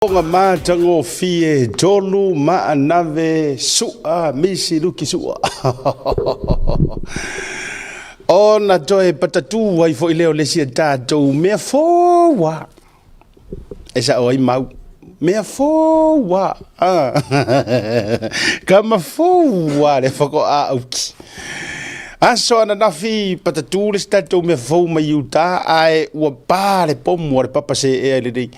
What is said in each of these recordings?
Ga matagofie Tolu Maanave Su'a Misi Luki Su'a. Ona toe patatū ai foi lea o le isi a tatou mea fou lava. E sao ai mau. Mea fou lava. Ah. Kama fou lava le faatoa auki. Aso ananafi patatū le isi tatou mea fou mai Utah ae ua pa le pomu a le papa seea i lenei.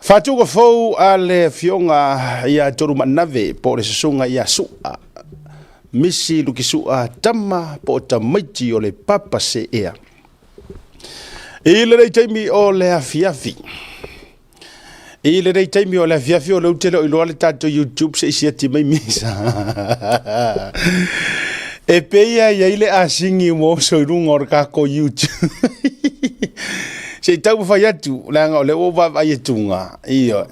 Faatuga fou a le afioga ia Tolu Maanave po o le susuga ia Su'a Misi Luki Su'a tama po o tamaiti o le papa seea. I lenei taimi o le afiafi, i lenei taimi o le afiafi o lea ou te le o iloa le tatou YouTube se i siati mai misa. E pei e i ai le asigi ua oso i luga o le tatou YouTube. Se i taumafai atu, leaga o lea ua ou vaavaai atuga. Ioe.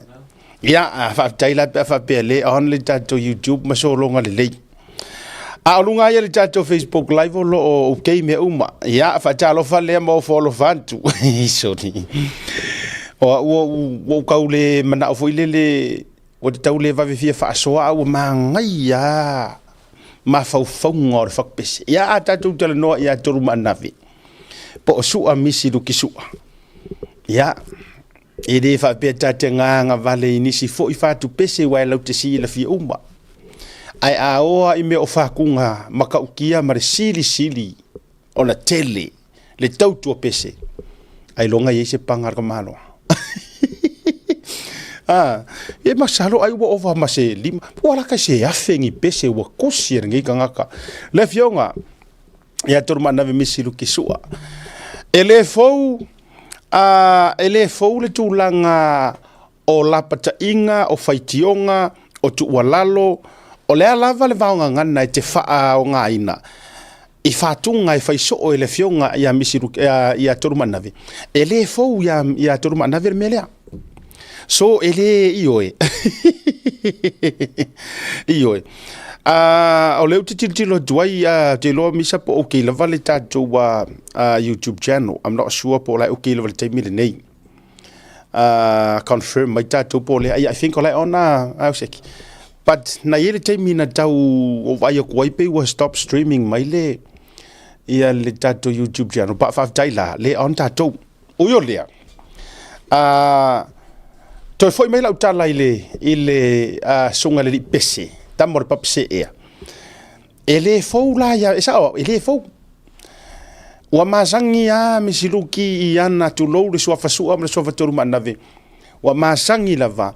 Ia, faafetai la pe a faapea le on le tatou YouTube ma sologa lelei. A o luga ia le tatou Facebook Live o lo o okay mea uma. Ia, faatalofa lea ma ofo alofa atu. Sorry. O au ua ou tau le manao foi lele, ua te tau le vave fia faasoa, a ua manaia mafaufauga o le fakupese. Ia, a tatou talanoa ia Tolu Maanave, po o Su'a Misi Luki Su'a. Ia, e le faapea ta te gagavale i nisi foi fatupese aua e laute silafia uma. Ae a oo lava i mea o fakuga matautia ma le silisili ona tele le tautua pese, ailoga e i ai se paga a le tamaloa. Ah, e masalo ai ua ova ma se lima, ua laka se afe ni pese ua kosi e lenei tagata. Le afioga ia Tolu Maanave Misi Luki Su'a. E le fou, e le fou le tulaga o lapataiga, o faitioga, o tuualalo, o le a lava le vaogagana e te faaaogaina i faatuga e fai soo e le afioga ia Misi Luki, ia Tolu Maanave, e le fou ia Tolu Maanave le mea lea. So e le ioe. Ioe. O lea ou te tilotilo atu ai, ou te iloa Misa po o okay lava le tatou YouTube channel. I'm not sure po o la e okay lava i le taimi lenei. Confirm mai tatou po o lea. I think o la e on a seki. But na i ai le taimi na tau ou vaai atu ai pei ua stop streaming mai le ia le tatou YouTube channel. But faafetai la, lea e on tatou. Ui o lea, toe foi mai lau tala i le, i le susuga i le alii pese, tama o le papa seea. E le fou la ia, e sao, e le fou. Ua masani lava Misi Luki i ana tulou le suafa Sua ma le suafa Tolu Maanave. Ua masani lava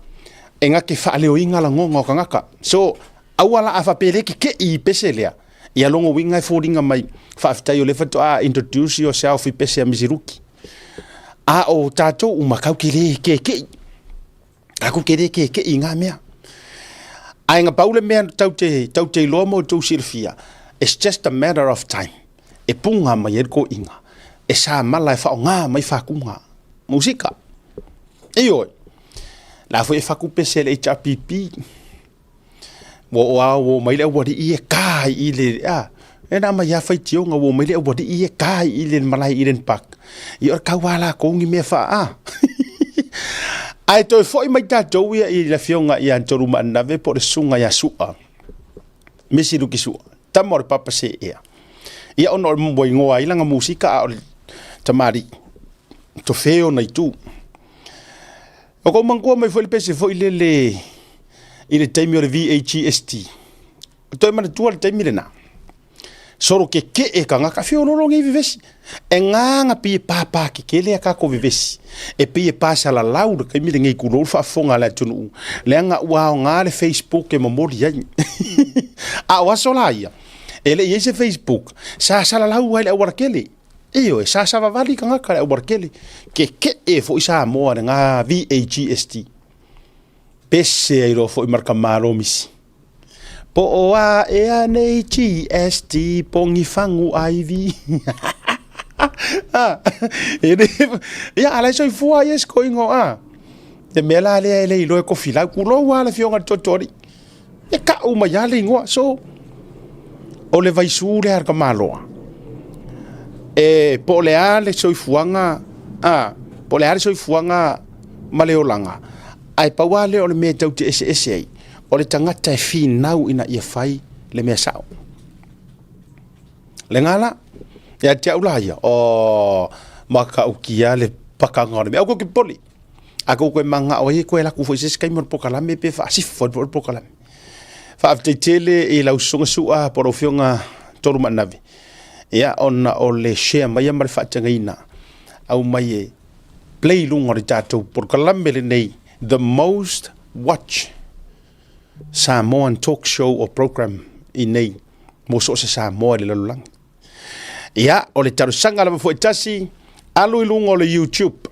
e na te faaleoina lagona o tagata. So, aua la a faapea e le keke'i i pese lea, Ia lona uiga e foliga mai, faafetai o lea faatoa introduce yourself i pese a Misiruki. A o tatou uma kau ke le keke'i. Tatou ke le keke'i i ngā mea. Ae na pau le mea tau te, tau te iloa mo tou silafia, it's just a matter of time. E punga mai ai le koiga. E sa mala e whaonga mai whakunga. Musika. Ioe. La foi e whaku pese le HRPP. Ua oo a ua oo mai le aualii e ka i le, a, e na mai a faitioga ua oo mai le aualii e ka i le malae i Eden Park. Ia o le kau a lakou ni mea faa, a. Ae toe foi mai tatou ia i le afioga ia Tolu Maanave po o le susuga ia Su'a, Misi Luki Su'a, tama o le papa seea. Ia ona o le ua igoa ai lana musika a o le tamalii, tofe ona itu. O kou manatua mai foi le pese foi lele i le taimi o le VAGST. O toe manatua le taimi lena. Solo keke'e tagata, feololo nei vevesi. E ngā pei e pāpā kekele a kākou vevesi. E pei e pāsalalau le taimi lenei tulou le faafofoga a le atunuu. Leaga ua aoga le Facebook e momoli ai. A o aso la ia, e le i ai se Facebook, sa salalau ai le aualatele. Ioe, sa savavali tagata le aualatele. Keke'e foi Samoa i lena VAGST. Pese ai loa foi ma le tamalo misi. Po o a ea nei GST pongi fagu IV. Ah, e le, ia, a la e soifua ia sikoiga a. Le mea la lea e le iloa e kofilau, tulou lava le afioga i le Totoalii. E kau mai lava le igoa. So, o le vaisū lea a le tamaloa, e po o le a le soifuaga, a, po o le a le soifuaga ma le olaga, Ae pau lava lea o le mea e tou te eseese ai, o le tagata e finau ina ia fai le mea sao. Lena la, ia te au la ia, o matautia le pakaga o le mea. Aua tou te popole. A tou toe mananao ai e toe alu atu foi i se isi taimi o le polokalame pe faasifo atu foi le polokalame. Faafetai tele i lau Susuga Su'a po o lau Afioga Tolumaanave, ia ona o le share maia ma le faatagaina aumai e play i luga o le tatou polokalame lenei, The Most Watch Samoan Talk Show or Program i nei mo so o se Samoa i le lalolagi. Ia, o le talosaga lava foi tasi, alu i luga o le YouTube.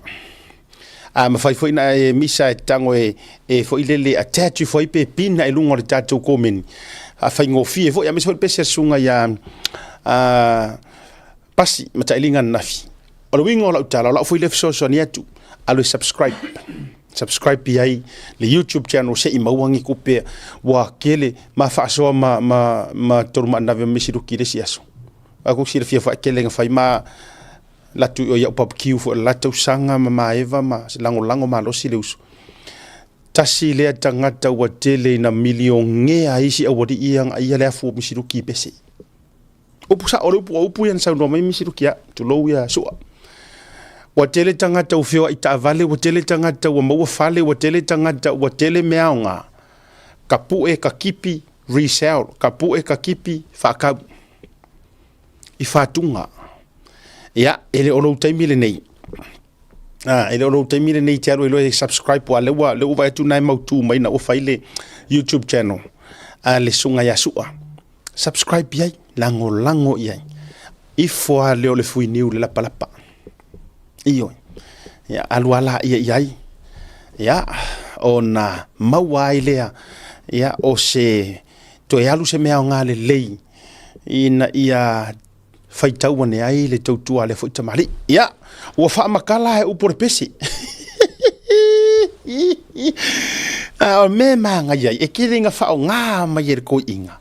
A mafai foi na e misa e tago e, e foi lele attach ifo ai pe pina i luga o le tatou komeni. A faigofie foi, aemaise foi le pese a susuga ia a, Pasi Matailiga ananafi. O le uiga o lau tala, o lau foi lea fesoasoani atu, alu e subscribe. Subscribe i ai le YouTube channel se i maua ni tupe ua tele ma faasoa ma, ma, ma Tolumaanave ma Misiluki i le isi aso. A ku silafia foi tele na fai ma latu i o iau barbecue foi le la tausaga ma maeva ma lagolago malosi le uso. Tasi lea tagata ua tele ina milionea isi aualii ia ia le afu o Misiluki i pese. Upu sao le upu, o upu ia na saunoa mai Misiluki ia, tulou ia Sua. Ua tele tagata ua feoai taavale, ua tele tagata ua maua fale, ua tele tagata ua tele mea aoga. Ka pue ka kipi, resell, ka pue ka kipi, faakau. I fatuga. Ia, e le o lou taimi lenei. Ah, e le o lou taimi lenei te alu ai loa e subscribe ua lea ua lea ua vaai atu na e mautu mai na ua fai le YouTube channel a le susuga ia Sua. Subscribe i ai, lagolago i ai. Ifo lava lea o le fuiniu i le lapalapa. Ioe. Ia, alu lava laia i ai. Ia, ona maua ai lea, ia, o se, toe alu se mea aoga lelei ina ia faitau ane ai le tautua a lea foi tamalii. Ia, ua faamatala e upu o le pese. A o mea e manaia ai, e tele ina faaaoga mai e le toeaina,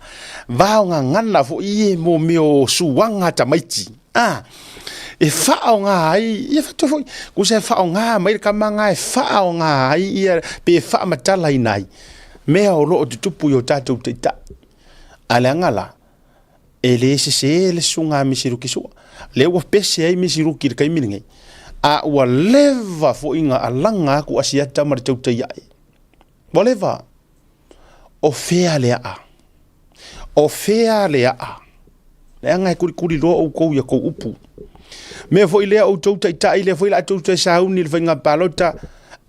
vaogagana foi e mo mea o suaga a tamaiti. A, e faaaoga ai, ia faapea foi, tusa e faaaoga mai le tama lena e faaaoga ai ia pe faamatalaina ai mea o lo o tutupu i o tatou taitai. A leaga la, E le sese le susuga a Misiluki Sua. Lea ua pese ai Misiluki i le taimi lenei. A ua leva foi na alaga atu Asiata ma le tautai ae. Ua leva. O fea le aa? O fea le aa? Leaga e kulikuli loa outou i a tou upu. Mea foi lea outou taitai, lea foi la tou te sauni i le faiga palota,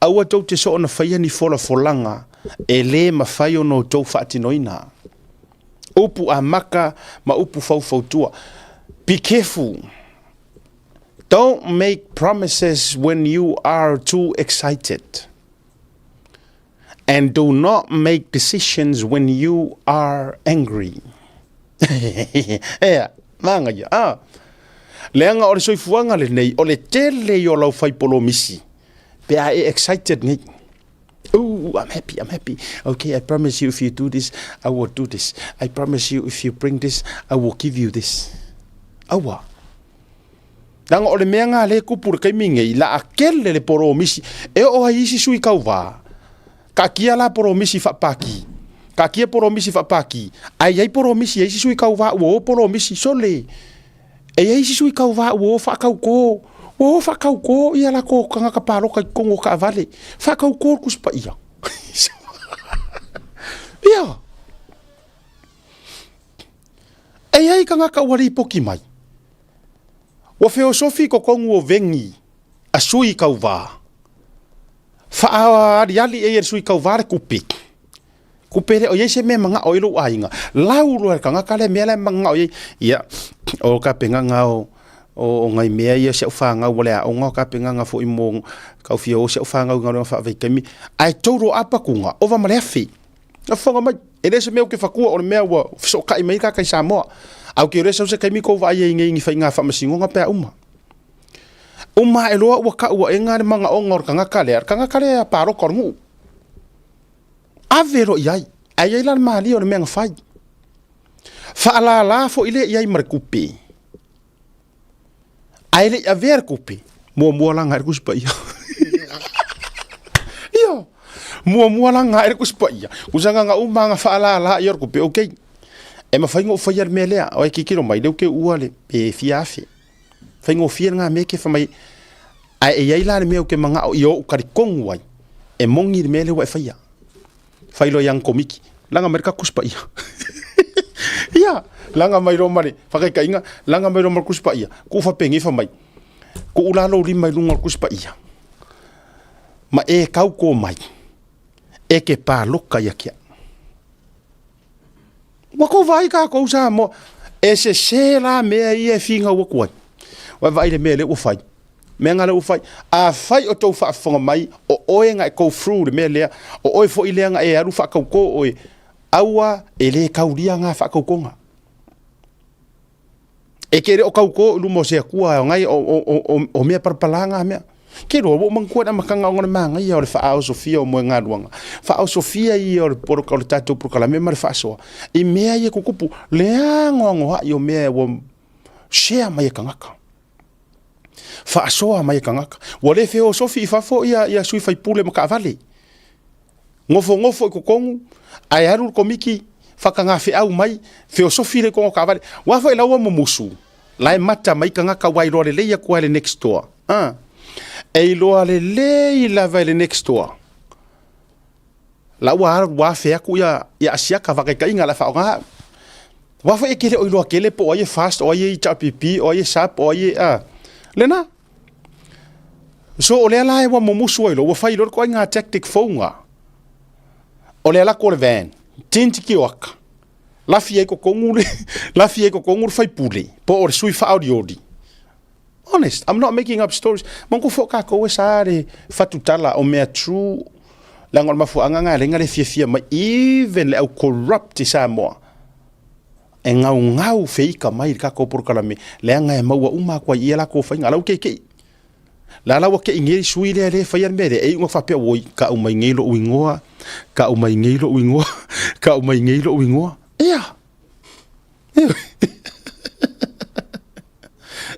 aua tou te soona faia ni folafolaga e le mafai ona outou faatinoina. Upu amata ma upu faufautua. Be careful. Don't make promises when you are too excited. And do not make decisions when you are angry. Ea, māngaia. Ah. Leaga o le soifuaga lenei, o le tele i o lau fai polomisi, pe a e excited nei. Ooh, I'm happy, I'm happy. Okay, I promise you if you do this, I will do this. I promise you if you bring this, I will give you this. Aua. Leaga o le mea ngā le kupu le kaimi nei, la a kele le poromisi. E oo ai isi sui kauvā. Ka kia la poromisi whaapaki. Ka kia poromisi whaapaki. Ai ai poromisi ai isi sui kauvā ua o poromisi sole. E i ai isi sui kauvā ua o whaakaukō, ua o whaakaukō ia lako kangaka pāloka i totonu o kaavale. Whaakaukō le Tusi Paia. Ia. E i ai kangaka ua rīpoki mai. Ua feosofi i totonu o vengi a sui kauvā. Whaaliali e ia le sui kauvā le kupe. Kupe lea, o iai se mea manao i lou aiga. Lau loa le tagata lea mea la e manao i ai. Ia, o ka pegaga o, o, o ngai mea ia si au whanau o le aoga, o ka pegaga foi mo kau fia o si au whanau i ngā whaavaikaimi. Ae tau roa apakunga, ova ma le afe. Na whanga mai, e le se mea o ke whakua o le mea ua fesokai mai ka kai Samoa. Au ke ore sau se kaimi kou vaai ai nei ngi whai ngā whamasingonga pea uma. Uma e loa ua ka ua e ngā le mangaonga o le kangaka lea, le kangaka lea pāroka o le nguu. Ave loa i ai, ae i ai la le malie o le mea na fai. Faalala foi lea i ai ma le kupe. Ae le i avea le kupe, muamua laga ai le Tusi Paia. Ia. Muamua laga aʻe le Tusi Paia, usaga uma aga faalala ia o le tupe, okay. E mafai ona ou faia le mea lea, o e tilotilo mai, lea ou te uua le pe fia afe. Faigofie lena mea ke fai mai, ae e i ai la le mea ou te manao ia ou talitonu ai, e moni le mea lea ua e faia. Fai loa ia komiti, laga mai le tatou Tusi Paia. Ia, laga mai loa ma le faataitaiga, laga mai loa ma le Tusi Paia, tuu faapenei fai mai, tuu la lou lima i luga o le Tusi Paia, ma e tauto mai, e te palota ia te au. Ua tou vaai tatou Samoa, e sese la mea ia e finau atu ai. Ua vaai le mea lea ua fai. Mea na lea ua fai. Afai o tou faafofoga mai, o oe na e go through le mea lea, o oe foi lea na e alu faatautō oe, aua e le taulia na faatautoga. E te le o tautō i luma o se Atua, o, nai, o mea palapala na mea. Ke loa, ua ou manatua le amataga ona o le manaia o le faaosofia o moegaluaga, faaosofia ia o le, o le tatou polokalame ma le faasoa, i mea ia tutupu, le anoanoai o mea ua share mai e tagata. Faasoa mai e tagata. Ua le feosofi i fafo ia, ia sui faipule ma taavale. Nofonofo i totonu, ae alu le komiti, faatagafeau mai, feosofi le totonu o taavale. Aua foi la ua mumusu, la e mata mai tagata ua iloa lelei atu lava i le next door. Ah. E iloa lelei lava i le next door. La ua ua afe atu ia, ia Asiata faataitaiga la faaaoga. Aua foi e te le o iloa tele po o ai e FAST, o ai e HRPP, o ai e SAP, o ai e... Ah. Lena. So o lea la e ua mumusu ai loa, ua fai loa le ituaiga tactic fou lena. O le alu atu o le van, tint kioaka, lafi ai totonu le, lafi ai totonu le faipule, po o le sui faaolioli. Honest, I'm not making up stories. Manatua foi o tatou e sa le fatutala o mea true, leaga o le mafuaaga lena e ala ai ona le fiafia mai, even le au corrupt i Samoa, e gaugau feika mai i le tatou polokalame, leaga e maua uma atu ai i ia latou faiga. A la ua keikei. La la ua kei nei sui lea le faia le mea lea, e iu ina faapea, oi, tau mai nei lou igoa, tau mai nei lou igoa, tau mai nei lou igoa. Ia.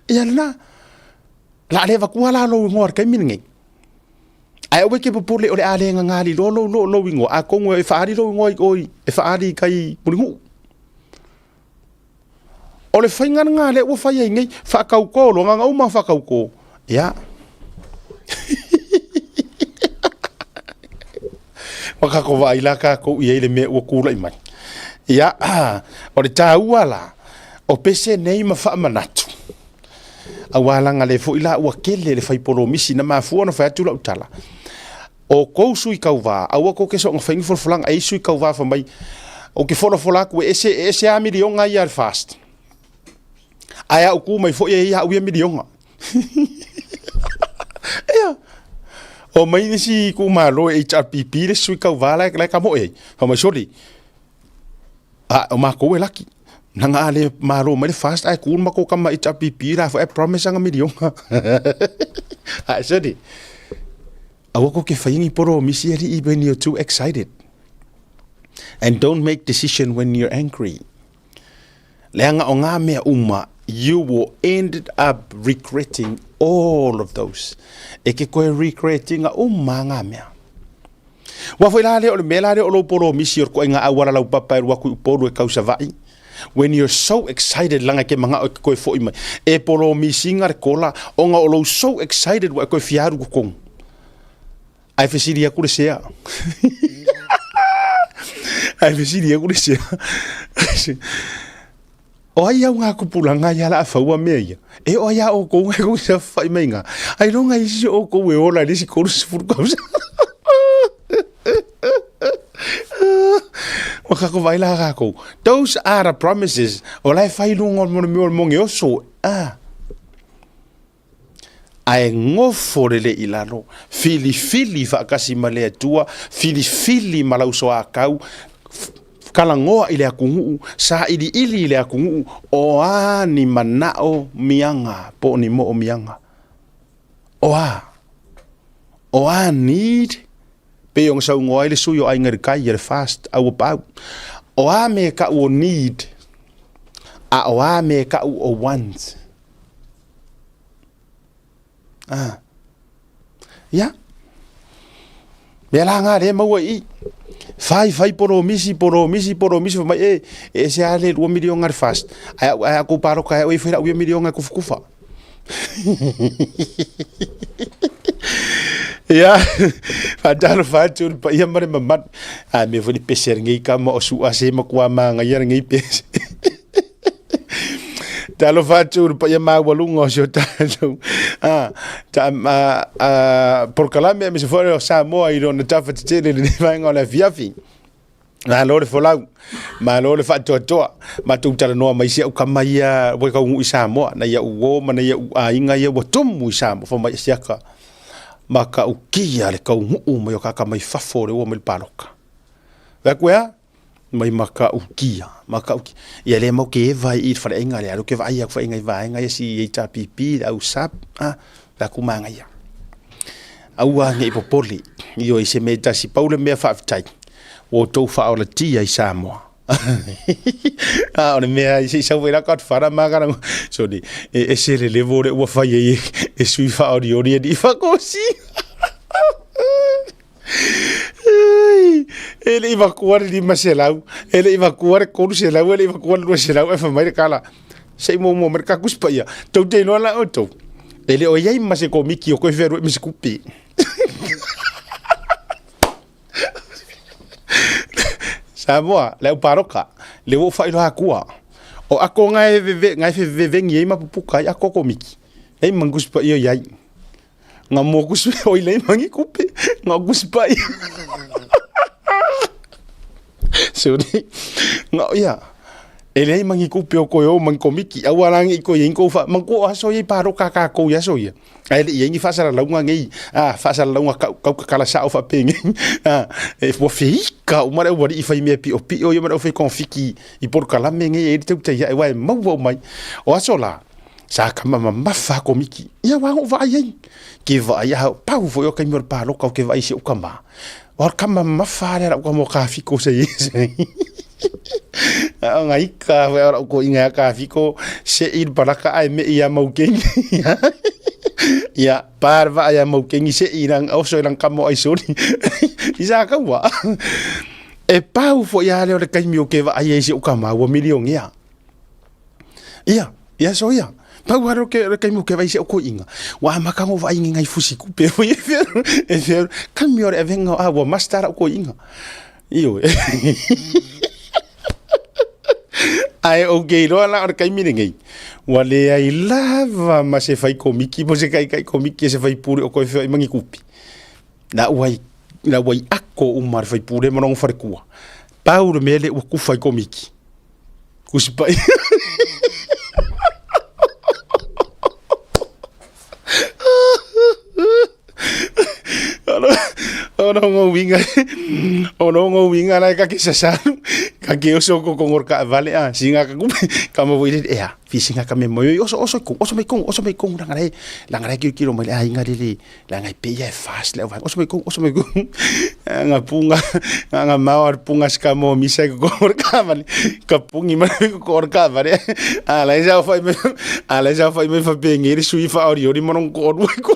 Ia lena. La le avatua la lou igoa i le taimi lenei. Ae aua e te popole o le a le gaga loa lou, lou, lou igoa, atonu e faaali lou igoa i o e faaali i tai Mulinuu. O le faiga lena lea ua fai ai nei, faatautō loa, na ona uma faatautō. Ia. Ua tatou vaai la tatou i ai le mea ua tulai mai. Ia, o le taua la, o pese nei ma faamanatu, Aua leaga lea foi la ua tele le fai polomisi na mafua ona fai atu lau tala. O kou sui tauva, aua kou te soona fai ni folafolaga, e i sui tauva fai mai, ou te folafola atu e ese, e ese a miliona ia le FAST. Ae a ou tu mai foi e ia au ia miliona. Ia. O mai nisi itumalo e HRPP le sui tauva la e kamoe ai. Fai mai sole, A o makou e laki. Leaga a le malo mai le FAST ae tu le matou tama HRPP la foi ae promise ana miliona. Ae sene, aua kou te faia ni polomisi alii when you're too excited. And don't make decision when you're angry. Leaga o ngā mea uma, you will end up regretting all of those. E ke koe regretinga uma ngā mea. Ua foi la lea o le mea la lea o lou polomisi o le koʻiga auala laupapa e alu atu i Upolu e kau Savaii. When you're so excited laga e ke manao e ke koe foi mai. E polomisiga le kola ona o lou so excited ua e koe fia alu totonu. Ae fesili atu le sea. Ae fesili atu le sea. O ai au ngā kupuranga i ala a whaua mea ia? E o ai a o kou ngai kou sa whai mai ngā. Ai no ngai isi o kou e ola i le si 30 kausa. Wa kako vai la kākou. Those are the promises. O lai whai lunga o le mea o le mongi oso. Ah. Ae gofo lelei i lalo, filifili faatasi ma le Atua, filifili ma lau soakau, kalagoa i le atunuu, sailiili i le atunuu, o a ni manao miaga po o ni moomiaga? O a? O a need? Pei ona saunoa ai le sui o Aiga i le Tai ia le FAST aua paau. O a mea e tau o need, a o a mea e tau o want? Ah. Ia. Mea la nga lea e maua i i. Fai fai polomisi polomisi polomisi fai mai e e ese lava le 2 miliona le FAST ae au ae a tou palota ia au e fai lau ia miliona e kufakufa. Ia, faatalofa atu i le paia ma le mamalu. A mea foi le pese a lenei tama o Su'a se matua manaia lenei pese. Talofa atu i le paia maualuga o si o tatou polokalame aemaise foi o Samoa i lona tafa tetele i lenei vaega o le afiafi. Malo le folau, malo le faatoatoa. Matou talanoa mai si au kama ia ua taunuu i Samoa, nai au uo ma nai au aiga ia ua tumu i Samoa, fai mai siaka matautia le taunuu mai o tagata mai fafo o le ua mai le palota. Fai atu e a? Mai matautia, matautia. Ia lea matou te eva i i le faleaiga lea, lea ou te vaai atu foi i nai vaega ia CHRPP, le au SAP, fai atu manaia. Aua ne i popole, ioe i se mea e tasi, pau le mea faafetai, ua outou faaolatia i Samoa. A o le mea se i sau foi la Godfather ma kana soni e ese le level lea ua fai ai e sui faaolioli alii fakosi. E le i vatua le 500, e le i vatua le 300, e le i vatua le 200, ae fai mai le tala, se i muamua mai le tatou Tusi Paia. Tou te iloa la outou, e le o i ai ma se komiti o toe fealuai ma se tupe. Samoa, le au palota, le ua ou faailoa atua. O ako na e veve, na e veveni ai ma pupuka ai ako komiti. Ei mangu Tusi Paia i ai. Nga mo kusi oi lei mangi kupe nga kusi pai. Sorry. Nga ia. E leai mangi kupe o koe o mangi komiki. Aua rangi i koe i kou wha. Mangu o aso ia i paro ka ka kou i aso ia. Ai le ia ingi whaasalalauga ngei. Ah, whaasalalauga kau, kau kakala sao wha penge. Ah, e ua whika umare au wari i whai mea pio pio ia mare au whai konfiki i porokalame ngei e te uta ia e wae maua o mai. O aso la, Sa kama mamafa komiki. Ia wa o vaai ai. Ke vaai a pau foi o kaimi o le paloka o ke vaai si o kama. O kama mamafa le rau mo ka fiko se i. A nga ika foi ora ko inga ka fiko se i baraka ai me ia mau kengi. Ia par va ia mau kengi se i rang o so rang kamo ai sori. Isa ka wa. E pau foi a le o le kaimi o ke vaai ai si o kama ua milionea. Ia, ia so ia. Pau haro ke re kaimu ke vai se oko inga. Wa maka ngo vai ngai fusi ku pe foi e fer e fer kami ore avenga a wa master oko inga. Io. Ai o ke roa la ore kaimi nei. Wa le ai lava ma se fai komiki po se kai kai komiki se fai pure o koe fe mangi kupi. Na uai na uai ako umar fai pure morongo fare kua. Pau le mele ua kufa i komiki. Tusi Paia. Ono ngo winga ono ngo winga lai ka ke sasalu ka ke oso ko kongor ka vale a singa ka kupe ka mo ile ea fi singa ka me mo oso oso ko oso me ko oso me ko langa lai langa lai kilo mo le a inga le langa i pe ia e fast le oso me ko oso me ko nga punga nga mao ar punga ska mo misa ko kongor ka vale ka pungi ma ko kongor ka vale a lai sa fa me a lai sa fa me fa pe ngeri sui fa ori ori mo ko ru ko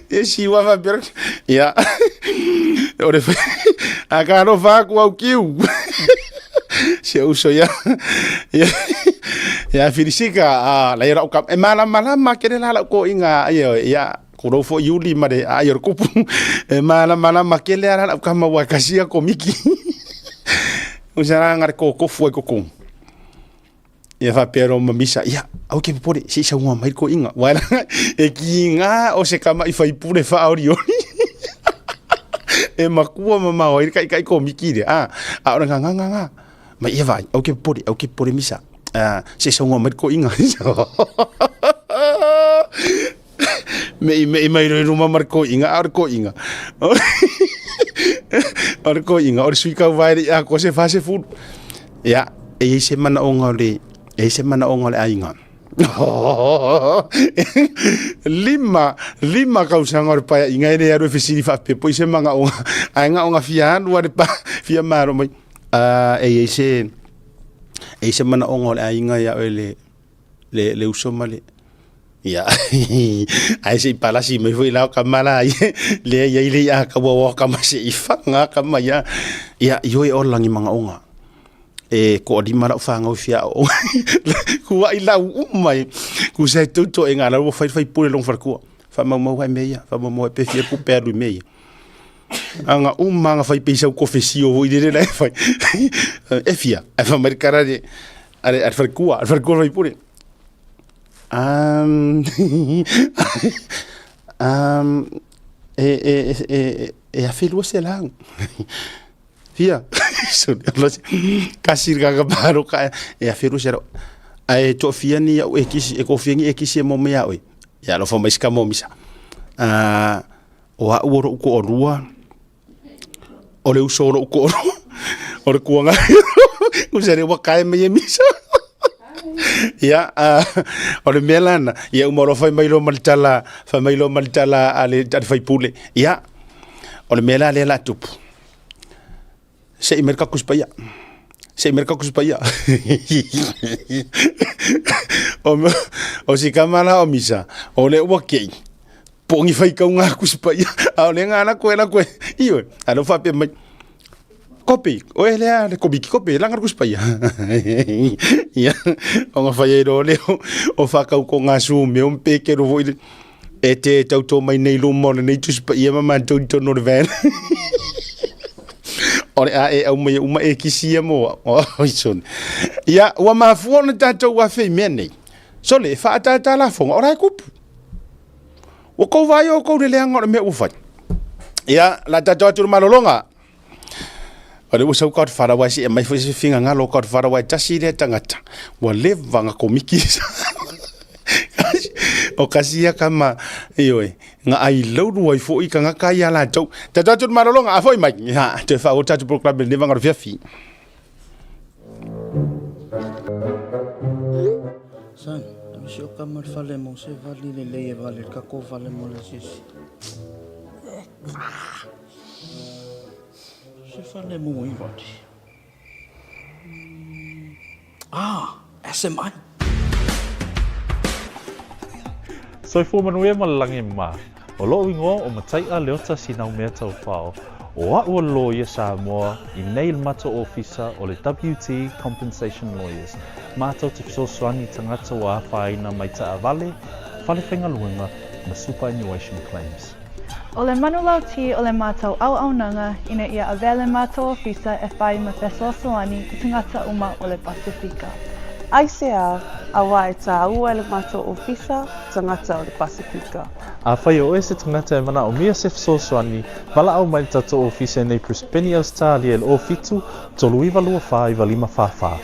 e si wa fa per ia ore a ka no fa ku au kiu se uso ia ia ia filisika a la ia ka e malamalama ke le la ko inga ia ia ko rau fo yuli ma le a ia kupu e malamalama ke le ala ka ma wa kasia komiki o sara ngar ko ko fu ko ko ia faapea loa ma misa, ia, aua ke popole, se i saunoa mai le toeaina. Aua e kiga o se tama'i faipule faaolioli e makua mamao ai le taitai komiki lea, a, a o le gagaga lena. Ma ia vaai, aua ke popole, aua ke popole misa, se i saunoa mai le toeaina. Me'i me'i mai loa i luma ma le toeaina, a o le toeaina, o le toeaina, o le sui tauvae e le i atoa se 40. Ia, e i ai se manaoga o le, e i ai se manaoga o le aiga. 5, 5 tausaga o le paeaiga e le alu e fesili faapea po i se manaoga, ae na ona fia alu lava le pa, fia malo mai. E i ai se, e i ai se manaoga o le aiga ia oe le, le, le uso ma le. Ia, ae se i palasi mai foi la o kama la lea i ai le i'a kaua o kama se i faga kama ia. Ia, ioe o lagi magaoga. E toalima lau fanau e fia aooga. Kuai lau uma e. Ku sa e tauto e ngā lau ua fai faipule long faletua. Faamaumau ai mea ia, faamaumau ai pe fia tupe alu i mea ia. Aga uma aga fai peisa u kofesio foi lele la e fai. E fia, ae fai mai le kara le, a le faletua, a le faletua le faipule. E 1200. Fia? Kasi le kaka paloka e 1200. Ae toafia ni au e kisi, e kofia ni e kisi e mo mea oe. Ia alofa mai si ka mo misa. O au o lou toalua, o le uso o lou toalua, o le kuaga usa le ua kae mai e misa. Ia, o le mea lana, ia uma loa fai mai loa ma le tala, fai mai loa ma le tala a le faipule. Ia, o le mea la lea la tupu, se i mai le kakusi paia. Se i mai le kakusi paia. O si kama la o misa, o le ua kei, po o ni faitauga Tusi Paia, a o le gana koe la koe, ioe, a lea ua faapea mai, Kopi, o e lea le komiki kopi, laga le Tusi Paia. Ia, ona fai ai loa lea o faatautoga sumeo ma pekelo foi le, e te tauto mai nei luma o lenei Tusi Paia ma matou i totonu o le van. O le a e aumaia uma e kisi ia mo au. Oi sole. Ia, ua mafua ona tatou afe i mea nei. Sole, e faaataata lafoga, o la e kupu. Ua kou vaai oukou le leaga o le mea ua fai. Ia, la tatou atu le malologa. O le ua sau Godfather wa se mai foi se finagalo o Godfather wa tasi lea tagata. Ua leva na komiki. O kasi ia kama, ioe, nga ai laulu ai foi tagata ia latou. Tatou atu le malologa, a foi mai. Ia, toe faaauau tatou program le leva na fiafi. Son, ave si o kama le fale mo se vali lelei e vale le kako vale mo le asiasi. Se fale mo i vali. Ah, SMI. Soifua manuia ma le lagi ma. O loʻu igoa o Mataiʻa Leota Sinaumea Taufao, o aʻu o le loia Samoa i nei le matou ofisa o le WT Compensation Lawyers, matou te fesoasoani i tagata ua afaina mai taavale, fale faigaluega ma superannuation claims. O le manulauti o le matou auaunaga ina ia avea le matou ofisa e whai ma fesoasoani i tagata uma o le Pasifika. Aisea, auā e tāua e le matou ofisa tagata o le Pasifika. Afai o oe se tagata e manaomia se fesoasoani, valaau mai le tatou ofisa i nei Brisbane, Ausetalia i le 07 39 24 95 44.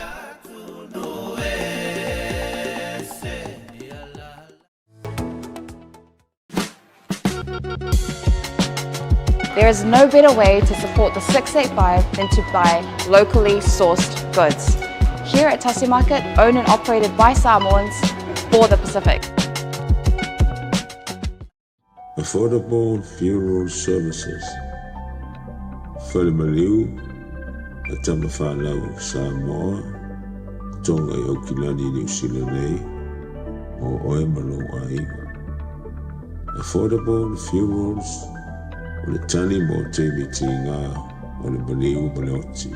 There is no better way to support the 685 than to buy locally sourced goods. Here at Tasi Market, owned and operated by Samoans for the Pacific. Affordable Funeral Services, Fale Maliu, a Tama Whanau Samoa, Tonga i Aukilani, Niu Sila nei, mo oe ma lou aiga. Affordable Funerals, o le tali mo taimi tiga o le maliu ma le oti.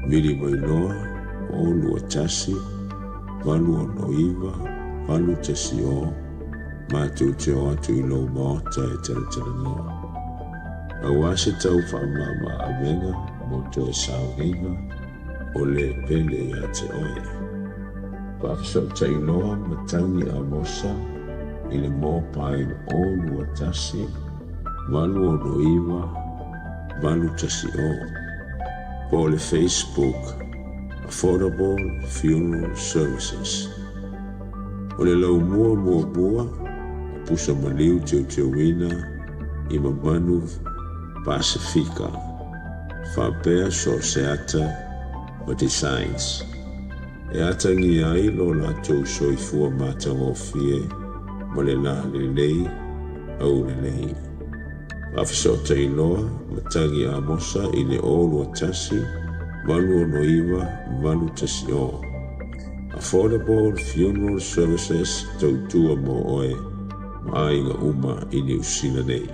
Vili mai loa, 0 2 1 8 6 9 8 1 0, matou te o atu i lou maota e talatalanoa. Auā se tau faamama avega mo toe sauniga o le pele ia te oe. Faafesootai loa Matagi Amosa i le mobile 0 2 1 8 6 9 8 1 0 po o le Facebook Affordable Funeral Services. O le laumua muamua o pusa maliu teuteuina i Mamanu Pasifika, faapea so o se ata ma designs. E atagia ai lo latou soifua matagofie ma le lalelei aulelei. Faafesootai loa Matagi Amosa i le 0 2 1 8 6 9 8 1 0. Affordable Funeral Services tautua mo oe ma aiga uma i Niu Sila nei.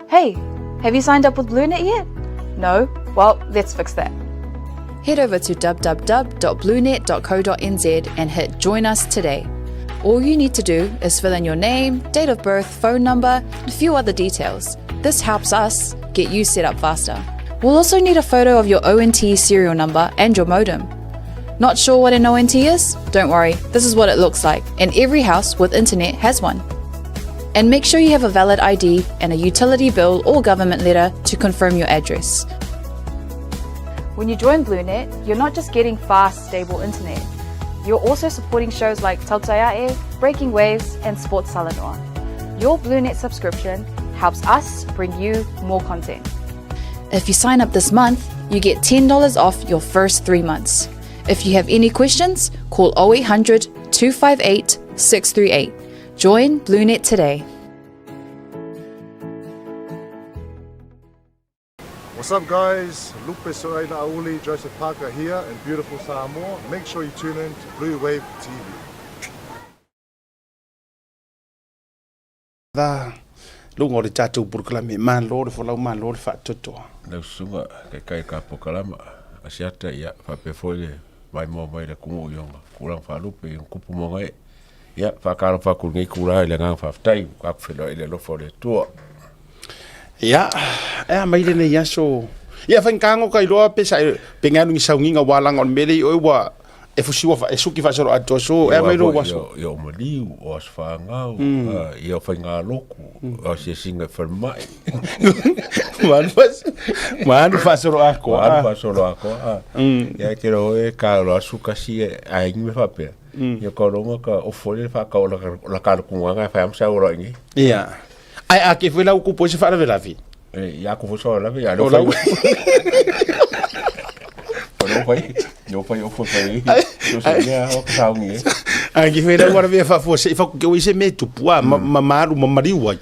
Hey, have you signed up with BlueNet yet? No? Well, let's fix that. Head over to www.bluenet.co.nz and hit Join Us Today. All you need to do is fill in your name, date of birth, phone number, and a few other details. This helps us get you set up faster. We'll also need a photo of your ONT serial number and your modem. Not sure what an ONT is? Don't worry, this is what it looks like, and every house with internet has one. And make sure you have a valid ID and a utility bill or government letter to confirm your address. When you join BlueNet, you're not just getting fast, stable internet. You're also supporting shows like Tautaiae, Breaking Waves, and Sports Salanoa. Your BlueNet subscription helps us bring you more content. If you sign up this month, you get $10 off your first three months. If you have any questions, call 0800 258 638. Join BlueNet today. What's up guys, Lupe Soaila Auli, Joseph Parker here in beautiful Samoa. Make sure you tune in to Blue Wave TV. Tha luga o le tatou polokalame, malo le folau malo le faatoatoa. Lau susuga taitai ka polokalama Asiata ia faapea foi le maimoa mai le atunuu i ona tulaga faalupe i ona tupu ma ona ee. Ia faatalofa atu i lenei itula i le agaga faafetai ua tatou feiloai i le alofa o le Atua. Ia, e a mai lenei aso. Ia faigata ona ka iloa pe sa pe ngai ni sauniga ua laga o le mea lea i oe ua e fusiua fa e suki faasoloatoa so e a mai lou aso. Ia o maliu, o aso fanau, ia o faigalotu, o asiasiga i falemai. Ma alu faasoloatoa. Ma alu faasoloatoa. Ia e te loa e ka o aso kasi e ai ni me faapea. Ia ka longa ka ofo le whakao la ka lukunga e whai amsa o roingi. Ia. Ai a ke foi lau kupu se faalavelave. Ia ku foi so lave ia lo fai. O fai, yo fai o foi fai. Yo se ia o ka saungi. A ke foi lau ara vea faafua se i faku ke o se me tupu a ma malu ma mariu ai.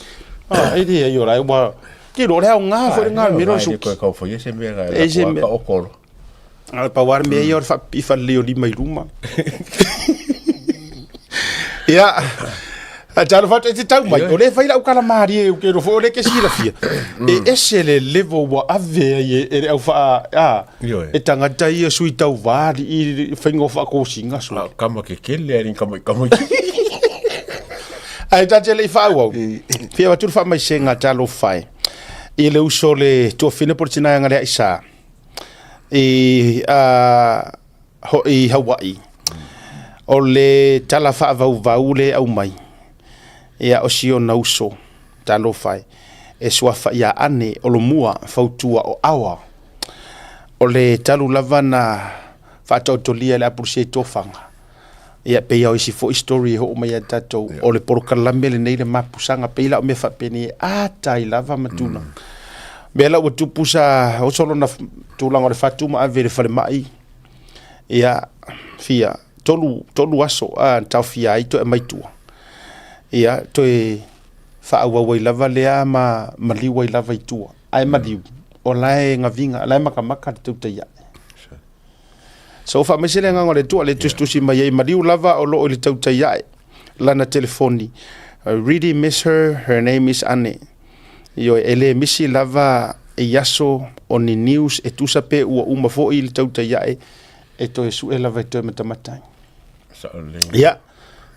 Ah, e le ai ora ua ke lo le au ngā foi ngā me lo su. Ko ka foi se me ga la ka okolo. A pau lava le mea ia o le faapipi falelei o lima i luma. Ia, talofa atu e te tau mai, o lea e fai lau tala malie ou te iloa foi o lea e te silafia, e ese le level ua ave ai e le au faa, a, e tagata ia sui tauva alii i le faiga o faatosina sui. A o tama kekele a le tama i tamaiti. Ae ta te le i faaauau, fia avatu le faamaisega talofa e i le uso le tuafine po o le tina e Galeaisa. I hoʻi i Hawaii. O le tala faavauvau lea e aumai, ia o si ona uso, talofa e, e suafa ia Ane Olomua fautua o Awa. O le talu lava na faataotolia e le apulusia i tofaga, ia pei lava o isi foi story e oo mai ia tatou, o le polokalame lenei le mapusaga, pei la o mea faapenei e ata ai lava ma tulaga. Mea la ua tupu sa oso lona tulaga o le fatu ma ave i le falemai, ia fia tolu aso a taofia ai toe aumai tua, ia toe faaauau ai lava lea ma maliu ai lava i tua. Ae maliu, o la e gaviga, o la e makamaka le tautai ae. So faamaise le agaga o le Atua le tusitusi mai ai maliu lava o loo i le tautai ae lana telefoni. I really miss her, her name is Anne. Ioe, e le misi lava i aso o ni news e tusa pe ua uma foi le tautai ae e toe sue lava e toe matamata ai. Ia,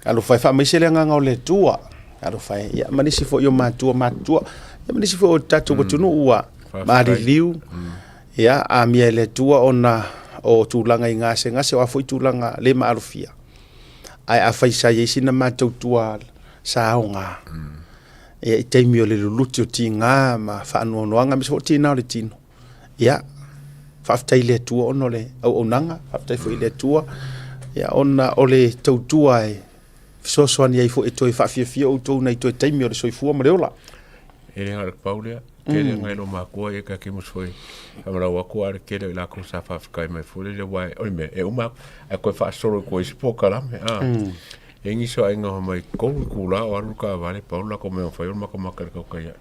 alofa e faamaise le agaga o le Atua. Alofa e, ia, ma nisi foi o matua matutua, ia ma nisi foi o tatou atunuu ua maliliu, ia, amia e le Atua ona o tulaga i gasegase, o a foi tulaga le maalofia. Ae afai sa i ai sina matou tua sa aoga, ia, i taimi o le luluti o tiga ma faanoanoaga, aemaise foi o tiga o le tino. Ia, faafetai i le Atua ona o le auaunaga, faafetai foi i le Atua ia, ona o le tautua e fesoasoani ai foi e toe faafiafia outou nai toe taimi o le soifua ma le ola. E le na o le pau lea, tele ngai lo makua ia ka ke musu foi faamalau atu a le tele o i latou sa faafetai mai foi lele aua o le mea e uma atu ae toe faasolo i tua i isi polokalame a. E i ai nisi o aiga fai mai tolu itula o alu le taavale pau le latou mea na fai o le matamata i le tautai ae.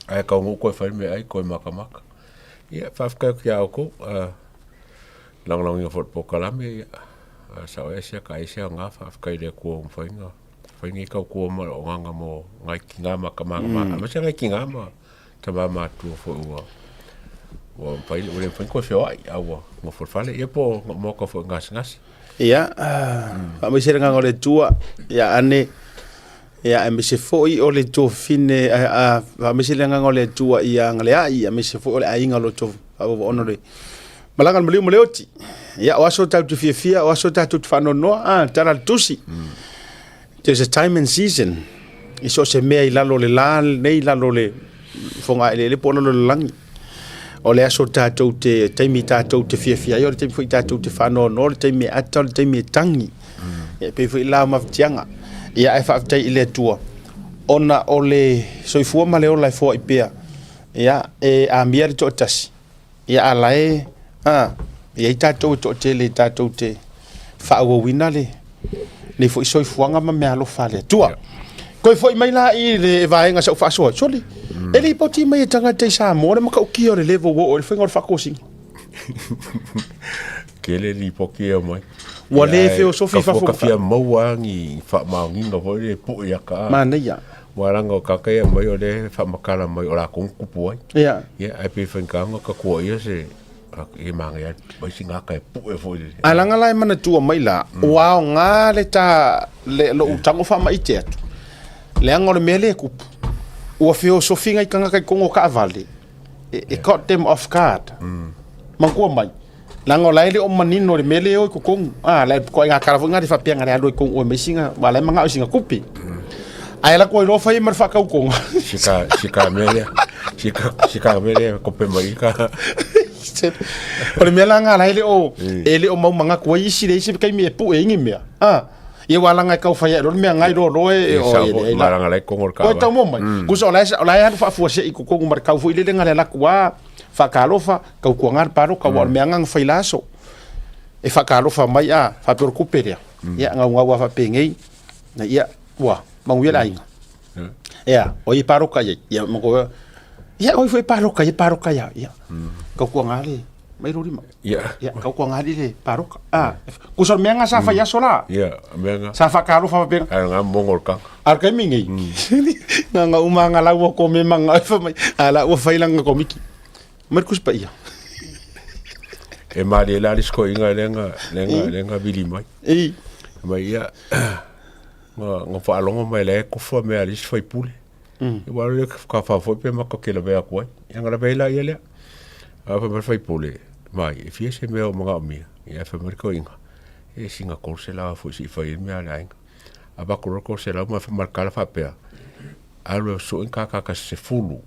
Ae taunuu toe fai le meaai toe makamaka. Ia faafetai atu ia outou lagolagoina foi i le polokalame ia sao ai se ata ese aoga faafetai i le Atua ua mafai ona fai nei tautua ma auaunaga mo nai tina ma tama aemaise nai tina ma tama matutua foi ua ua mafai ua le mafai ona toe feoai a ua nofo i le fale ia po o maota foi gasegase. Ia, faamaise le agaga o le Atua ia ane ia aemaise foi o le tuafafine faamaise le agaga o le Atua ia Galeai aemaise foi o le aiga o lo o faaoovaona o le malaga a le maliu ma le oti. Ia o aso tatou te fiafia, o aso tatou te faanoanoa, a tala a le tusi. There's a time and season i so o se mea i lalo o le la lenei, i lalo o le fogaeleele po o lalo o le lagi. O le aso tatou te, taimi tatou te fiafia ai, o le taimi foi tatou te faanoanoa, o le taimi e ata, o le taimi e tagi. Ia, e pei foi la o mafatiaga. Ia, ae faafetai i le Atua, ona o le soifua ma le ola e foai pea, ia, e amia le toatasi, ia a la e, a, e i ai tatou e toatele tatou te faaauauina le nei foi soifuaga ma meaalofa a le Atua. Toe foi mai la i le vaega sa ou faasoa, sole, e lipoti mai e tagata i Samoa le matautia o le level ua oo i le faiga o le faatosina. Tele lipoti e aumai. Ua le feosofi i fafo. Ka fia maua lava ni faamaoniga foi lea e pue ia ka. Manaia. Aua leaga o tagata ia e aumai o lea e faamatala mai o latou na tupu ai. Ia. Ia ae pei e faigata ona tatuaia se e manaia mai se gata e pue foi lele. Ae leaga la e manatua mai la, ua aoga le ta le lou tago faamaite atu, leaga o le mea lea e tupu, ua feosofi nai tagata i totonu o taavale, it caught them off guard. Manatua mai, leaga o la e le o manino le mea lea e o i totonu. A, la e ituaiga tala foi lena le faapea na le alu ai i totonu oe mai sina, aua o la e manao i sina tupe. Ae alu atu ai loa fai ai ma le faatautoga. Sika, sika mea lea. Sika, sika mea lea kope mai ka. O le mea la lena la e le o, e le o mau manatu ai isi le isi taimi e pue ai ni mea. A, ia aua leaga e tau fai ae loa le mea ngai loa loa e, o, e leai la. Leaga la e kogo le Oi tau mo mai. Kusa o la e, o la e alu faafuasei i totonu ma le kau foi lele na le alu atu a faatalofa, tautuaga le paloka, aua o le mea lena na fai la aso. E faatalofa mai a, faapea o le tupe lea. Ia, gaugau lava faapenei, na ia, ua manuia le aiga. Ea, o ai e paloka i ai? Ia, ma koe, ia, o ai foi e paloka, ia paloka ia, ia. Tautuaga le, mai lou lima. Ia. Ia, tautuaga alii le paloka. A, kusa o le mea lena sa fai aso la. Ia, mea lena. Sa faatalofa faapena. Ae na mogo le kaka. A o le taimi nei, na ona uma lava la ua kome ma na fai mai, a la ua fai lana komiki. Mai le Tusi Paia. E malie la le isi toeaina lea na, lea na, lea na vili mai. I. Mai ia, na, na faalogo mai la e tofa mea a le isi faipule. Ia aua lea ka faafoi pe matou te lavea atu ai. Ia na lavea ai laia lea. A fai mai le faipule, mai, e fia se mea o manaomia. Ia fai mai le toeaina, e sina 300 foi se i fai ai le mea a le aiga. Avatu loa le 300 ma ma le tala faapea, alu e sue ni kakaka se sefulu,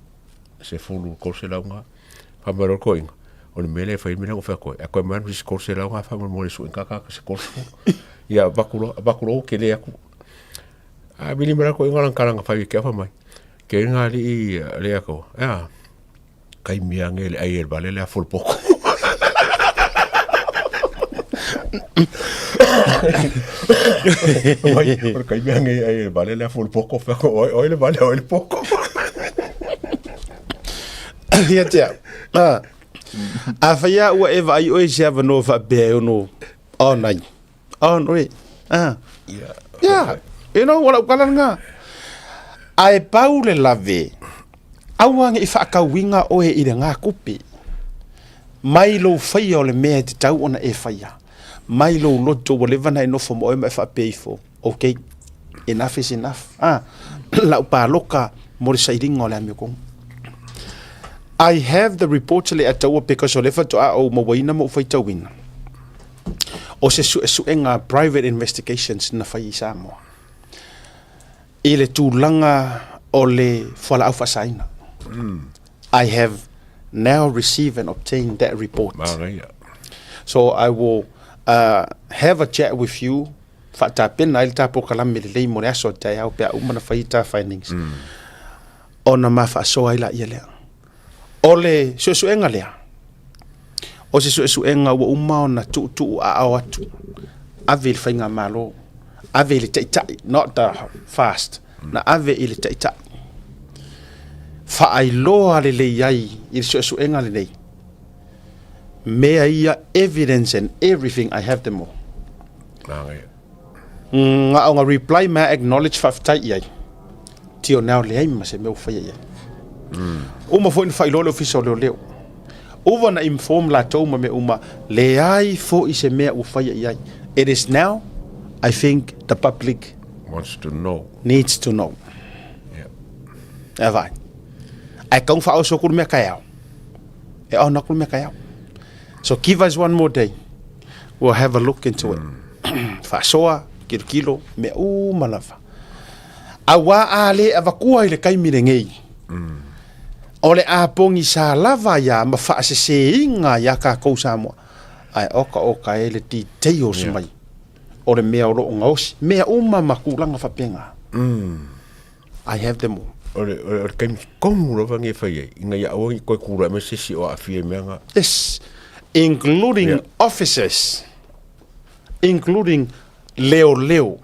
sefulu 300 na. Fai mai loa le toeaina, o le mea lea e fai ai le mea lea na ou fai atu ai, ae toe aumai ma se isi 300 na faamolemole e sue ni kakaka se 30. Ia avatu loa, avatu loa ua tele atu. Ae vili mai la le toeaina lana tala na fai ai te au fai mai, ke ngā alii le ako, e a, kai mea nge le ai e le vale le afu o le poko. Mai, o le kai mea nge ai e le vale le afu o le poko, whea ko, oi, oi le vale, oi le poko. Ia te au. Ah. Afai lava ua e vaai oe i se avanoa faapea e ono, oh nai. Oh, no, ah. Yeah. Yeah. You know, o lau kala lena. Ae pau le lave, aua ne i faakauina oe i le ngā kupe. Mai lou faia o le mea e tatau ona e faia. Mai lou loto ua leva ona e nofo ma oe ma e faapea ifo, okay, enough is enough. Ah, lau paloka mo le sailiga o le amiotonu. I have the report le ataua because o lea faatoa ou mauaina ma ou faitauina. O se suesuega private investigations na fai i Samoa i le tulaga o le fualaau faasaina. I have now received and obtained that report. Manaia. So I will have a chat with you faatapena ai le ta polokalame lelei mo le aso a le taeao pe a uma ona fai ta findings. Ona ma faasoa ai laia lea. O le suesuega lea, o se suesuega ua uma ona tuutuu aao atu, ave i le faigamalo, ave i le taitai, not the fast, na ave i le taitai. Faailoa lelei ai i le suesuega lenei mea ia evidence and everything I have them all. Manaia. Nga o nga reply ma acknowledge faafetai i ai. Till now leai ma se mea ua faia i ai. Uma foi na faailoa le ofisa o leoleo. Ova na inform latou ma mea uma leai foi se mea ua faia i ai. It is now I think the public Wants to know. needs to know. Yeah. E vai. Ae kau whaoso aku le mea kai ao. E ona aku le mea kai ao. So give us one more day. We'll have a look into it. Faasoa, kilokilo, mea uma lava. Auā a le avatua i le taimi lenei. O le a pogisa lava ia ma faaseseina iā tatou Samoa. Ae oka oka e le details mai o le mea o lo o gaosi. Mea uma ma tulaga faapena. I have them all. O le, o le, o le taimi tonu lava nei e fai ai, ina ia aua ne i toe tulai mai se isi o aafia i mea na. Yes, including Yeah. officers, including leoleo,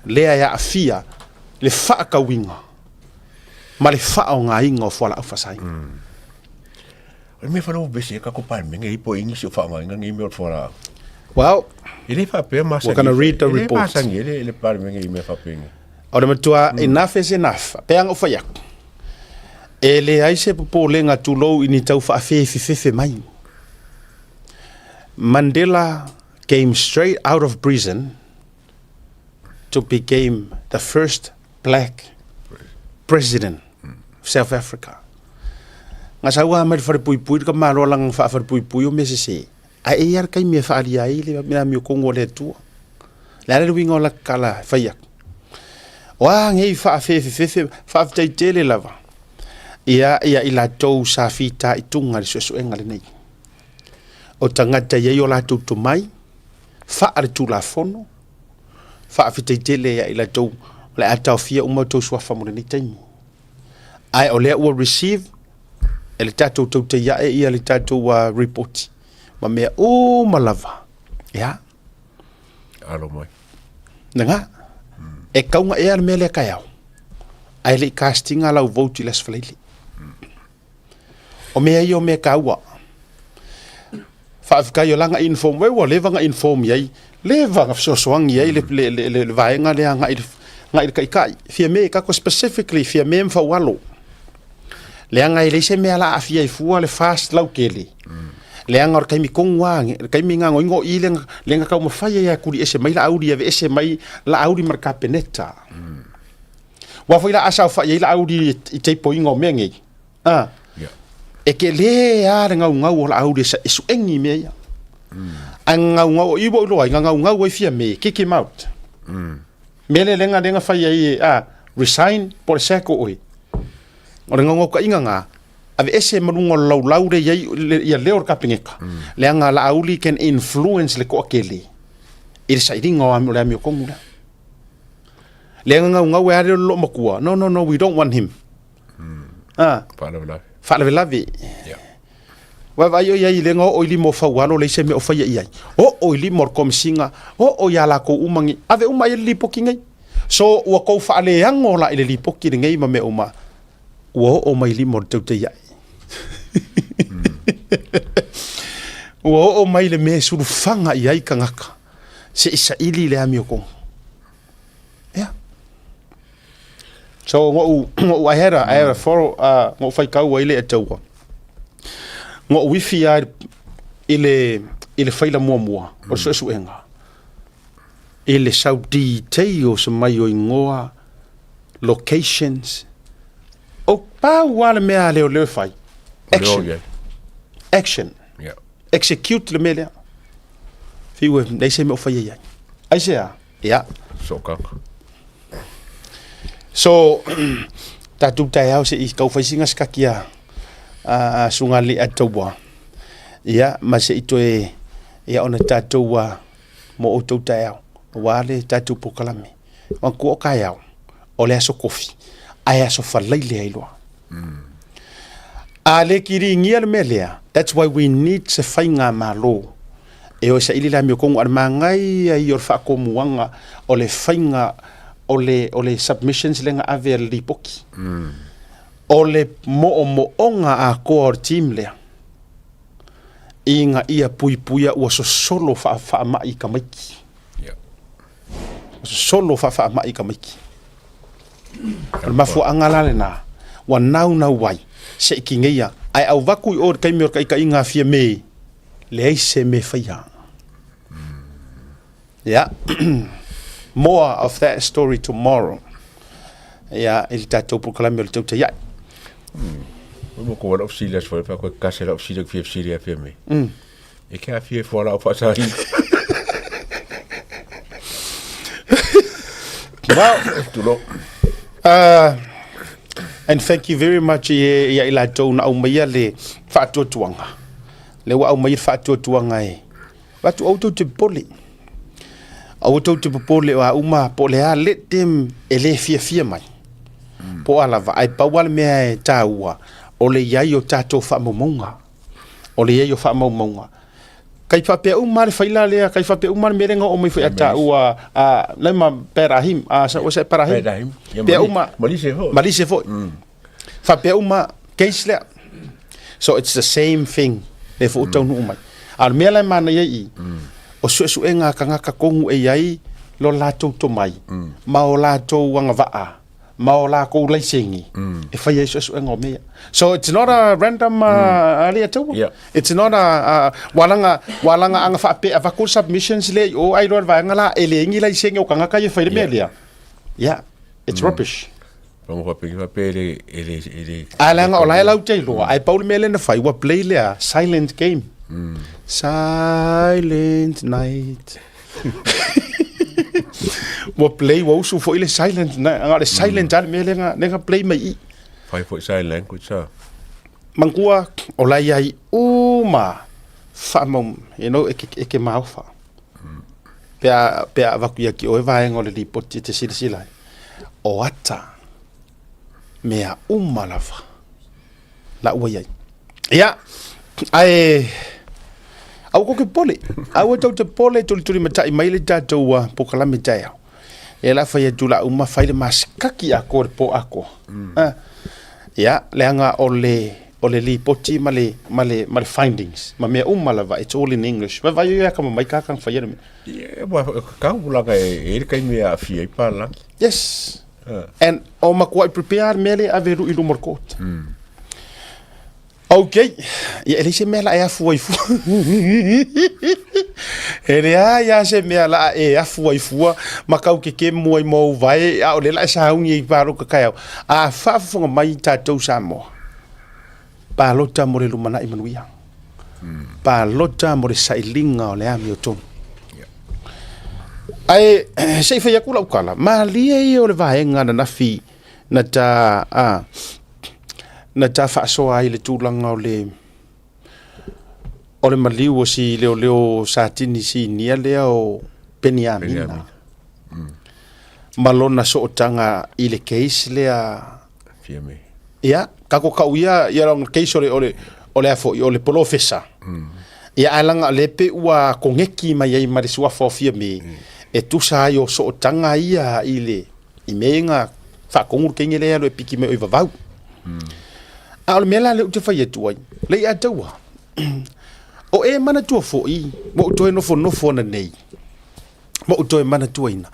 lea e aafia le faatauina ma le faaaogaina o fualaau faasaina. O le mea whanau bese e kako palemene i po inisi o whaangainga ngi mea o le whalaau. Well, E le whapea masangi. We're gonna read the E le report. masangi e le, le palemene i mea whapea ngi. O le matua enough is enough. Pea nga fai aku. E leai se popolega tulou i ni tau faafefefefe mai. Mandela came straight out of prison to became the first black president of South Africa. Nga sau a mai le falepuipui le ka malo langa faafalepuipui o mea sese. Ae e i ai le taimi e faaalia ai le mea amiotogi o le Atua. Le a le uiga o la tala e fai atu. O a nei faafefefefe, faafetai tele lava ia ia i latou sa fitaituga i le suesuega lenei. O tagata e i ai o latou tomai, faa le Tulafono, faafetai tele ia i latou o le a taofia uma outou suafa mo lenei taimi. Ae o lea ua receive e le tatou tautai ae ia le tatou uh, report ma mea uma lava. Ia. Alo mai. Nanga. E kaunga ea le mea lea taeao. Ae le i castinga lau vote i le Aso Faraile. O mea ia o mea taua. Faafetai o la na inform, we ua leva na inform i ai, leva na fesoasoani i ai le, le, le, le, le vaega lea agai le, agai le taitai. Fiame, kako specifically Fiame ma Faualo. Leaga e leai se mea la aafia ai fua le fast lautele. Leaga o le taimi tonu lava, le taimi na goigo'i le le na taumafai ai e tuli ese mai Laauli e aveese mai Laauli ma le Kapeneta. Aua foi la a saofai ai Laauli i teipoiga o mea nei, a, e tele lava le gaugau o Laauli e suegi i mea ia. Ae gaugau, o i ua ou iloa ai, na gaugau ai Fiame, kick him out. Mea lea lea na fai ai a, resign po o le sack oe. O le gaugaukaiga na, aveese ma luga o le laulau lea i ai ia leo o le Kapeneta, leaga Laauli can influence le toatele i le sailiga o le amiotonu lea. Lea na gaugau ai lava lea o le loomatua, no, no, no, we don't want him. Ah. Faalavelave. Faalavelave. Yeah. Vaavaai o i ai i lea oo i lima o Faualo leai se mea o faia i ai. Oo i lima o le Komesina, oo iā latou uma nei, ave uma i ai le lipoti nei. So ua tou faaleago la i le lipoti lenei ma mea uma, ua oo mai i lima o le teuteia'i. Ua oo mai le mea e sulufaga i ai tagata se i saili le amiotonu. Yeah. So ngo'u ngo'u I had a, I had a follow uh, ngo'u faitau ai le ataua. Ngo'u wifi a i le i le faila muamua o le suesuega. I le sau details mai o ingoa, locations. O pau lava le mea a leoleo e fai. Action. Action. Yeah. Execute le mea lea. Fiu e leai se mea o faia i ai. Aisea? Ia. Sookaga. So, tatou taeao se i tau fai sina sikaki a, a, a suga a taua. Ia, ma se i toe, ia ona tatou a, mo outou taeao, aua le tatou polokalame. Manatua o taeao, o le aso kofi, ae aso falaile ai loa. A le kiligia le mea lea, that's why we need se faigamalo e o e saili le amiotonu a le manaia ia o le faatomuaga o le faiga o le, o le submissions lea na ave a le lipoti. O le moomooga atoa o le team lea, ina ia puipuia ua sosolo faafaamai i tamaiti. Ua sosolo faafaamai i tamaiti. O le mafuaaga la lena ua naunau ai se i tineia, ae avatu i o i le taimi o le taitaiga a Fiame, leai se mea e faia. Yeah. More of that story tomorrow. Yeah, i le tatou polokalame o le tautai ai. Mo ko wala ofisili as foi pa ko kase la ofisili fia ofisili a fia me. E ke a fia fo la o faasali. Well, Tulo. And thank you very much i ia i latou na aumaia le faatuatuaga. Le ua aumaia le faatuatuaga e Avatu aua tou te popole. Aua tou te popole o a uma po o le a let them e le fiafia mai. Po o a lava, ae pau lava le mea e taua, o le i ai o tatou faamaumauga. O le i ai o faamaumauga. Kai faapea uma lava le faila lea, kai faapea uma lava le mea lea na oo mai foi ia taua a le ma Perahim, a sa was it Perahim? Perahim. Ya, Pea uma. Malise foi. Malise foi. Faapea uma case lea. So it's the same thing lea foi ua taunuu mai. A o le mea la e manaia i i, o suesuega a tagata tonu e i ai lo latou tomai ma o latou agavaa ma o latou laiseni e fai ai suesuega o mea ia. So it's not a random alii taua. It's not a ua laga ua laga aga faapea avatu le submissions lea i o ai loa le vaega la e leai ni laiseni o tagata ia e fai le mea lea. Yeah, it's rubbish. Rongo faapea faapea e le e le e le Ae leaga o la e latou te iloa, ae pau le mea lea na fai, ua play lea silent game. Silent night. Ua play, ua usu foi le silent night. Aga o le silent lava le mea lea na, lea na play mai i i. Fai foi sign language a. Manatua, o la e i ai uma faamaum, you know, e ke, e ke maofa. Pe a, pe a avatu ia ki oe vaega o le lipoti e te silasila ai, o ata mea uma lava la ua i ai. Ia, ae aua tou te popole, aua tou te popole, tulitulimatai mai le tatou polokalame taeao. Ia la fai atu la uma fai le masikaki atoa le po atoa. Ah, ia, leaga o le o le lipoti ma le, ma le, ma le findings, ma mea uma lava, it's all in English. Vai vai ia ka mamai ka kang whaia le mea. Ia, wa kau laga e e le kaimi e aafia ai palangi. Yes. And o makuai prepare le mea lea ave lui luma o le court. Okay. Ia, e leai se mea la e afu ai fua. E leai lava se mea la e afu ai fua ma kau kekemu ai ma ou vae, a o lea la e sauni ai palota taeao. A faafofoga mai tatou Samoa, palota mo le lumanai manuia. Palota mo le sailiga o le amiotonu. Ae se i fai atu lau tala, malie ia o le vaega ananafi na ta a na ta faasoa ai le tulaga o le o le maliu o si leoleo Satini Sinia lea o Peniamina. Peniamina. Ma lona sootaga i le case lea Fiame. Ia, kako kau ia ia lona case o le o le o le a foi o le polofesa. Ia ae laga o lea pei ua koneki mai ai ma le suafa o Fiame e tusa ai o sootaga ia i le I mea ia na faatonu le teine lea e alu e piki mai o i vavau. A o le mea la lea ou te fai atu ai, Leiataua, o e manatua foi, ua ou toe nofonofo ananei, ma ou toe manatuaina,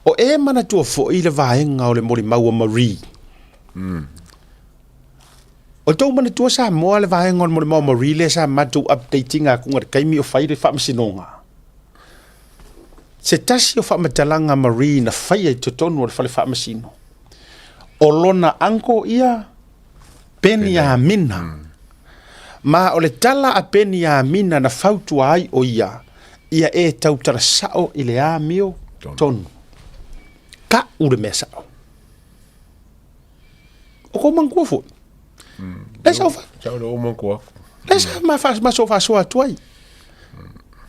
o e manatua foi le vaega o le molimau a Marie. O tou manatua Samoa le vaega o le molimau a Marie lea sa matou update ina atu i le taimi o fai le faamasinoga. Se tasi o faamatalaga a Marie na faia i totonu o le fale faamasino, o lona uncle ia Peniamina. Ma o le tala a Peniamina na fautua ai o ia, ia e tautala sao i le amio tonu. Ka'u le mea sao. O kou manatua foi. Le sa fa. Sa o le o manatua aku. Le sa ma fa ma so faasoa atu ai.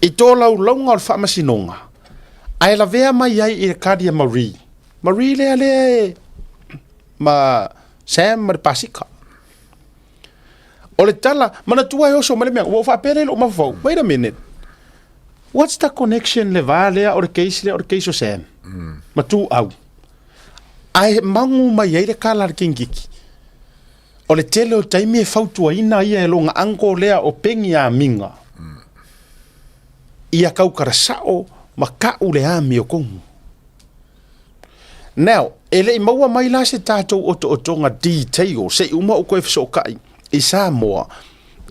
I tolaulauga o le faamasinoga, ae lavea mai ai i le kadi a Marie. Marie lea lea e ma Sam ma le pasika. O le tala, manatua e oso mai le mea, ua ou faapea lea i lou mafaufau, wait a minute, what's the connection le va lea o le case lea o le case o Sam? Ma Tuau. Ae magu mai ai le kala a le kingiki. O le tele o taimi e fautuaina ia e lona uncle lea o Peniamina ia kaukalasao ma ka'u le amiotogu. Now, e le i maua mai la se tatou otootoga detail se i uma ou toe fesootai i Samoa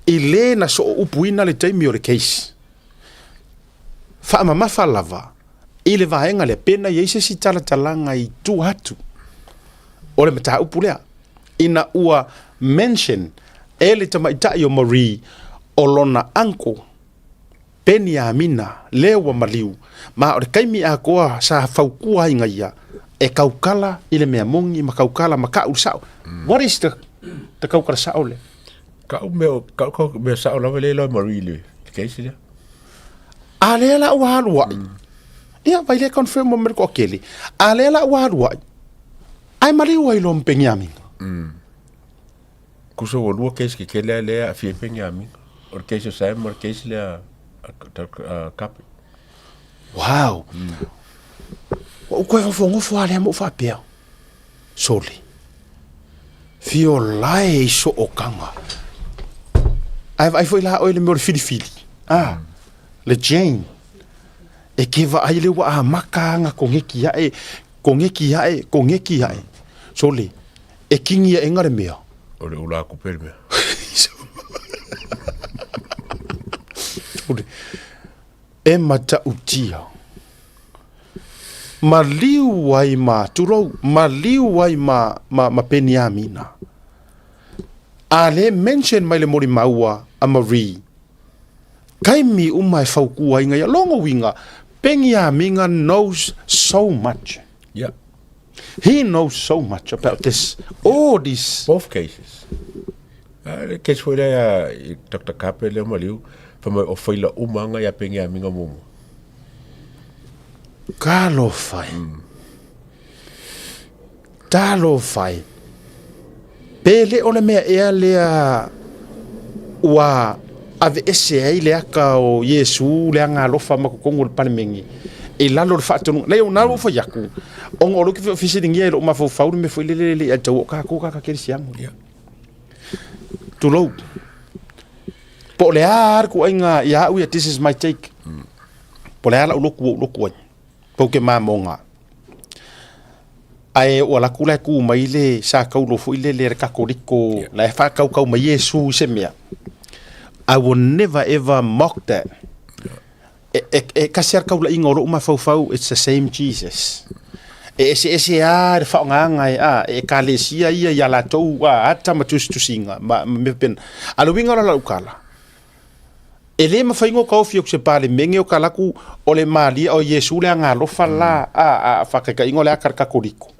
i le na sooupuina le taimi o le case. Faamamafa lava i le vaega lea pe na i ai se isi talatalaga i tua atu o le mataupu lea ina ua mention e le tamaitai o Marie o lona uncle Peniamina lea ua maliu, ma o le taimi atoa sa fautua ai ia e taukala i le mea moni ma taukala ma ka'u le sa'o. What is the the taukala sa'o lea? Ka'u mea, ka'u kau mea sa'o lava lea iloa e Marie le case lea. A lea la ua alu ai. Ia, vai lea confirm mo me le toatele. A lea la ua alu ai. Ae maliu ai loa ma Peniamina. Tusa ua lua case kekele a lea e aafia ai Peniamina. O le case o Sam ma le case lea a Kape. Wow. Ua ou toe nofonofo lava lea ma ou faapea, Sole, fiolae i sootaga. Ae vaai foi la oe i le mea o le filifili, ah, le Jane, e te vaai lea ua amata ana koneki ae, koneki ae, koneki ae. Sole, E kingi aʻe le mea. O le ula aku pea le mea. E matautia. Maliu ai ma, tulou, maliu ai ma, ma, ma Peniamina. A lea e mention mai le molimau a Marie, taimi uma e faukua ai ia. Lona uiga, Peniamina knows so much. Yeah. He knows so much about this, all this. Both cases. A le case foi lea i Doctor Kape lea maliu, fai mai o faila uma anga ia Peniamina muamua. Talofa e. Talofa e. Pe le o le mea ea lea ua aveese ai le aka o Iesu le agaalofa ma totonu o le Palemene i lalo o le faatonuga. Leai, o na ua ou fai atu, ona o lea ou te fesiligia i lou mafaufau le mea foi lele e le i aitau o tatou tagata kerisiano. Tulou. Po o le a le ituaiga ia au ia, this is my take. Po o le a lau lotu ua ou lotu ai. Pau ke mamoga. Ae ua alu atu la e tu mai le sa taulo foi lele a le Katoliko la e faatautau mai Iesu i se mea. I will never ever mock that. E, e, e kasi lava le taulaiga o lou mafaufau, it's the same Jesus. E eseese lava le faaaogaga e, a, e ekalesia ia i a latou a, ata ma tusitusiga ma, ma mea faapena. A o le uiga o la lau tala, E le mafai ona taofi atu se Palemene o talaatu o le Maria o Iesu le agaalofa la a a faataitaiga o le ata a le Katoliko.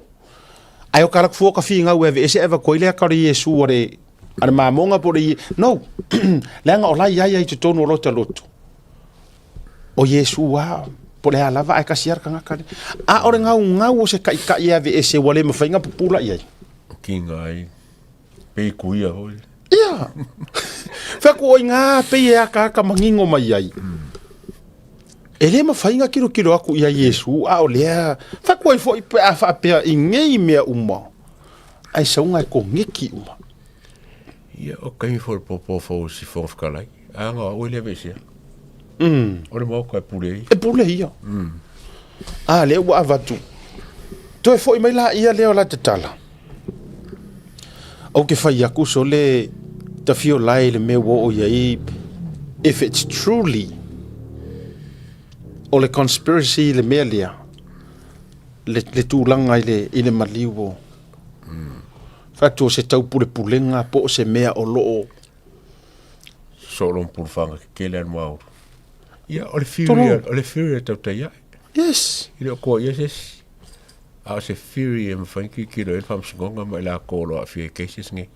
Ae o talaatu fua o ka finau e aveese ae avatu ai le ata o le Iesu a le a le mamoga po o le No! Leaga o la e i ai ai i totonu o lota loto. O Iesu lava po o le a lava ae tasi lava le tagata lea. A o le gaugau o se taitai e aveese ua le mafai ona pupula i ai. O kiga ai. Pei kuia foi. Ia. Fai atu o iga pei e akaaka manino mai ai. E le mafai ona tilotilo atu ia Iesu, a o lea, fai atu ai foi pe a faapea i nei mea uma, ae sauga e koneki uma. Ia, o taimi foi o le pōpō fou o si Fofoga Fetalai, a na o au e le aveesea. O le Maota e pule ia. E pule ia. A lea ua avatu. Toe foi mai laia lea o la tatala. Ou te fai atu sole tafio lae i le mea ua oo i ai if it's truly o le conspiracy le mea lea le, le tulaga i le, i le maliu o fai atu o se taupulepulega po o se mea o lo o Solo ma pulufaga kekele a le maoru. Ia, o le theory, o le theory a tautai ae. Yes. E le o koa ia se isi. A o se theory e mafai ona tilotilo ai le faamasinoga ma i latou o lo o aafia i cases nei.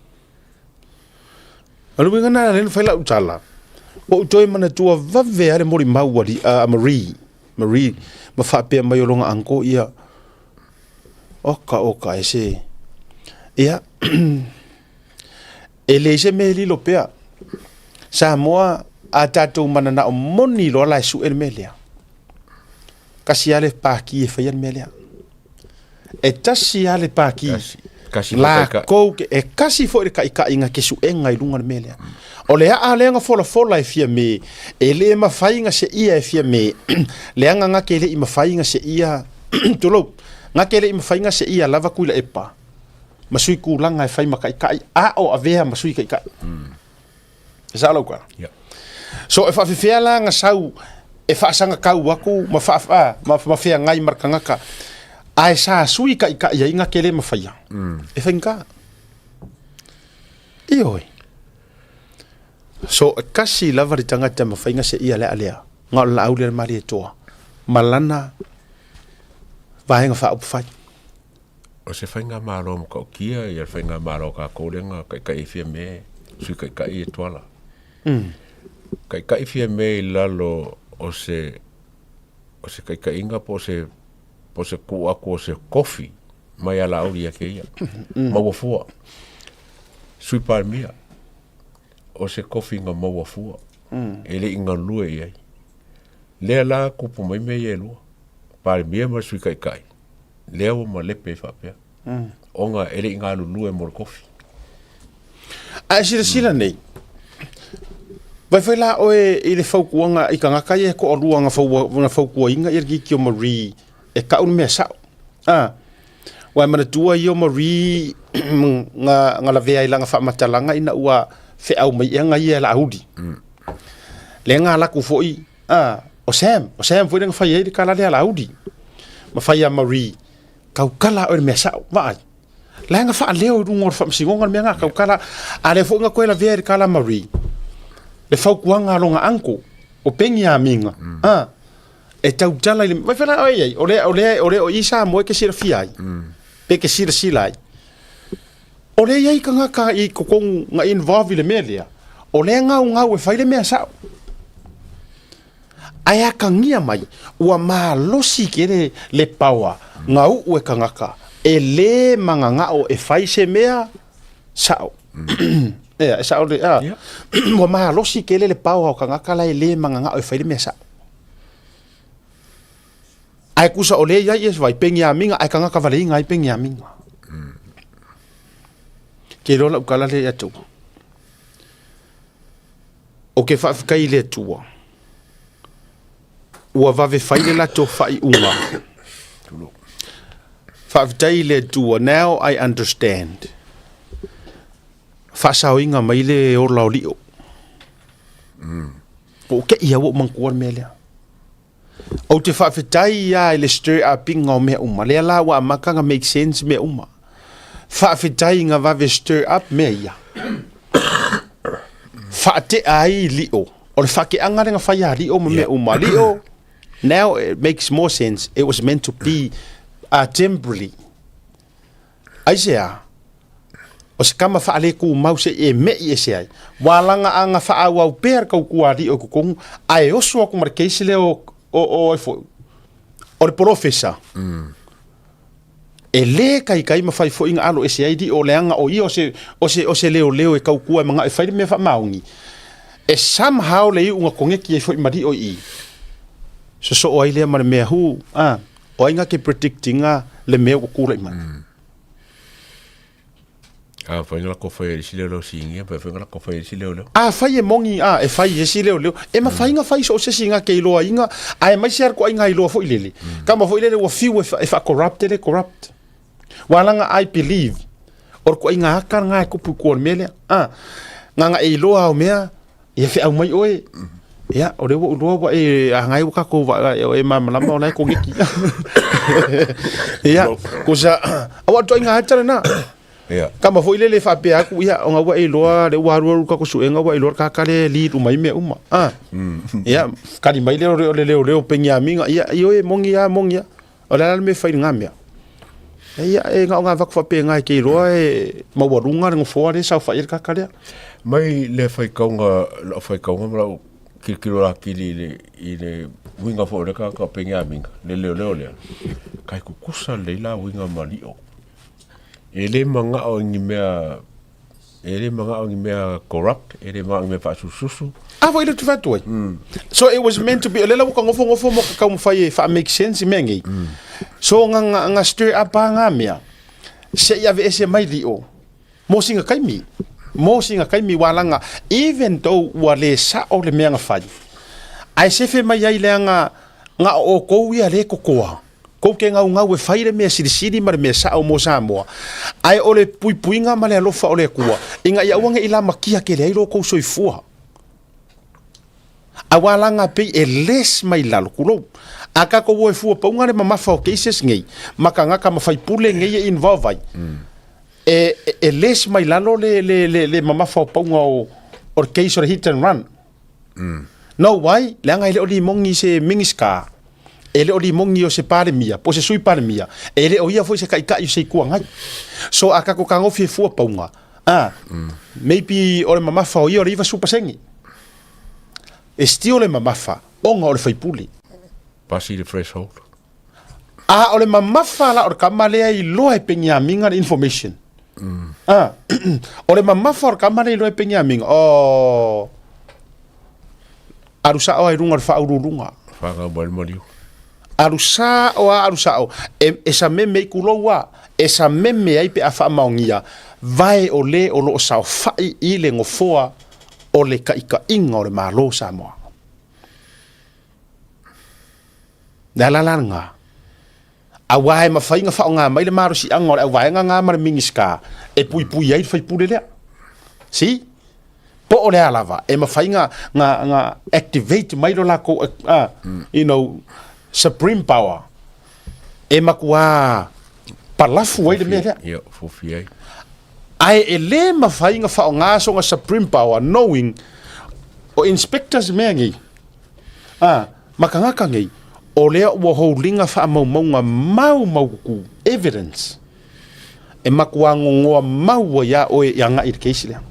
O le uiga lena lea na fai lau tala, ua ou toe manatua vave lava le molimau a Marie, Marie ma faapea mai o lona uncle ia, oka oka e se, ia, E leai se mea e lilo pea. Samoa, a tatou mananao moni loa la e sue le mea lea. Tasi lava le paki e faia le mea lea. E tasi lava le paki. Tasi. kasi foi kaikaʻi. Lakou ke, e kasi foi le kaʻikaʻiga ke suʻega i luga o le mea lea. O le aʻa lea na folafola e Fiamē, e lē mafai na seʻia e Fiamē, leaga na ke leʻi mafai na seʻia, tulou, na ke leʻi mafai na seʻia lava Tuilaepa ma sui kulaga e fai ma kaʻikaʻi, a o avea ma sui kaʻikaʻi. E sao lau tala? Yeah. So e faafefea la na sau e faasagakau aku ma faa, a, ma, ma feagai ma le tagata, ae sa sui kaʻikaʻi ai na ke lē mafaia. E faigata. Ioe. So e kasi lava le tagata e mafai na seʻia le aʻa lea, na o le laau lea le Malietoa ma lana vaega faaupufai. O se faigamalo matautia ia le faigamalo a tatou lea na taitai ai Fiame, Sui Taitai e Tuala. Taitai Fiame i lalo o se o se taitaiga po o se po o se tuu atu o se kofi mai ia Laauli ia te ia. Maua fua. Sui Palemia, o se kofi na maua fua. E le i galue i ai. Lea la kupu mai mea ia e lua, Palemia ma le Sui Taitai. Lea ua malepe ai faapea. Ona e le i galulue mo le kofi. A e silasila nei, vai foi la oe i le fautuaga i tagata ia e toalua na fau, na fautuaina ia le Kiki o Marie e kau le mea sao. A, ua e manatua ia o Marie na, na lavea ai lana faamatalaga ina ua feau mai ea na ia e Laauli. Lea na alu atu foi A, o Sam, o Sam foi lea na fai ai le kala lea a Laauli. Ma fai ia Marie, taukala oe i le mea sao, vaai. La na faaleo i luga o le faamasinoga le mea na, taukala. A lea foi na toe lavea i le kala a Marie, le fautuaga a lona uncle, o Peniamina, a, e tautala i le, vai fai la oe i ai, o lea, o lea, o lea o i Samoa e ke silafia ai, pe ke silasila ai. O lea i ai tagata i totonu na involve i le mea lea, o lea gaugau e fai le mea sao. Ae atagia mai, ua malosi tele le power na uu e tagata e le mananao e fai se mea sao. Ea, e sao le, a, ua malosi tele le power o tagata la e le mananao e fai le mea sao. Ae kusa o lea i ai ia vai Peniamina ae tagata valeiga ai Peniamina. Ke iloa lau tala lea ia te au. O ke faafetai i le Atua, ua vave fai le latou faaiuga. Faafetai i le Atua, now I understand. Faasaoina mai le ola o Lio. Po o kei au o manatua le mea lea. Ou te faafetai ia i le stir up-inga o mea uma. Lea la ua amata na make sense mea uma. Faafetai na vave stir up mea ia. Faatea ai Lio. O le faateaga lea na fai a Lio ma mea uma. Lio, now it makes more sense. It was meant to be temporarily. Aisea? O se kama faaletumau se i e meʻi ese ai. Ua alagaaga faaauau pea le tautua alii o i totonu, ae oso atu ma le case lea o, o, o ai foi, o le polofesa. E lē kaikai ma fai foi na alo ese ai lio leaga o ia o se, o se, o se leoleo e tautua e manao e fai le mea faamaoni. E somehow le iuga koneki ai foi ma lio i i. Sosoo ai lea ma le mea hu, a, o ai na ke predict ina le mea ua tulai mai. A fai na lako fai e isi leoleo sinia, pe fai na lako fai e isi leoleo. A fai e moni, a e fai e isi leoleo, e mafai na fai so o se isi na ke iloa inga, a e mai se ar ko inga iloa foi lele. Kama foi lele ua fiu e, e wha corrupt ele corrupt. Wa langa I believe, o ko inga aka nga e kupu kua le mea lea. A, nga nga e iloa au mea, Ia feau mai oe. Ia, o lea ua ou iloa ua e agai ua tatou vaa e malamalama o la e koneki. Ia, kusa, aua o le ituaiga ata lena. Ia. Kama foi lele faapea atu, ia, ona ua e iloa, lea ua alualu le tatou suega ua e iloa le tagata lea e lead uma ai mea uma. Ah. Ia, kali mai lea o le leoleo Peniamina, ia, ioe, moni lava, moni lava. O le a la le mea e fai i lena mea? Ia, e na o ngā vaku faapena e ke iloa e maualuga le nofoa lea e saofai ai le tagata lea. Mai le faitauga, lau faitauga ma lau tilotilo atili i le, i le uiga foi o lea tagata o Peniamina, le leoleo lea, kai tutusa lelei la uiga ma lio. E le manao i ni mea E le manao ni mea corrupt, e le manao ni mea faasususu. A foi le fai atu ai. So it was meant to be, o lea la ua ka nofonofo ma ka taumafai e faa make sense i mea nei. So nga, nga, nga stir up a ngā mea. Se i aveese mai lio mo singa kaimi, mo singa kaimi walaga even though ua le sa'o le mea na fai, ae sefe mai ai leaga na o oukou ia le kokoa, kou ke gaugau e fai le mea silisili ma le mea sa'o mo Samoa, ae o le puipuiga ma le alofa o le Akua, ina ia aua ne i lamatia tele ai lo oukou soifua. Auā laga pei e les mai lalo, kulou. A kakou o e fua pauga le mamafa o cases nei, ma kagaka ma faipule nei e involve ai, e, e les mai lalo le, le, le, le mamafa o pauga o, o le case o le hit and run. No why? Leaga e le o limoni se Minister, e le o limoni o se Palemia, po o se Sui Palemia, e le o ia foi se Taitai o se Itu Agai. So a kakou kagofi e fua pauga, a, maybe o le mamafa o ia o le 90%. E still le mamafa ona o le faipule. Pasi le threshold. A o le mamafa la o le kama lea i loa e Peniamina le information. Ah, o le mamafa o le kama lea i loa e Peniamina. Oh, alu sa'o ai luga o le faauluuluga. Whāngau mai le maliu. Alu sa'o a alu sa'o. E, e sameme i kulou a. E sameme ai pe a faamaonia. Vae o le o loo saofa'i i le gofoa o le taʻitaʻiga o le Malo o Samoa. Le ala la lena, auā e mafai ona faaaoga mai le malosiaga o le auvaega lena ma le Minisita e puipui ai le faipule lea. See? Po o le a lava, e mafai ona, ona, ona activate mai lo lakou, uh, you know, supreme power e matuā palafu ai le mea lea. Ia, fofi ai. Ae e lē mafai ona faaaoga sona supreme power knowing o inspectors mea nei a ma tagata nei o lea ua houliga faamaumauga maumaututu evidence e matuā gogoa mau ai iā oe e agai i le case lea.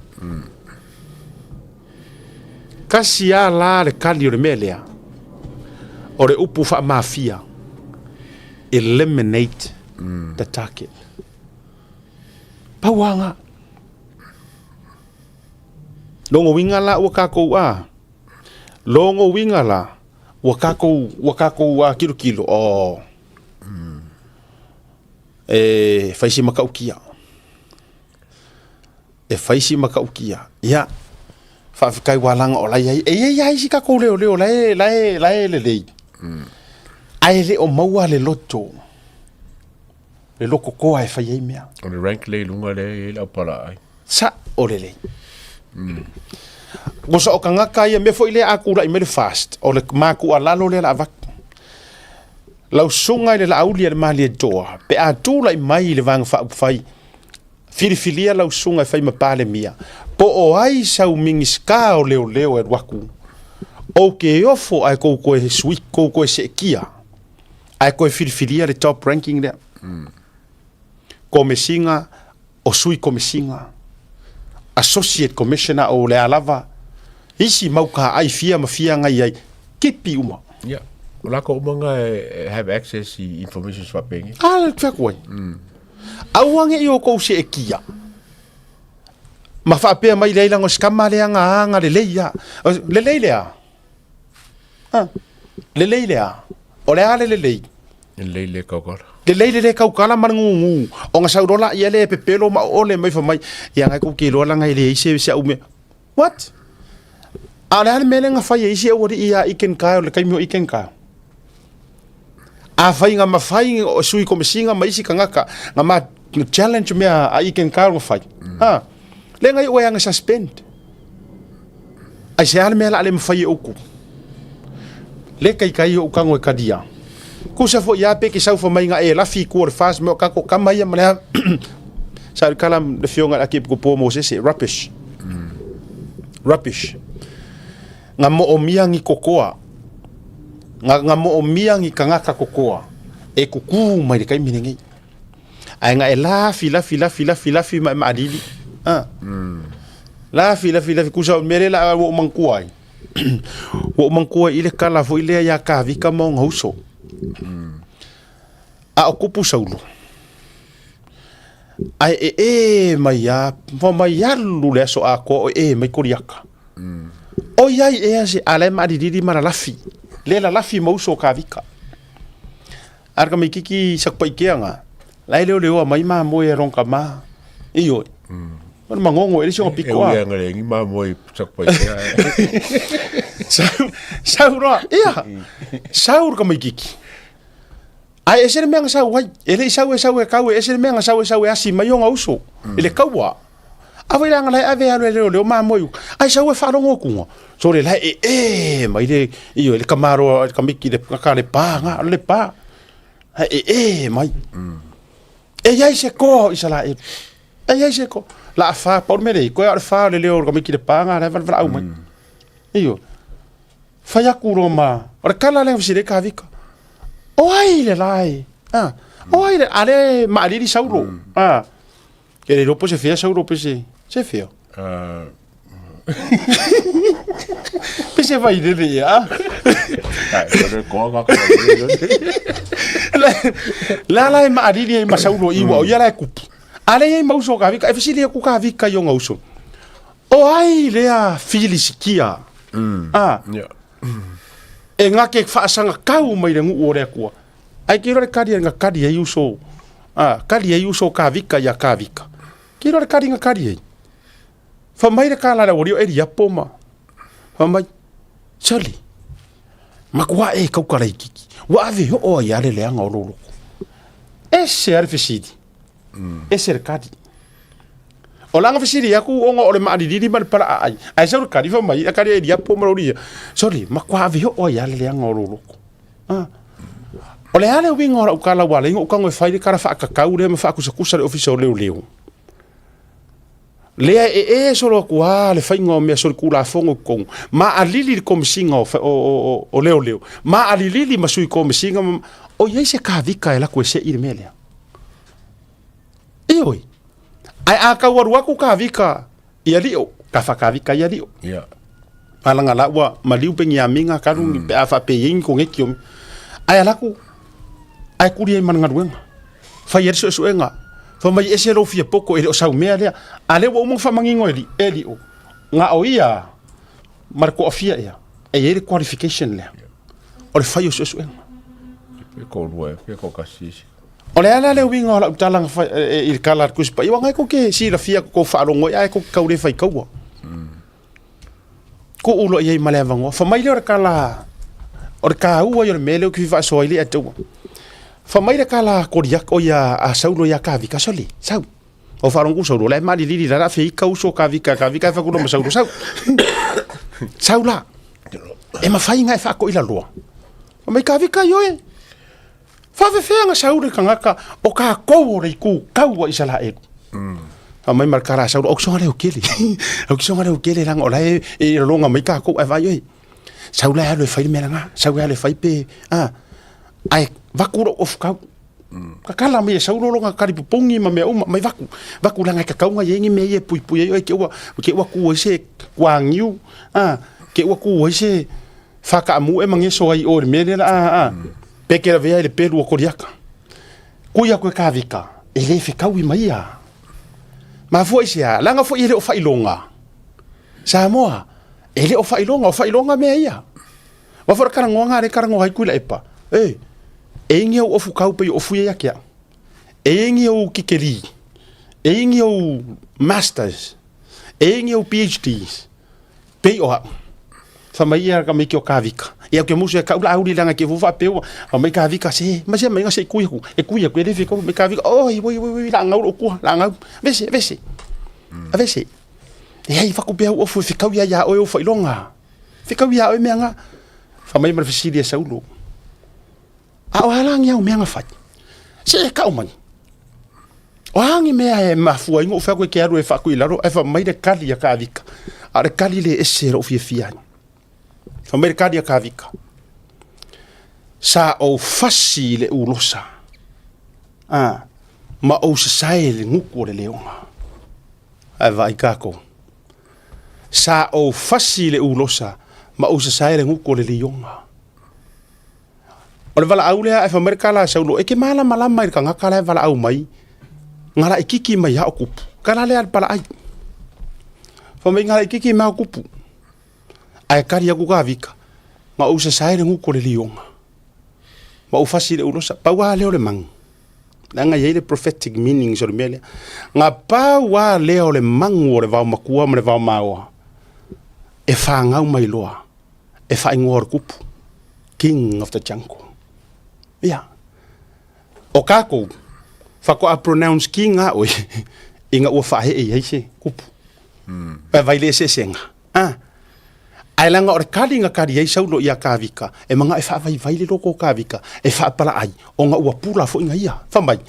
Tasi a la le kali o le mea lea o le upu faamafia eliminate the target. Pau lava lena. Lona uiga la ua tatou a, lona uiga la ua tatou, ua tatou a tilotilo, oh, e fai si matautia. E fai si matautia. Ia, faafetai ua laga o la e i ai. E i ai lava isi tatou leoleo la e, la e, la e lelei. Ae le o maua le loto. Le loto toa e fai ai mea. O le rank lea i luga lea e i ai le aupalaai. Sa'o lelei. Osa o tagata ia mea foi lea a tula'i mai le fast, o le matu'alalo lea la avatu. Lau susuga i le Laauli a le Malietoa, pe a tula'i mai i le Vaega Faaupufai, filifilia lau susuga e fai ma Palemia, po o ai sau Minisita o Leoleo e alu atu, ou te ofo ae tou toe sui, tou toe seetia, ae toe filifilia le top ranking lea. Komesina o Sui Komesina, Associate Commissioner o le a lava, isi mau kaai fia ma fia ngai ai, kipi uma. Ia, o lako uma nga e have access i information faapenge. A le fea ai. Aua ne i oukou seetia ma faapea mai leai leaga o se tama lea na aga lelei a. Lelei lea. Ha. Lelei lea. O le a le lelei? Lelei le kaukala. Lelei le le kaukala ma le gugu. Ona sau loa laia lea e pepelo ma oole mai fai mai, ia ngai kou ke iloa leaga e leai se se au mea. What? A o le a le mea lea na fai e isi aualii ia Iken Kyle i le taimi o Iken Kyle? Afai na mafai o sui komesina ma isi tagata na ma challenge mea a Iken Kyle na fai. Ha. Lea na iu ai na suspend. Aisea le mea o le a le mafai e outou? Le kaikai o ou tago e talia. Kusa foi lava pe ke sau fai mai na e lafi i tua o le FAST mea o tatou tama ia ma le a sa le kala le afioga i le Akiepikopo o Mosese, rubbish. Rubbish. Na moomia ni kokoa, na, na moomia ni tagata kokoa e kukū mai le taimi lenei. Ae na e lafi, lafi, lafi, lafi, lafi ma e maalili. Ah. Lafi, lafi, lafi, kusa o le mea lea la ua ou manatua ai. Ua ou manatua i le kala foi lea iā Kavika ma ona uso. A o kupu Saulo. Ae e e mai a, fa mai alu le aso atoa o e mai Koliata. Oi ai ea se a la e maalilili ma lalafi. Le lalafi ma uso o Kavika. A le tamaititi Satupaitea na. La e leoleoa mai mamoe a lona tama. Ioe. O le magogo e le isi ona pito a. E ui anga le mamoe i Satupaitea. Sau, sau loa, ia, sau le tamaititi. Ae ese le mea na sau ai. E le i sau e sau e kau, e ese le mea na sau e sau e asi mai ona uso i le kaua. A foi leaga la e ave e alu e leoleo mamoe i uka. Ae sau e faalogo atuga. Sole la e e mai le, ioe, le tamaloa, le tamaiti le tagata le pa na, o le pa. Ae e e mai. E i ai se toa o Isaraelu. E i ai se toa. La a fa, pau le mea lea, koe a o le fa o le leo o le tamaiti le pa na, la e valevalaau mai. Ioe. Fai atu loa ma, o le tala lea na fesili ai Kavika. O ai le la e, a, o ai le, a le maalili Saulo, a. Ke le iloa po o se fea Saulo pe se, se fea? Pe se vailele ia, a. La la e maalili ai ma Saulo i ua o ia la e kupu. A lea e i ai ma uso o Kavika, e fesili atu Kavika i ona uso. O ai lea Filisitia? A, e gake faasagatau mai le nuu o le Atua. Ae ke iloa le kali na kali ai uso, a, kali ai uso o Kavika iā Kavika. Ke iloa le kali na kali ai. Fai mai le kala a le aualii o Eliapo ma, fai mai, Sole, matua e kauka laitiiti, ua ave oo ai lava le leaga o lou loto. Ese lava le fesili. Ese le kali. O lana fesili atu ona o le maalilili ma le palaaai. Ae sau le kali fai mai, a kali a Eliapo ma lou ia. Sole, matua ave oo ai lava le leaga o lou loto. Ah. O le a le uiga o lau tala ua ala ai ona ou tago e fai le tala faatatau lea ma faakusakusa le Ofisa o Leoleo? Lea e ee solo atu lava le faiga o mea solitulafono i totonu, maaalili le Komesina o, o, o, o Leoleo, maaalilili ma Sui Komesina, ma, o i ai se kavika e alu atu e se'i le mea lea? Ioe. Ae a tau alu atu kavika i alio, ka whakavika i alio. Yeah. Alanga la ua maliu pe ngiamiga kalu mm. pe a whape i ko ngeki o. Ai alaku ai kuri ai mangaluenga. Fai ai suesuenga. Fa mai ese lo fia poko e le o sau mea lea. A le ua uma whamangingo e li, e li o. Nga o ia ma le koafia ia. E i ai le qualification lea. O le fai o suesuega. Pe ko rua, pe ko kasi isi. O le a la le uiga o lau tala na fai, e, i le kala a le Tusi Paia, ua ngai ko ke silafia ko kou faalogo ai, ae ko ke kau le fai kaua. Kuu loa i ai ma le avanoa. Fa mai lea o le kala, o le kāua ia o le mea lea ou te fia faasoa ai le ia te ua. Fa mai le kala a Koriaka, o ia a Saulo ia Kavika, sole, sau. O faalogo ku Saulo, la e malilili la la fe i kau uso Kavika, Kavika e fakulo ma Saulo, sau. Sau la. E mafai nga e faako i la loa. Fa mai Kavika ioe. Faafefea na sau le tagata o kakou o le itu kau a Isaraelu. Fai mai ma le kala a Saulo, au soga leo kele. Au soga leo kele leaga o la e e lologa mai kakou ae vaai oe. Sau la e alu e fai le mea lena, sau e alu e fai pe, a. Ae vaku lou ofu kau. Kakala mai e Saulo lona kalipopogi ma mea uma, mai vaku. Vaku leaga e kakauga i ai ni mea ia e puipui ai oe ke ua, ke ua ku ai se kuagiu, a, ke ua ku ai se Whakaamu e mangeso ai oe le mea lea la a, a. Pe ke lavea i le pelu o Koriaka. Kui aku e Kavika, e le fekaui mai ia. Mafua i se a, leaga foi e le o faailoga. Samoa, e le o faailoga, o faailoga mea ia. Wa foi le kalagoaga a le kalagoa ai Tuilaepa, e, e ingi au ofu kau pei o ofu ia ia ke au. E ingi au kikeli, e ingi au masters, e ingi au PhDs. Pei o au. Fa mai ia ka mai ki o Kavika. Ia ke musu e ka ula auli langa ke fufa peu. Fa mai Kavika se, ma se mai se kui ku. E kui ku e le fiko mai Kavika. Oi oi oi oi la ngau ku, la ngau. Vese vese. A vese. E ai faku pe au ofu fikau ia ia oe o failonga. Fikau ia oe mea nga. Fa mai ma le fesili e Saulo. A o alangi au mea nga fai. Se e kau mai. O a ni mea e mafua ai ngoʻu fai atu e ke alu e faaku i lalo, ae fai mai le kali a Kavika. A o le kali le ese loʻu fiafia ai. Fai mai le kali a Kavika, Sa ou fasi i le ulosa, a, ma ou sasae i le gutu o le leoga. Ae vaai kākou. Sa ou fasi i le ulosa, ma ou sasae i le gutu o le leoga. O le valaau lea ae fai mai le kala a Saulo, e ke malamalama i le tagata la e valaau mai, ngala i kiki mai a o kupu. Kala lea le palaai. Fai mai ngala i kiki mai a o kupu. Ae kali aku ka vika, ma ou sasae le nguko le lioga. Ma ou fasi le ulosa, pau a lea o le magu. Leaga e i ai le prophetic meanings o le mea lea. Na pau lava lea o le magu o le vaomakua ma le vaomaoa e fanau mai loa e faaigoa o le kupu, King of the Jungle. Ia. O kākou, faatoa pronounce king a oe ina ua faahee i ai se kupu. Mm. E vai le eseesega. Ah. Ae leaga o le kali na kali ai Saulo ia Kavika, e manao e faavaivai le loko o Kavika, e faapalaai, ona ua pula foi na ia. Fai mai,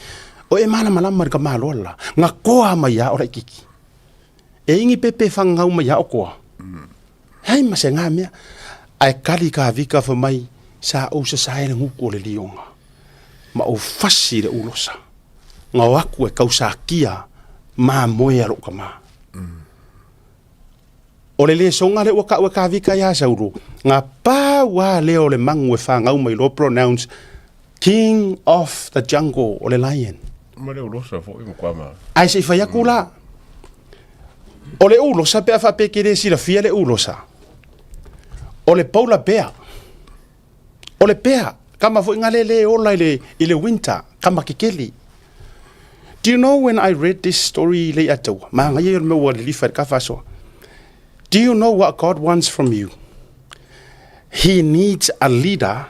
o e malamalama i le tamaloa la, na koa mai a o laititi. E ingi pepe fagau mai a o koa. Hei ma se ngā mea. Ae kali Kavika fai mai, sa ou sasae le guku o le lioga, ma ou fasi i le ulosa, na o aku e kausakia mamoe a lou tama. O le lesoga lea ua kau e Kavika iā Saulo, na pau lava lea o le magu e fanau mai loa pronounce King of the Jungle, o le lion. Ma le ulosa foi ma ma. Ae se i fai atu la, o le ulosa pe a faapea e te le silafia le ulosa, o le polar bear, o le pea, kama foi nga le le ola i le, i le winter, kama kekeli. Do you know when I read this story le ataua, manaia ia o le mea ua lilifa i le kafa asoa. Do you know what God wants from you? He needs a leader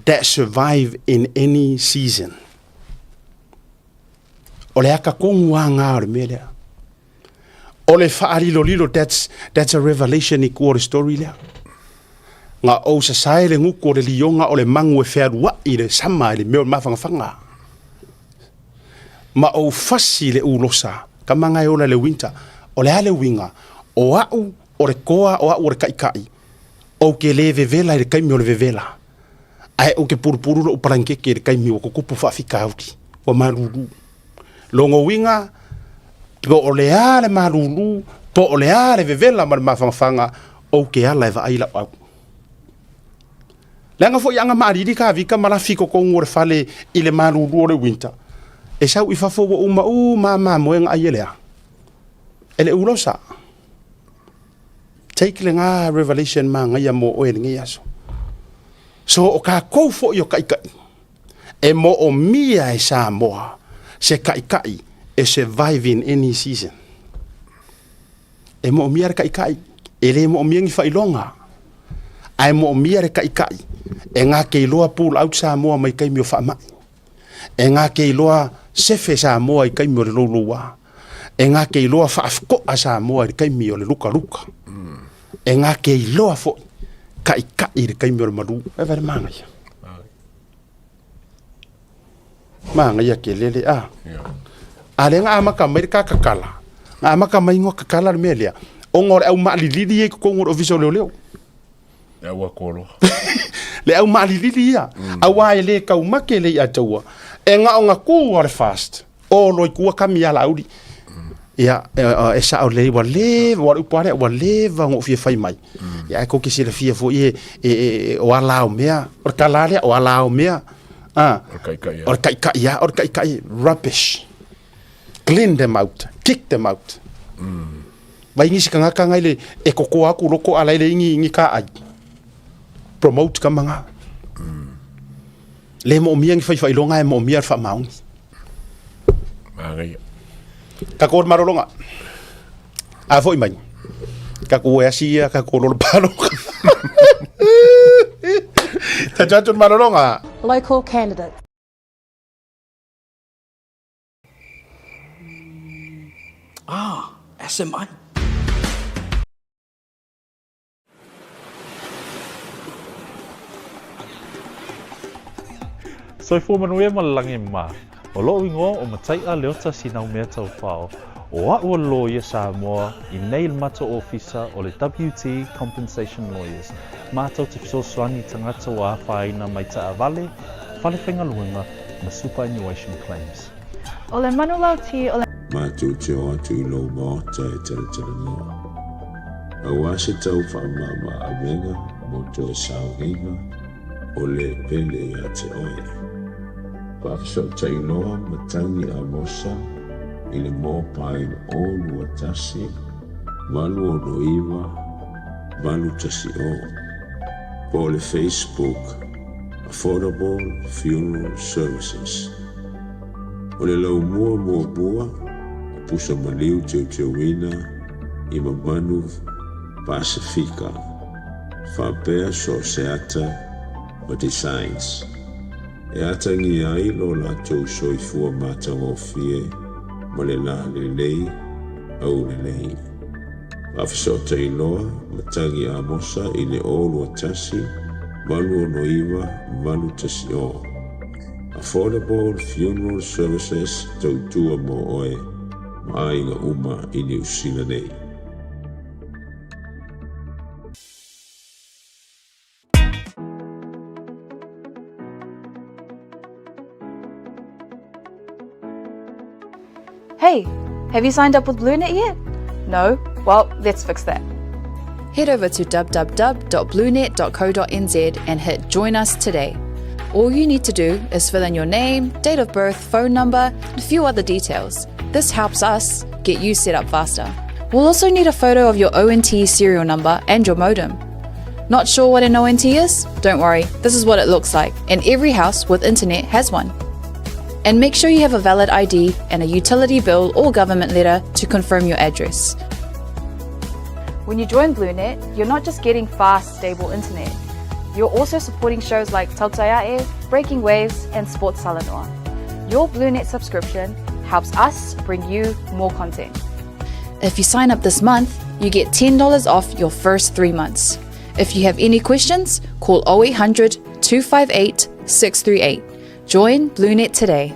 that survive in any season. O le aka kongu a ngā o le mea lea. O le faalilolilo, that's, that's a revelation i kua o le story lea. Nga ou sasae le nguku o le lioga o le magu e fealuai i le sama i le mea o le mafangafaga. Ma ou fasi le ulosa, ka manga e ola i le winter. O le a le uiga? O au o le koa, o au o le kaʻikaʻi, ou ke le vevela i le taimi o le vevela, ae ou te pulupulu lou palangeke i le taimi ua tutupu faafitauli, ua malulu. Lona uiga, po o le a le malulu, po o le a le vevela ma le mafangafaga, ou te ala e vaai lau au. Leaga foi aga maalili ka vika ma lafi i totonu o le fale i le malulu o le winter, e sau i fafo ua uma uma mamoe na ai e le a? E le ulosa. Take lena revelation manaia mo oe i lenei aso. So o kakou foi o kaʻikaʻi, E moomia e Samoa se kaʻikaʻi e survive in any season. E moomia le kaʻikaʻi, e le moomia ni faailoga, ae moomia le kaʻikaʻi e gakeiloa pull out Samoa mai taimi o faamai. E gakeiloa sefe Samoa i taimi o le louloua. E gakeiloa faafikoa Samoa i le taimi o le lukaluka. E gakeiloa foi kaʻikaʻi i le taimi o le malu. E vaai le manaia. Manaia ke lele a. A lea na amata mai le ta kakala. Na amata mai ngoa kakala le mea lea. Ona o le au maalilili ia i totonu o le Ofisa o Leoleo. Le au akolo. Le au maalilili ia. Auā e le taumate le i'a taua. E na o na tu o le fast. O loi kua kami ia Laauli. Ia, e sao lelei ua leva, ua le upu lava lea, ua leva ona ou fia fai mai. Ia ae tou te silafia foi e, e, e, o ala o mea, o le tala lava lea, o ala o mea. Ah, O le kaʻikaʻi o le kaʻikaʻi lava, o le kaʻikaʻi, rubbish. Clean them out, kick them out. Vai nisi tagata ngai le, e kokoa atu loko a la e leai ni, ni kaai. Promote ka manga. Le moomia ni faifailoga ae moomia le faamaoni. Manaia. Tatou le malologa. A foi mai. Tatou e asi ia tatou lolo paloka. Tatou atu le malologa. Local candidate. Ah, SMI. Soifua manuia ma le lagi ma. O loʻu igoa o Mataiʻa Leota Sinaumea Taufao. O aʻu o le loia Samoa i nei le matou ofisa o le WT Compensation Lawyers. Matou te fesoasoani i tagata ua afaina mai taavale, fale faigaluega ma superannuation claims. O le manulauti o le. Matou te o atu i lou Maota e talatalanoa, auā se tau faamama-avega mo toe sauniga o le pele ia te oe. Faafesootailoa Matagi Amosa i le mobile 0 2 1 8 6 9 8 1 0 po o le Facebook Affordable Funeral Services. O le laumua muamua o pusa maliu teuteuina i mamanu Pasifika, faapea so o se ata ma designs e atagia ai lo latou soifua matagofie ma le lalelei aulelei. Faafesootai loa Matagi Amosa i le 0 21 869 810. Affordable Funeral Services tautua mo oe ma aiga uma i Niu Sila nei. Hey, have you signed up with BlueNet yet? No? Well, let's fix that. Head over to www.bluenet.co.nz and hit Join Us today. All you need to do is fill in your name, date of birth, phone number, and a few other details. This helps us get you set up faster. We'll also need a photo of your ONT serial number and your modem. Not sure what an ONT is? Don't worry, this is what it looks like, and every house with internet has one. And make sure you have a valid ID and a utility bill or government letter to confirm your address. When you join BlueNet, you're not just getting fast, stable internet. You're also supporting shows like Tautai A'e, Breaking Waves, and Sports Talanoa. Your BlueNet subscription helps us bring you more content. If you sign up this month, you get $10 off your first 3 months. If you have any questions, call 0800 258 638. Join BlueNet today.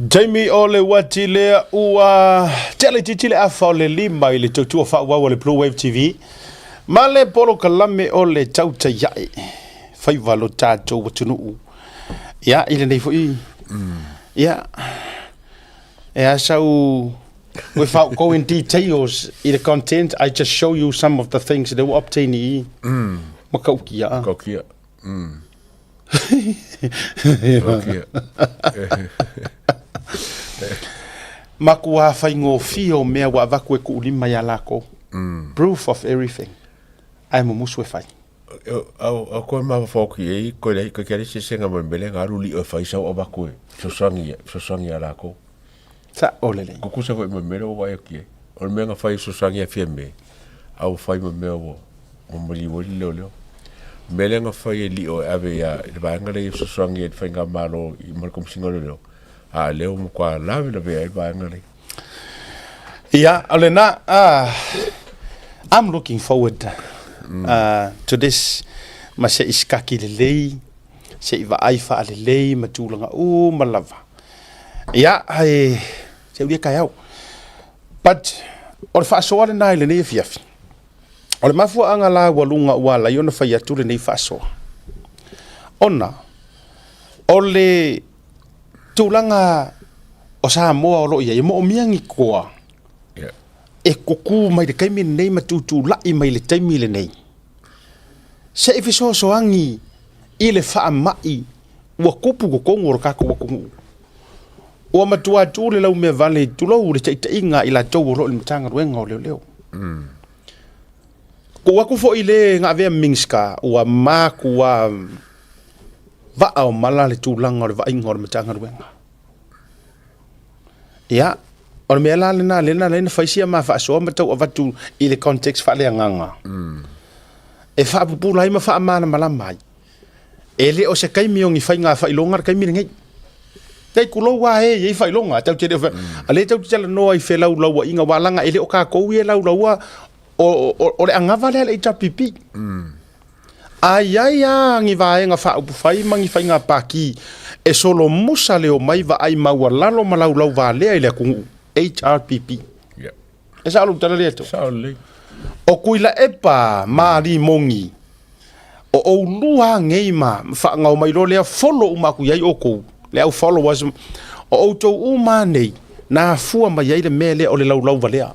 Taimi o le uati lea ua tele titi le afa o le 5 i le tautua faaauau a le Blue Wave TV ma le polokalame o le Tautai Ae Faiva lo tatou atunuu. Ia, i lenei foi, ia, e a sau, without going details i the content, I just show you some of the things that ua obtain i Makaukia. Makaukia. Makaukia. Makuā faigofie o mea ua avatu e kuʻu lima iā lākou. Proof of everything. Ae mumusu e fai. Au koe mafaufau atu i ai, koe leai, koe keale sesega ma le mea lea na alu lio e fai sau avatu e fesoasoani, fesoasoani ia latou. Sao lelei. Tutusa foi ma le mea lea ua vaai atu i ai. O le mea na fai e fesoasoani ia Fiame, a ua fai ma mea ua maliu ai le leoleo. O le mea lea na fai e lio e ave ia i le vaega lea e fesoasoani ai i le faigamalo i ma le Komesina o Leoleo, a o lea ua matua lavelavea ai le vaega lea. Ia, o lena, I'm looking forward to this ma se i sikaki lelei, se i vaai faalelei ma tulaga uma lava. Ia, e, se ulia kai au. But, o le faasoa lena i lenei afiafi. O le mafuaaga la ua luga ua ala ai ona fai atu lenei faasoa. Ona, o le tulaga o Samoa o lo o i ai, e moomia ni koa e kukū mai le taimi lenei ma tutulai mai le taimi lenei. Se i fesoasoani i le faamai ua tupu totonu o le tatou atunuu. Ua matua tu le laumea vale, tulou le taitaiga i latou o lo o i le Matagaluega o Leoleo. Tuu atu foi le na avea Minisita ua matua vaa o mala le tulaga o le vaaiga o le Matagaluega. Ia, o le mea la lena lea na ala ai ona fai sia ma faasoa ma tau avatu i le context faaleagaga. E faapupula ai ma faamalamalama ai. E le o se taimi o ni faiga faailoga le taimi lenei. Dai tulou lava e i ai faailoga, tatou te le o a lea tatou te talanoa i felaulauaiga aua leaga e le o tatou ia e laulaua o le anava lea a le HRPP. A i ai lava ni vaega faaupufai ma ni faiga pati e solomusa le omai vaai maualalo ma laulau valea i le atunuu, HRPP. E sao lou tala lea tou? Sao lelei. O Tuilaepa ma Limoni, o oulua nei ma faagao mai loa lea follow uma atu i ai outou, le au followers, o outou uma nei na afua mai ai le mea lea o le laulau valea.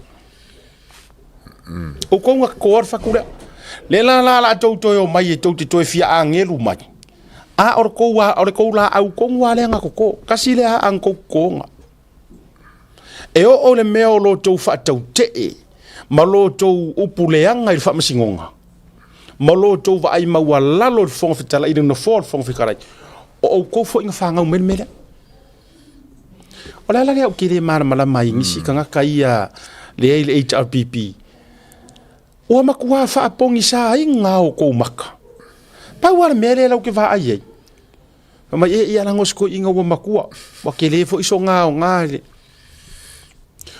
Outou na totoa le fatu lea. Le la la la tou toe o mai e tou te toe fia agelu mai. A o le tou, o le tou laau tonu lava lea na toto. Tasi lea aa na tou totoga. E oo le mea o lo outou faatautee ma lo outou upu leaga i le faamasinoga. Ma lo outou vaai maualalo i le Fofoga Fetalai, i le Nofoa o le Fofoga Fetalai, o outou foi na fanau mai le mea lea. O le ala lea ou te le malamalama ai i nisi tagata ia lea i le HRPP. Ua matua faapogisaina outou maka. Pau lava le mea lea lau te vaai ai. Fai mai, e ia laga o si toeaina ua matua, ua tele foi sona aoga i le...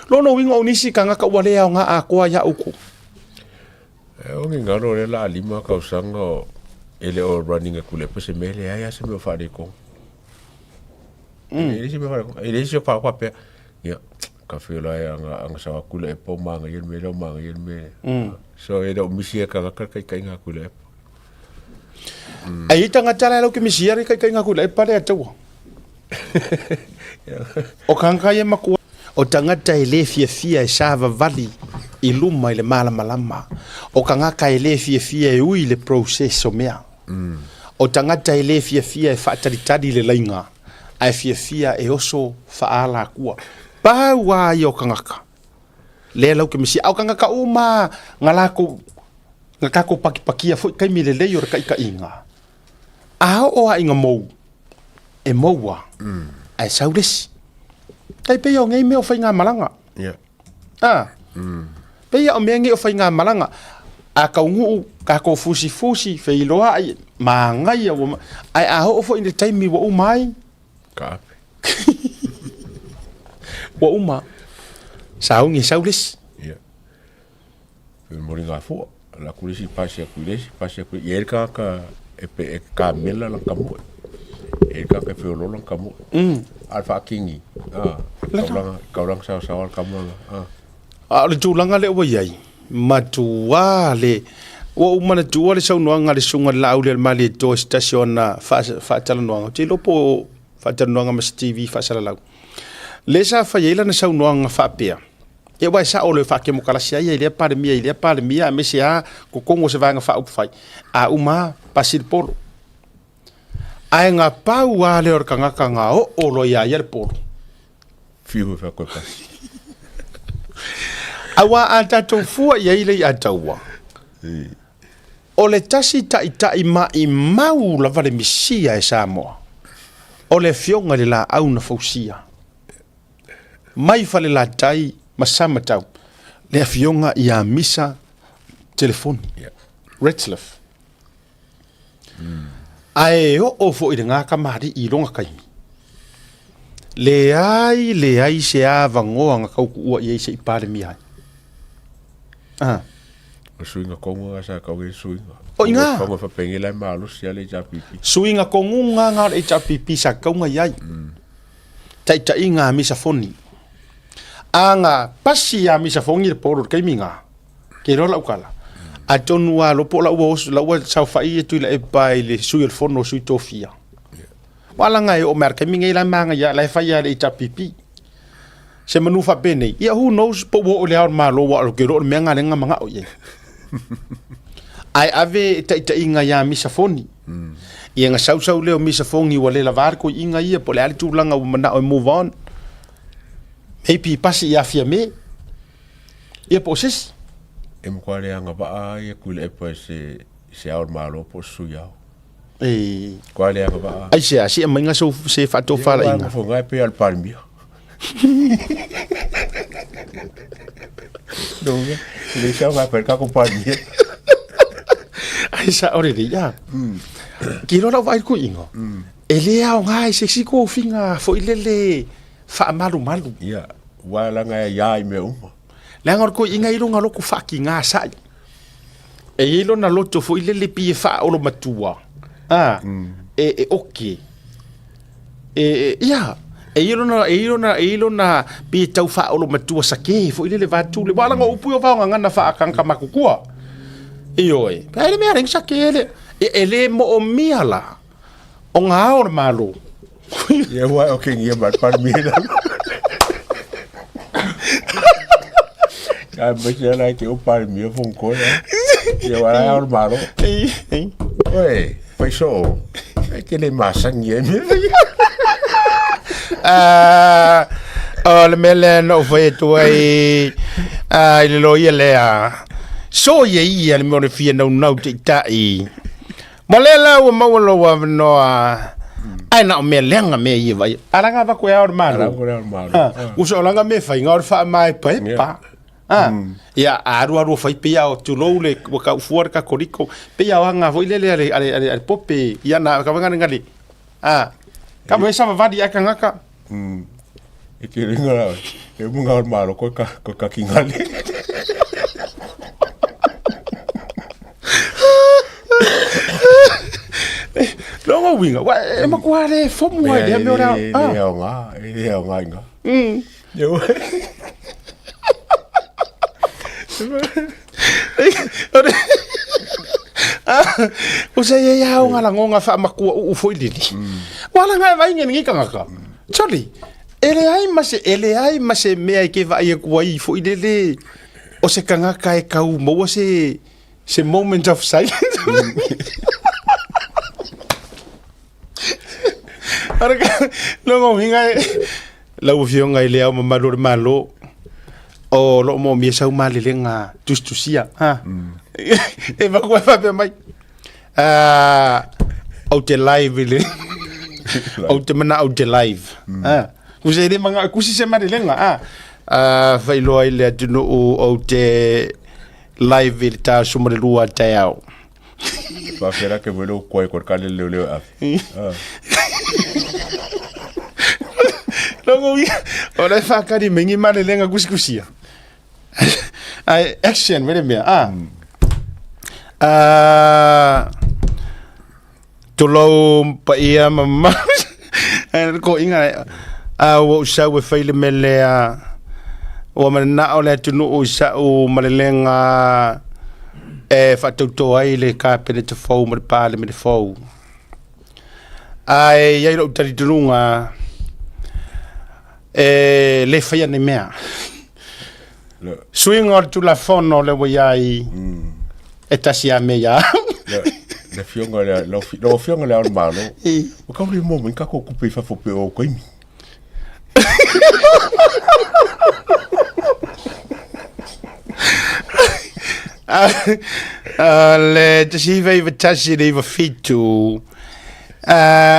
Lona uiga o nisi tagata ua le aoga atoa ia outou. E o ni galo lea la lima tausaga o e le o running atu le se mea leai lava se mea o faaletonu. E le se mea faaletonu. E le se o faapea. Ia, ka feel ai anga anga sao atu le epo manaia le mea lea o manaia le mea lea. So e le o misi e tagata le taitaiga atu i le epo. Ai i tagata la e lau ke misi le taitaiga atu i le epo le ataua. O tagata ia matua. O tagata e le fiafia e savavali i luma i le malamalama. O tagata e le fiafia e ui le process o mea. O tagata e le fiafia e faatalitali le laiga, ae fiafia e oso faaalatua. Pau lava ia o tagata lea lau ke misia. A o tagata uma na latou, na tatou pakipakia foi taimi lelei o le taitaiga, a oo lava ina mou, e mou lava, ae sau le isi. Tai pei o nei mea o faigamalaga. A, pei o mea nei o faigamalaga, a taunuu tatou fusifusi, feiloai, manaia, ua, ae a oo foi i le taimi ua uma ai, Kaape. Ua uma. Sauni e sau le isi. Ia. Pe moli ngā fua. La ku le isi pasi aku i le isi, pasi aku i le tagata e pe e kamela lana kamue. E le tagata e feololo lana kamue. A le faakingi. Ah, kaulanga, kaulanga saosaoa le kamuanga. Ah. A o le tulaga lea ua i ai, matua le, ua ou manatua le saunoaga a le Susuga i le Laaulialemalietoa i se tasi o ana faatalanoaga, ou te iloa po o faatalanoaga ma se TV faasalalau, lea sa fai ai lana saunoaga faapea, Ia aua e sao loa e faatemokarasi ai ia i lea Palemia i lea Palemia aemaise lava totonu o se Vaega Faaupufai, a uma lava, pasi le polo. Ae na pau lava lea o le tagata na oo loa ia ia le polo. Fiu e whakoe pasi. Aua a tatou fua i ai le i'a taua, o le tasi ta'ita'i ma'imau lava le misia e Samoa, o le Afioga i le Laau na Fausia. Mai Falelatai ma Samatau, le Afioga ia Misa Telefoni, Retzlaff. Ae oo foi i lena kamali'i i lona taimi, leai leai se avanoa na tautuua i ai se i Palemia ai. Ah. O suiga kogu sa kau e suiga. O ina. Kogu whapenge lai malosi a le HRPP. Suiga kogu ngā ngā o le HRPP sa kaunga i ai. Taitaiga a Misa Foni. A nga pasi a Misa Fongi le polo le taimi nga. Ke iloa lau tala. Atonu lava lopo la ua oso, la ua saofai ia Tuilaepa i le sui o le fono o sui tofia. Ua laga e oo mai a le taimi nei la e magaia, la e fai lava e le HRPP. Se manu faapenei, ia who knows po ua oo i le ao o le Malo aua ou te iloa o le mea lena lea na manao i ai. Ae ave taitaiga ia Misa Foni. Ia na sausau lea o Misa Fongi ua le lava le toeaina ia po o le a le tulaga ua manao e move on. Maybe pasi ia Fiame. Ia po o se isi. E matua le agavaa ia Tuilaepa i se, se ao o le Malo po o se sui ao. E... Matua le agavaa. Aisea, se aumaiga se, se faatofalaiga. Ia, nofo ngai pei a le Palemia. No, le sau ngai pei kako Palemia. Ai sa ore le ia. Ke iloa lau vaai kuiga. E le aoga i se isi tofiga foi lele faamalumalu. Ia, ua laga e ia i mea uma. Leaga o le toeaina i lona loto faakiga sa'i. E i ai lona loto foi lele pei e faaolomatua, a, e, e oke. E, e, ia, e i ai lona, e i ai lona, e i ai lona, pei e tau faaolomatua sake foi lele vaeatu le, aua leaga o upu ia o vaogagana faatagata matutua. Ioe, pe ai le mea leai ni sake le, e, e le moomia la o ngā ao o le Malo. Ia ua o kingi ma Palemia i lalo. Ai ma se la ke o Palemia fong ko ya. Ia ua ao le Malo. Oi, fai so. Ai ke le masangi e me. Ah, o le mea lea na ou fai atu ai i le loia lea. Soia ia le mea o le fia naunau taitai. Ma lea la ua maua lou avanoa, ae na o mea leaga mea ia vai. Alaga avatu e ao le Malo. Alaga e ao le Malo. Ah, uso alaga mea fai, ngao le faamaepaepa. Ah, ia alu alu fai pe ia o tulou le ua kau fua le kakoliko, pe ia o anga foi lele ale ale ale ale pope, ia na ka wanga ngali. Ah, ka mo esa vavali a kangaka. E te ringa la, e munga o le Malo koe ka, koe ka kingale. Longo winga, wa e makua le fomu ai le mea o le E le ao ngā, e le ao ngā inga. Yo. O se ia ia o ngala ngonga wha makua uu foi lili. Wala ngai vai ngi kangaka. Choli, e leai ma se, e leai ma se mea e ke vaai aku ai foi lele. O se kangaka e kau maua se, se moment of silence. Ara ka, longo hinga e, lau afioga i le Ao Mamalu o le Malo, o loo moomia sau malelega tusitusia, ha. E vaku e faapea mai, ah, ou te live i le, ou te manao ou te live. Ah, kusi e le manga, kusi se malelega, ah. Ah, failoa i le atunuu ou te live i le ta 12 a taeao. Faafela ke wele o koe koe ka le leo leo afe. Ah. Longo ia, o le whakari me ngi male lenga kusikusia. Ai, action, wele mea, ah. Ah, tulou pa ia ma ma. Ko inga, a ua usau e whaile mele a, ua manao le atunuu i sa'u malelega e faatautō ai le Kapeneta fou ma le Palemene fou. Ae i ai lou talitonuga e le faia nei mea. Suiga o le Tulafono lea ua i ai, e tasi a mea ia au. Le afioga le lau afioga le Ao o le Malo. Ua kau le mo mai kako kupe i fafo pe o kaimi. Le 1991 le 97,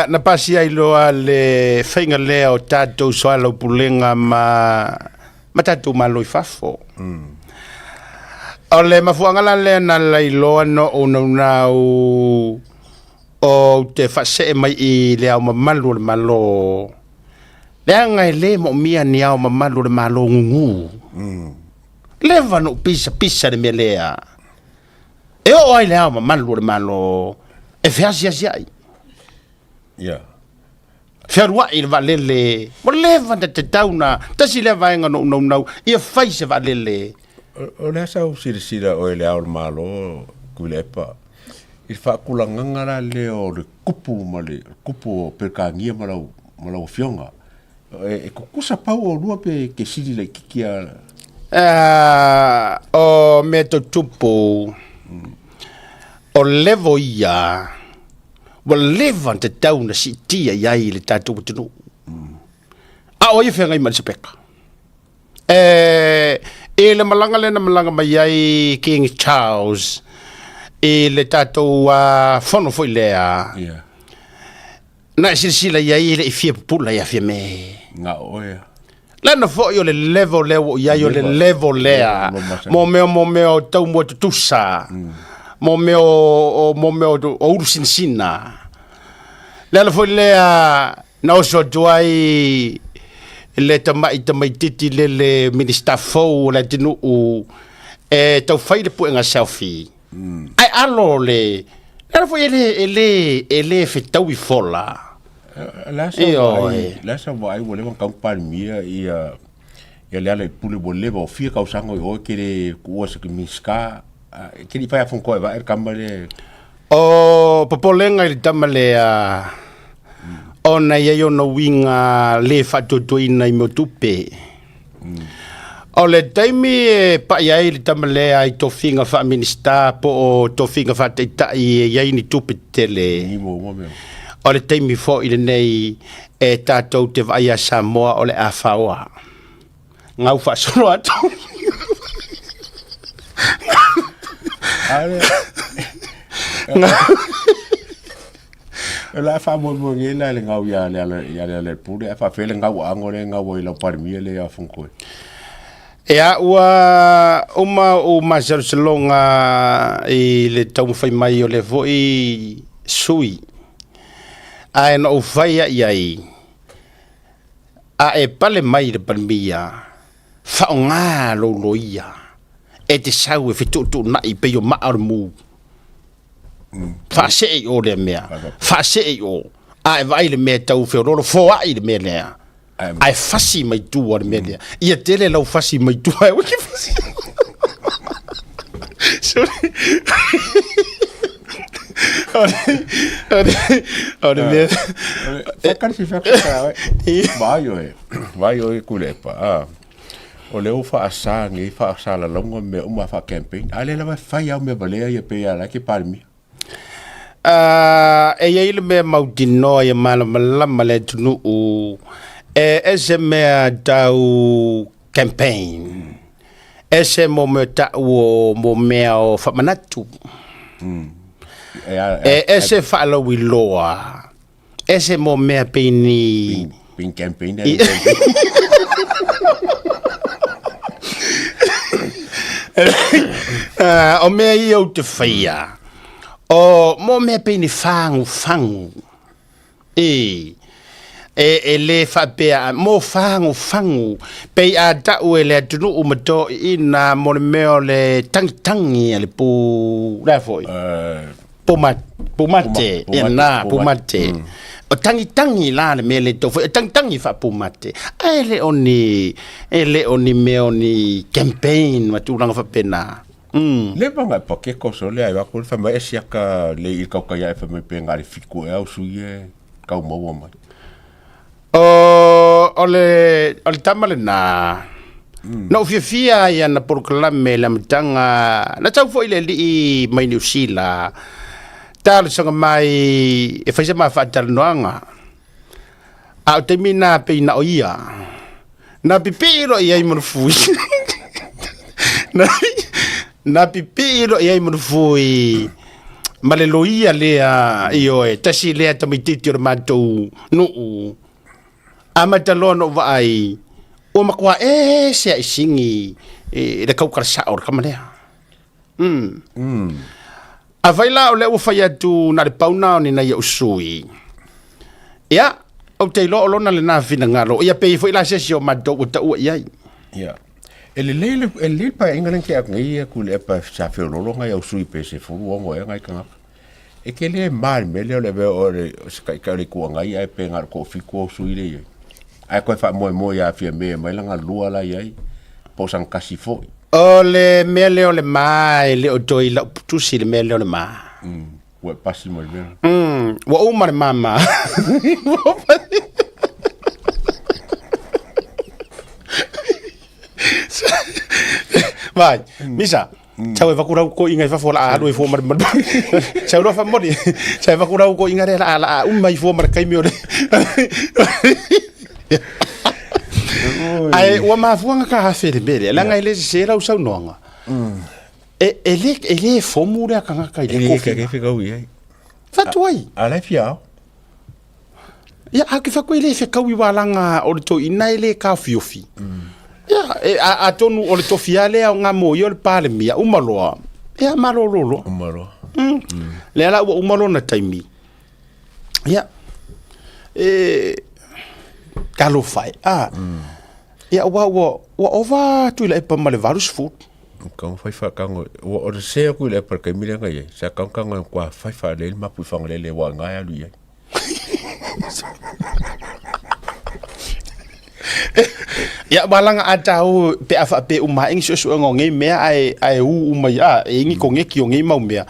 na pasia ai loa le faiga lea o tatou soalaupulega ma ma tatou malo i fafo. O le mafuaaga la lea na lailoa noʻu naunau ou te faasee mai i le Ao Mamalu o le Malo, leaga e lē moomia ni Ao Mamalu o le Malo gugū. Leva na ou pisapisa le mea lea. E oo ai le Ao Mamalu o le Malo e feasiasiai. Yeah. Fealuai le vaalele, ua leva na tatau na tasi lea vaega na ou naunau ia fai se vaalele. O le a sau silasila oe i le Ao o le Malo, Tuilaepa, i le faatulagaga la lea o le kupu ma le kupu o Peretania ma lau, ma lau Afioga. E, e tutusa pau oulua pe e te sili laitiiti lava? O mea tutupu, o level ia, ua leva ona tatau ona siitia i ai le tatou atunuu. A o ai e feagai ma le sapeka? E, i le malaga lea na malaga mai ai King Charles i le tatou uh, fono foi lea. Yeah. Na e silasila i ai e le i fia pupula ia Fiame. Nga oe. Lana foi o le level lea ua i ai o le level lea. Mo mea mo mea o taumua tutusa. Mo mea o mo mea o ulu sinasina. Le ala foi lea na oso atu ai le tama'i tamaitiiti lele Minista fou o le atunuu e taufai le puega selfie. Ae alo le le ala foi e le e le e le fetaui fola. Le a sau vaai, le a sau vaai ua leva ona tau Palemia ia ia Lealailepule ua leva o fia tausaga i o e te le tuua se Minisita e te le i fai afonotoa e vae le tama lea. O popolega i le tama lea ona e i ai ona uiga le faatuatuaina i mea o tupe. O le taimi e pai ai le tama lea i tofiga faa-Minisita po o tofiga faataitai e i ai ni tupe tetele, o le taimi foi lenei e tatou te vaai ia Samoa o le a faoa. Gau faasolo atu. O le a faamoemoe nei la i le gau ia Lealailepule, ae faapefea le gau aano lea e gau ai i lau Palemia lea ia Fonotoe? Ia, ua uma ou masalosaloga i le taumafai mai o lea foi sui, ae na ou fai lava i ai, a e pale mai i le Palemia, faaaoga lou loia e te sau e fetuutuunai pei o maa o le mu. Faasee i o lea mea, faasee i o, a e vaai i le mea e tau feoloolo, foai le mea lea, ae fasi mai tua le mea lea. Ia tele lau fasi mai tua, ae aua e te fasi. Sorry. O le mea... Whakarisi whakatau e. Vai oe, vai oe Kulepa. Ah. O lea ua faasa nei faasalalauga mea uma faa-campaign, a o lea lava e fai au mea valea ia pei a la ke Palemia. E i ai le mea mautinoa ia malamalama le atunuu e ese mea tau campaign, ese mo mea tau o mo mea o faamanatu, e ese faalauiloa. Ese mo mea pei ni... Pei campaign e campaign. O mea ia ou te whaia, o mo mea pei ni whangu whangu. E, e, e le whapea, mo whangu whangu, pei a tau e le atunuu ma tō i ina mo le mea o le tangitangi a le pū, la foi. Pumate, ia na, pumate. O tangitangi la le mea le tau foi, o tangitangi faapumate. Ae le o ni, e le o ni mea o ni campaign ma tulaga faapena. Le vanga e pakeko so le ai wako le whamai e siaka le i kau kai e whamai pe ngā le fiku e au sui e kau maua mai. O, le, o le tama lenā, na ou fiafia ai ana polokalame i le amataga, na tau foi le alii mai Niu Sila, talosaga mai e fai se ma faatalanoaga. A o taimi na pei na o ia, na pipii loa i ai ma le fui. Na, na pipii loa i ai ma le fui ma le loia lea, ioe, tasi lea tamaitiiti o le matou nuu. Amata loa ona ou vaai, ua matua ese lava i sigi i le kaukalasao o le tama lea. Afai la o lea ua fai atu na o le pau na o ni nai ou sui, ia, ou te iloa o lona lena finagalo, ia pei foi la se isi o matou ua taua i ai. Ia. E lelei le, e lelei le paeaiga lea na tea atu nei ia Tuilaepa sa feoloolo nai au sui pe 16 ea nai tagata. E tele ma le mea lea o le avea o le o se taitai o le Itu Agai ae pe na o le toafitu au sui lea e i ai. Ae toe faamoemoe ia Fiame e aumai lana lua la i ai po o sana tasi foi. O le mea lea o le ma e le o toe i lau tusi le mea lea o le ma. Ua e pasi mai le mea. Ua uma le mama. Vai, Misa, Sau e vakurau ko inga i fafo la alu i fua mara mara. Sau loa whamori. Sau e vakurau ko inga rea la la uma i fua mara kaimi o le. Ai, ua mafuanga ka hafe le mele. Langa e le se lau saunoanga. E, e le, e le fomu lea kangaka i le E kofi. le whekau i ai. Whatu ai. A lai fia ao. Ia, a ke whaku e le whekau i wālanga o le toi ina e le kāwhiofi. Ia, e, a, atonu o le tofi a lea o ngā mōi o le Palemia, uma loa. Ia, malolo loa. Uma loa. Lea la ua uma lona taimi. Ia, e, talofa e, a. Ia, ua, ua, ua ova Tuilaepa ma le 80. Kau whai whakango, ua o se aku i le epa kai mire ngai ai. Sa kau kanga kua whai wha le mapu i whangalele wa ngai alu i ai. Ia walanga a tau pe a wha pe uma ingi suesuega o ngei mea ae ae u uma i a e ingi ko ngeki o ngei mau mea.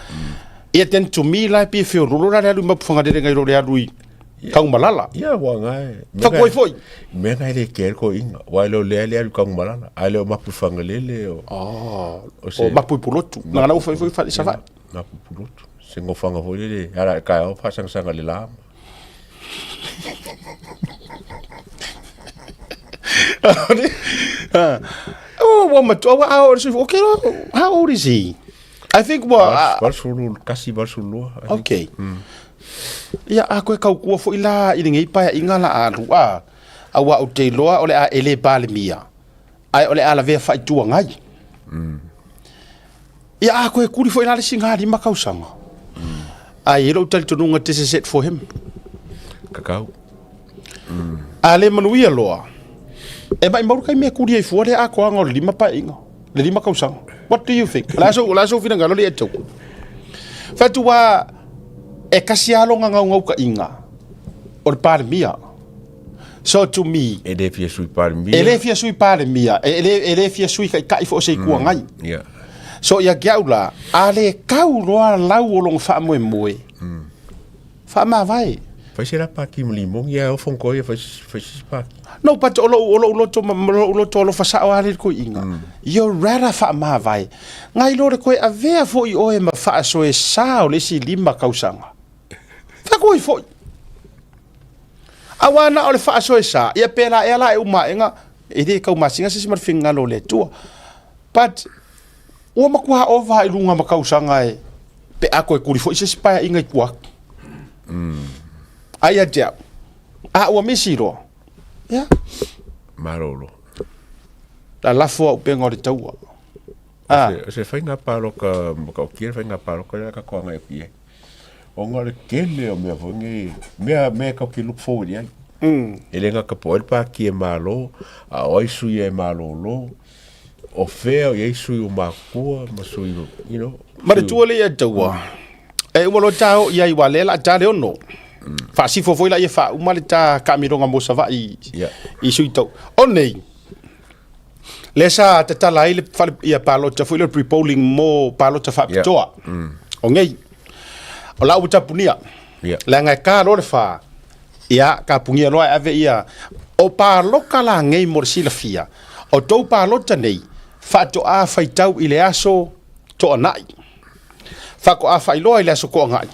Ia ten to me la pe whiororo la le alu i mapu whangarere ngai ro le alu i Kaumalala. Ia wa ngai. Whakoi foi. Mea ngai le ke ko inga. Wa le le le alu Kaumalala. Ai le o mapu whangalele o. Oh, o mapu i Pulotu. Nanga na u whai foi whai sa whai. Mapu Pulotu. Se ngofanga foi le ara ka o whasangasanga le lama. Oh, ua matua, ua ao, okay, how old is he? I think ua... 81, 82. I think. Okay. Ia, a koe kaukua foi la i lenei paeaiga la alu, a, auā ou te iloa o le a e le Palemia, ae o le a lavea faa-Itu Agai. Ia, a koe kuli foi la le isi 5 tausaga. Ae i ai lou talitonuga this is it for him. Kakau. A le manuia loa, e maimau le taimi e kuli ai fua le atoaga o le 5 paeaiga, le 5 tausaga. What do you think? O le a sou, o le a sou finagalo alii e tou? Fai atu ua e kasi lava lona naunautaiga o le Palemia. So to me, E le fia sui Palemia. E le fia sui Palemia, e le, e le fia sui taitai foi o se Itu Agai. Yeah. So ia te au la, a le tau loa lau o lona faamoemoe, Faamavae. Fai se la paki ma limoni ae ofo koe ia fai fai se paki. No but o lou o lou loto ma lou loto alofa sao lava le toeaina. You rather faamavae nai lo le toe avea foi oe ma faasoesa o le isi 5 tausaga. Fai foi. Aua na o le faasoesa, ia pela ea la e uma aega e le taumasina se isi ma le finagalo o le Atua. But Ua matua ova i luga ma tausaga e pe a toe kuli foi se isi paeaiga i tua atu. Ai ia te au, a ua misi loa, ia. Malolo. Lalafo au pega o le taua. A. O se faiga paloka matautia le faiga paloka lea tatou agai atu i ai. Ona o le tele o mea foi nei, mea, mea tatou te look forward i ai. E le gata po o ai le pati e malo, a o ai sui e malolo, o fea o i ai sui o matutua ma sui, you know. Manatua le ia taua, e uma loa ta o i ai, ua lea la ta le ono. Faasifo foi la ia faauma le ta kaamiloga mo Savaii i sui tau. O nei, lea sa tatala ai le fale ia palota foi le pre-polling mo palota faapitoa. O nei, o la ua tapunia. Leaga e ka loa le fa, ia ka punia loa e ave ia. O paloka la nei mo le silafia, o tou palota nei, faatoa faitau i le aso toanai. Faatoa faailoa i le aso toanai,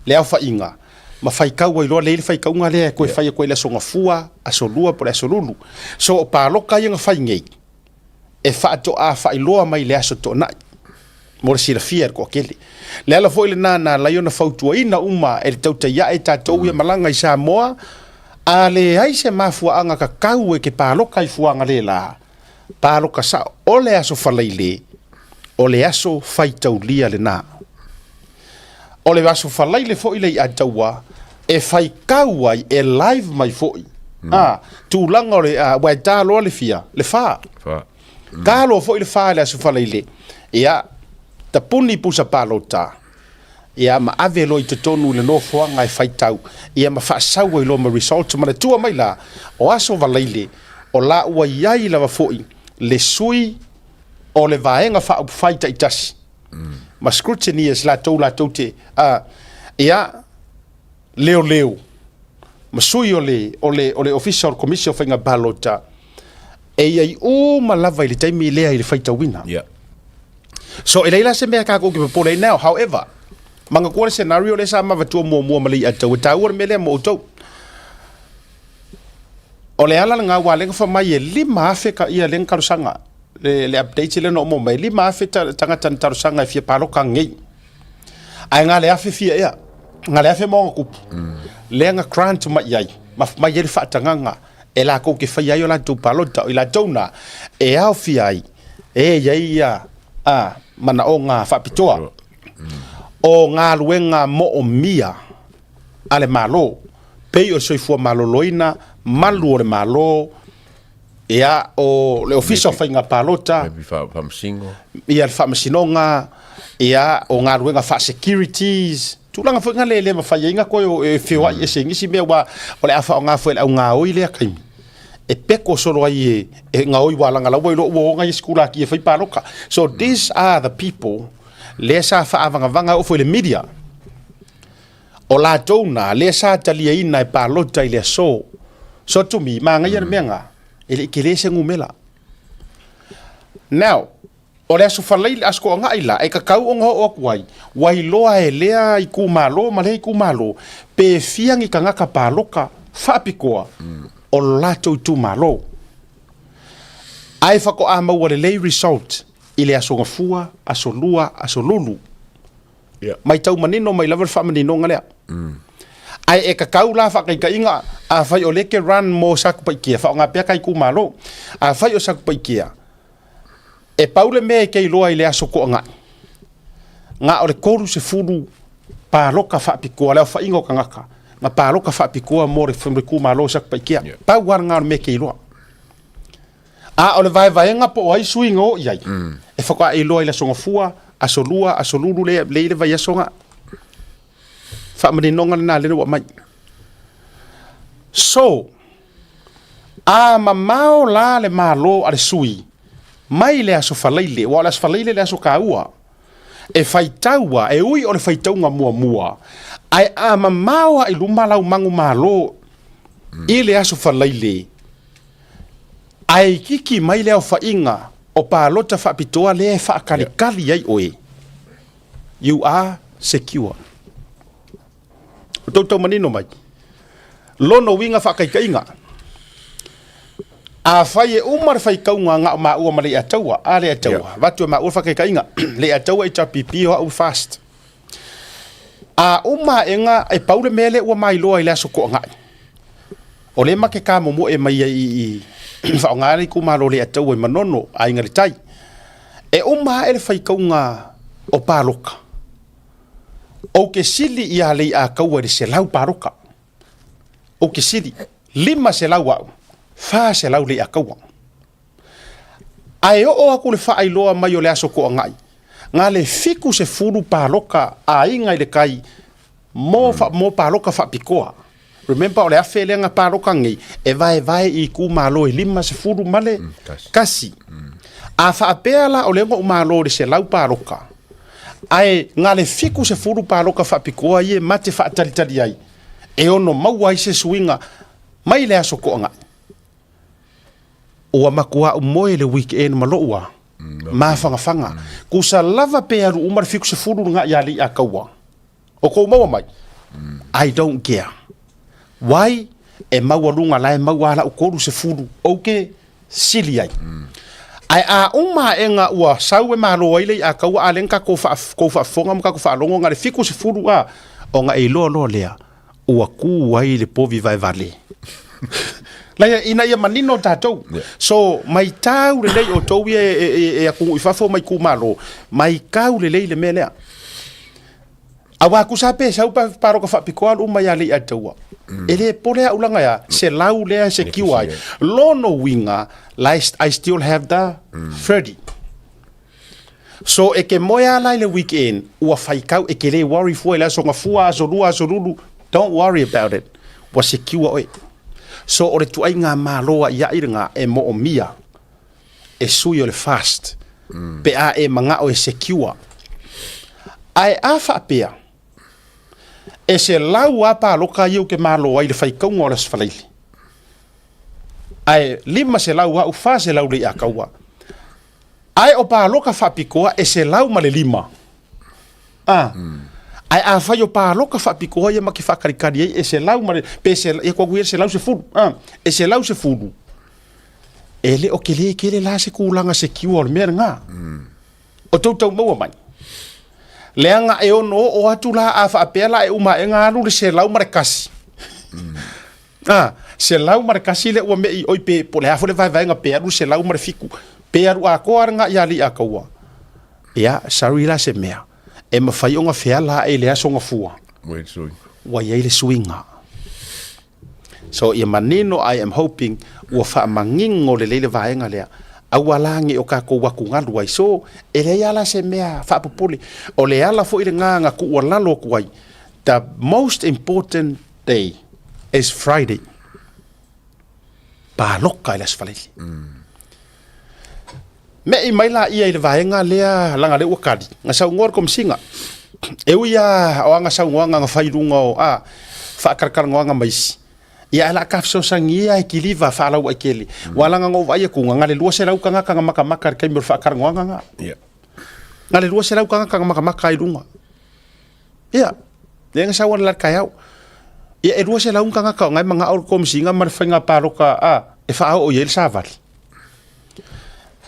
le aofaiga, ma faitau ai loa lea i le faitauga lea e toe fai atu ai le aso Gafua, aso Lua po o le aso Lulu. So o paloka ia na fai nei, e faatoa faailoa mai i le aso toanai mo le silafia e le toatele. Le ala foi lena na ala ai ona fautuaina uma e le tautai ae tatou ia malaga i Samoa, a leai se mafuaaga tatau e te paloka i fuaga le la, paloka sao, o le aso Falaile, o le aso faitaulia lena. O le aso Falaile foi le i taua e faitau ai, e live mai foi, a, tulaga o le, a, ua e ta loa le fia, le fa. Fa. Ta loa foi le fa i le aso Falaile, ia, tapuni pusa palota, ia, ma ave loa i totonu i le nofoaga e faitau, ia, ma faasau ai loa ma results. Manatua mai la, o aso Falaile, o la ua i ai lava foi le sui o le Vaega Faaupufai taitasi, ma scrutineers latou latou te, a, ia, leoleo ma sui o le, o le, o le Ofisa o le Komisi o Faiga Palota, e i ai uma lava i le taimi lea i le faitauina. Yeah. So, e leai la se mea tatou te popole ai now. However, manatua le scenario lea sa mavatua muamua ma le i'a tau, e taua le mea lea mo outou. O le ala lena ua lea na fai mai e 5,000 ka ia lea na talosaga, le, le update lea na oo mai, e 5,000 tagata na talosaga e fia paloka nei. Ae na le afe fia ea, na le afe ma ona tupu, lea na grant mai i ai, ma mai ai le faatagaga e latou te faia ai o latou palota, o i latou na e aofia ai e i ai ia a, manaoga faapitoa. O galuega moomia a le Malo, pei o le soifua maloloina, malu o le Malo, ia, o le Ofisa o Faiga Palota, Maybe faamasino. Ia, le faamasinoga, ia, o galuega faa-securities, tulaga foi na le le mafai ai na toe o e feoai ese i nisi mea, aua o le a faaaoga foi e le augaoi lea taimi e peko solo ai e, e gaoi ua laga la ua iloa ua o nai isi kulaki e fai paloka. So these are the people lea sa faaavagavaga oo foi i le media. O latou na, lea sa taliaina e palota i le aso. So to me, manaia le mea na, e le i tele se numera. Now, o le aso Falaile, aso Toanai la, e tatau ona oo atu ai, ua iloa e lea itumalo ma lea itumalo, pe fia ni tagata paloka faapitoa o lo latou itumalo. Ae faatoa maua lelei result. i le Aso Gafua, Aso Lua, Aso Lulu. Yeah. Matau manino mai lava le faamaninoga lea. Ae e kakau la faakaitaiga, afai o lea e te run mo Satupaitea, faaaoga pea ta itumalo. Afai o Satupaitea, e pau le mea e te iloa i le aso toagai, na o le 30 paloka faapitoa, le aofaiga o tagata na paloka faapitoa mo le itumalo o Satupaitea. Yeah. Pau lava lena o le mea e te iloa. A o le vaevaega po o ai sui na o i ai, e faatoa e iloa i le Aso Gafua, Aso Lua, Aso Lulu lea lea i le vaiaso na. Faamaninoga lena lea ua aumai. So, a mamao la le Malo a le sui mai le Aso Faraile, aua o le Aso Faraile le aso taua, e faitaua, e ui o le faitauga muamua, ae a mamao lava i luma lau manumalo i le Aso Faraile, Ae itiiti mai le aofaiga o palota faapitoa lea e faakalikali ai oe. You are secure. O tou tau manino mai. Lona uiga faakaitaiga. Afai e uma le faitauga na o maua ma Leiataua, a Leiataua, yeah. Avatu e maua le faakaitaiga, Leiataua HRPP o au fast. A uma aega e pau le mea lea ua mailoa i le aso toagai. O lea ma te kamomoe mai ai i i faaaoga le itumalo o Leiataua i Manono, Aiga i le Tai. E uma ae le faitauga o paloka, ou te sili ia Leiataua i le 100 paloka. Ou te sili, 500 au, 400 Leiataua. Ae oo atu le faailoa mai o le aso toagai, na le 70 paloka a Aiga i le Tai mo, mm. mo paloka faapitoa. Remember o le afe lea na paloka nei, e vaevae i itumalo e 50 ma le kasi. A faapea la o lea na ou malo i le 100 paloka, ae na le 70 paloka faapitoa ia e mate faatalitali ai, e ono maua ai se suiga mai le aso toagai. Ua matuā moe le weekend ma lou a mafangafaga. Tusa lava pe alu uma le 70 lena ia Lei'ataua. O kou maua mai? I don't care. Why? E maualuga la e maua a la'u 30 ou te sili ai. Ae a uma aega ua sau e malo ai Lei'ataua a lea na tatou kou faafofoga ma tatou faalogo na le 70 a ona e iloa loa lea ua ku ai le povi vaevale. Laia, ina ia manino tatou. Yeah. So, maitau lelei outou ia e, e, e, e atunuu i fafo ma itumalo, maitau lelei le mea lea. Aua kusa pe sau pa paroka faapitoa alu uma ia Lei'ataua. E le pole au langa ia, se lau lea se kiu ai. Lono uiga, la I still have the 30. So e ke moe a la i le weekend, ua faitau, e ke le worry fua i le aso gafua, aso lua, aso lulu, don't worry about it, ua secure oe. So o le tuaiga malo a'ia'i lena e mo'omia e sui o le fast, pe a e maga'o e secure. Ae a faapea, e selau a paloka ia ou te malo ai i le faitauga o le Aso Faraile, ae 500 a'u, 400 Lei'ataua, Ae o paloka faapitoa e 105. A. Ae afai o paloka faapitoa ia ma te faakalikali ai e selau ma le, pe se, ia kua ia 110. A. E 110. E le o tele tele la se tulaga secure o le mea lena. O tou tau maua mai. Leaga e ono oo atu la a faapea la e uma aega alu le 101. A, 101 lea ua me'i oi pe po o le a foi le vaevaega pe alu le 107, pe alu atoa lena ia Aliiataua. Ia, sorry la se mea, e mafai ona feala ae i le aso Gafua. Ua i le suiga. Ua i ai le suiga. So ia manino, I am hoping ua faamanino lelei le vaega lea. Aua la ne i o tatou atugalu ai. So, e leai lava la se mea faapopole. O le ala foi lena na tuualalo atu ai, the most important day is Friday. Paloka i le Aso Faraile. Me'i mai laia i le vaega lea leaga lea ua kali, na saunoa le Komesina. E ui lava o ana saunoaga na fai i luga o a faatalatalanoaga ma isi, ia ae o le a ta fesoasoani ia e kiliva faalauaitele. Aua leaga na ou vaai atu, na le 200 tagata na matamata i le taimi o le faatalanoaga lena. Na le 200 tagata na matamata ai i luga. Ia, lea na sau ana la taeao. Ia, e 200 tagata o na e manao le Komesina ma le faiga palota a, e faaoo i ai le savali.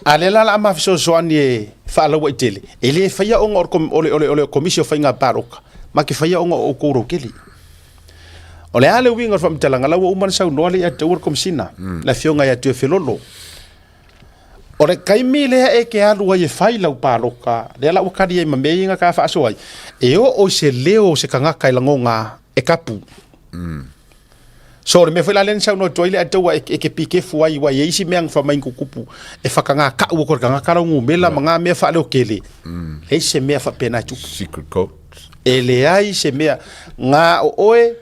A lea la o le a ma fesoasoani e faalauaitele, e lē faia oga o le, o le, o le Komisi o Faiga Palota, ma ke faia oga o outou lautele. O le a le uiga o le faamatalaga, la ua uma ona saunoa le ia te au o le Komesina, le Afioga ia Tuiafelolo. O le taimi lea e te alu ai e fai lau palota, lea la ua tali ai ma mea ia na ta faasoa ai, e oo i se leo o se tagata e lagona e tapu. So o le mea foi la lea na saunoa atu ai le Ataua e, e te pikefu ai, ua i ai isi mea na fai mai na tutupu e whakangā ka'u atu e le tagata lau numela ma ngā mea faaleotele. Leai se mea faapena e tupu. Secret codes. E leai se mea. Ngā o oe,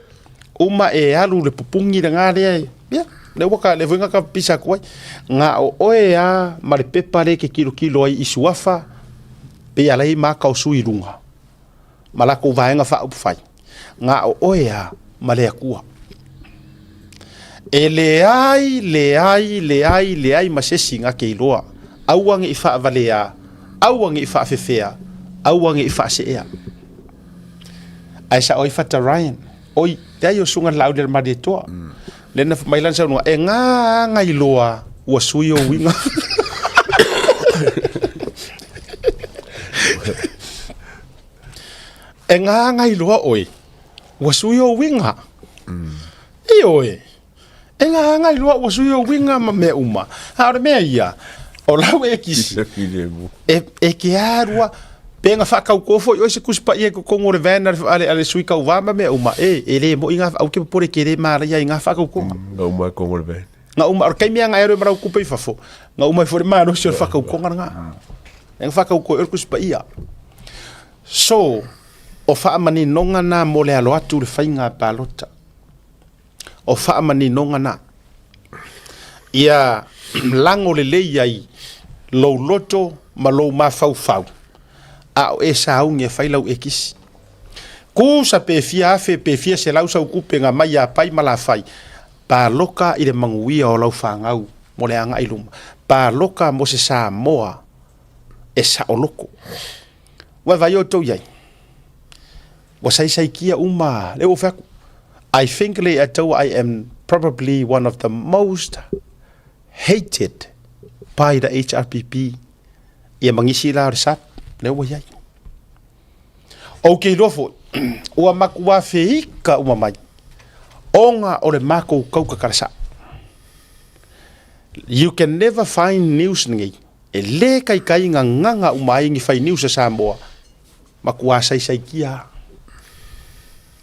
uma e alu le pupungi le ngā lea e, ia, lea ua ka, lea foi na ka pisa atu ai. Ngā o oe a ma le pepa lea e te kilokilo ai i suafa, pei ala i maka o sui i luga. Ma lakou vaega faaupufai, na o oe a ma le Akua. E leai, leai, leai, leai ma se isi na te iloa, aua ne i faavalea, aua ne i faafefea, aua ne i faaseea. Ae sao ai Fata Ryan, oi, leai o susuga Laauli a le Malietoa. Lea na mai lana saunoaga, e gā aga iloa ua sui ou uiga. E gā aga iloa oe, ua sui ou uiga. Ioe, e gā aga iloa ua sui ou uiga ma mea uma. A o le mea ia, o lau e kisi, e, e ke alua, pe na faatautō foi oe se Tusi Paia i totonu o le van a le, a le, a le sui tauva ma mea uma, e, e le moi ngā, au ke popole ke le mālaia i ngā whakautonga. Nga uma e kongo le van. Nga uma, o le taimi a nga e alu e marau kupe i fafo, nga uma e fo le malosi o le whakautonga nga. E nga whakauto e o le Tusi Paia. So, o faamaninoga na mo le alo atu le faiga palota. O faamaninoga na. Ia lago lelei ai lou loto ma lou mafaufau, a o e sauni e fai lau ekisi. Kusa pe fia afe pe fia selau sau kupe nga mai ia pai ma la fai, paloka i le manuia o lau fanau mo le agai i luma. Paloka mo se Samoa e saoloko. Ua vaai outou i ai. Ua saisaikia uma lea ua fai atu. I think le atau I am probably one of the most hated by the HRPP ia ma nisi la o le SAP lea ua i ai. Ou te iloa foi, ua matua feika uma mai ona o le makou kauka kalasa. You can never find news nei e le kaikai ngagaga uma ai ni fai news a Samoa Matua saisaikia.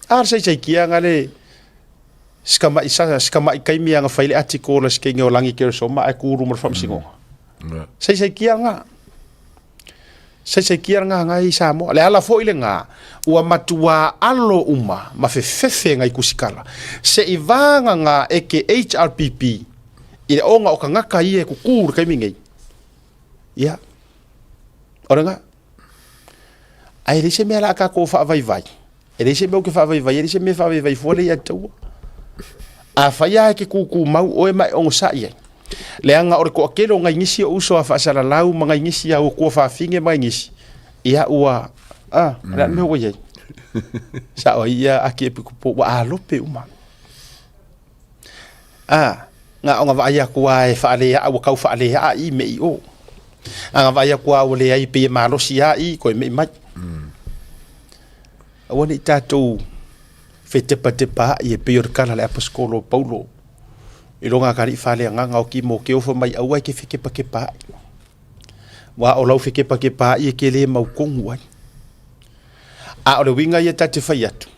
A le saisaikia nga le sikamai sa sikamai kaimi anga fai le article la sikenge o langi ke soma ai kuru mo le faamasinoga. Saisaikia nga. Saisaikia nga nga i Samoa. Le ala foi le nga ua matua alo uma ma fefefe ngai kusikala. Se i vanga nga e ke HRPP i le onga o kangaka ia e kuku le kaimi nei. Ia. O le nga. Ae leai se mea la a tatou faavaivai. E leai se mea ou te faavaivai, e leai se mea e faavaivai fua lea ia te taua. Afai lava e te kūkūmau oe ma e ogosaʻi ai, leaga o le toatele o nai nisi o uso a faasalalau ma nai nisi a ua tuafafine ma nai nisi, ia ua, a, o le a le mea ua i ai? Sao ai ia aki e piko ua alope uma. A, na ona vaai atu lava e faaleaa ua tau faaleaa i me i o. A na vaai atu lava ua leai pei e malosi lava i toe me'i mai. Aua ne i tatou fetepatepaai e pei o le tala a le aposetolo o Paulo i lona atalii faaleagaga o Timoteo fai mai aua e te fetepatepaai. Aua o lau fetepatepaai e te le mautonu ai. A o le uiga ia ta te fai atu,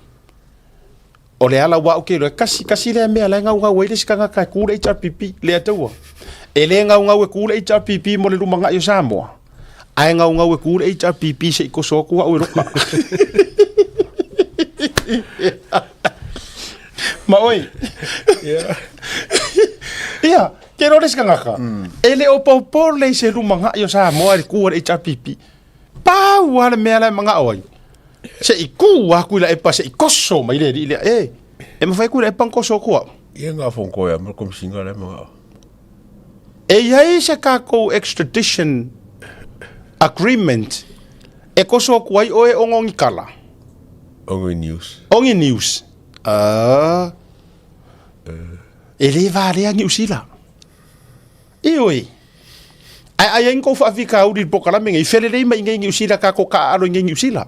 O le ala ua au ke iloa, kasi, kasi lea mea la e gaugau ai le isi tagata e ku le HRPP, le ataua. E le gaugau e ku le HRPP mo le lumanai o Samoa, ae gaugau e ku le HRPP se i koso atu au e loka. Ma oi. Ia, ke iloa le isi tagata, e le o popole i se lumanai o Samoa i le ku a le HRPP. Pau lava le mea la e manao ai. Se i kū aku i la epa se i koso mai le alii lea. E, e mawhai ku i la epa koso aku au. Ia ngā whankoe a Malcolm Singa le manao. E iai se kākou extradition agreement e koso aku ai oe o ngongi kala. Ongi news. Ongi news. Ah. E le valea Niu Sila. Ioe. Ae a i ai ni kou faafitauli i le polokalame nei, felelei mai i inei i Niu Sila tatou taaalo i inei i Niu Sila.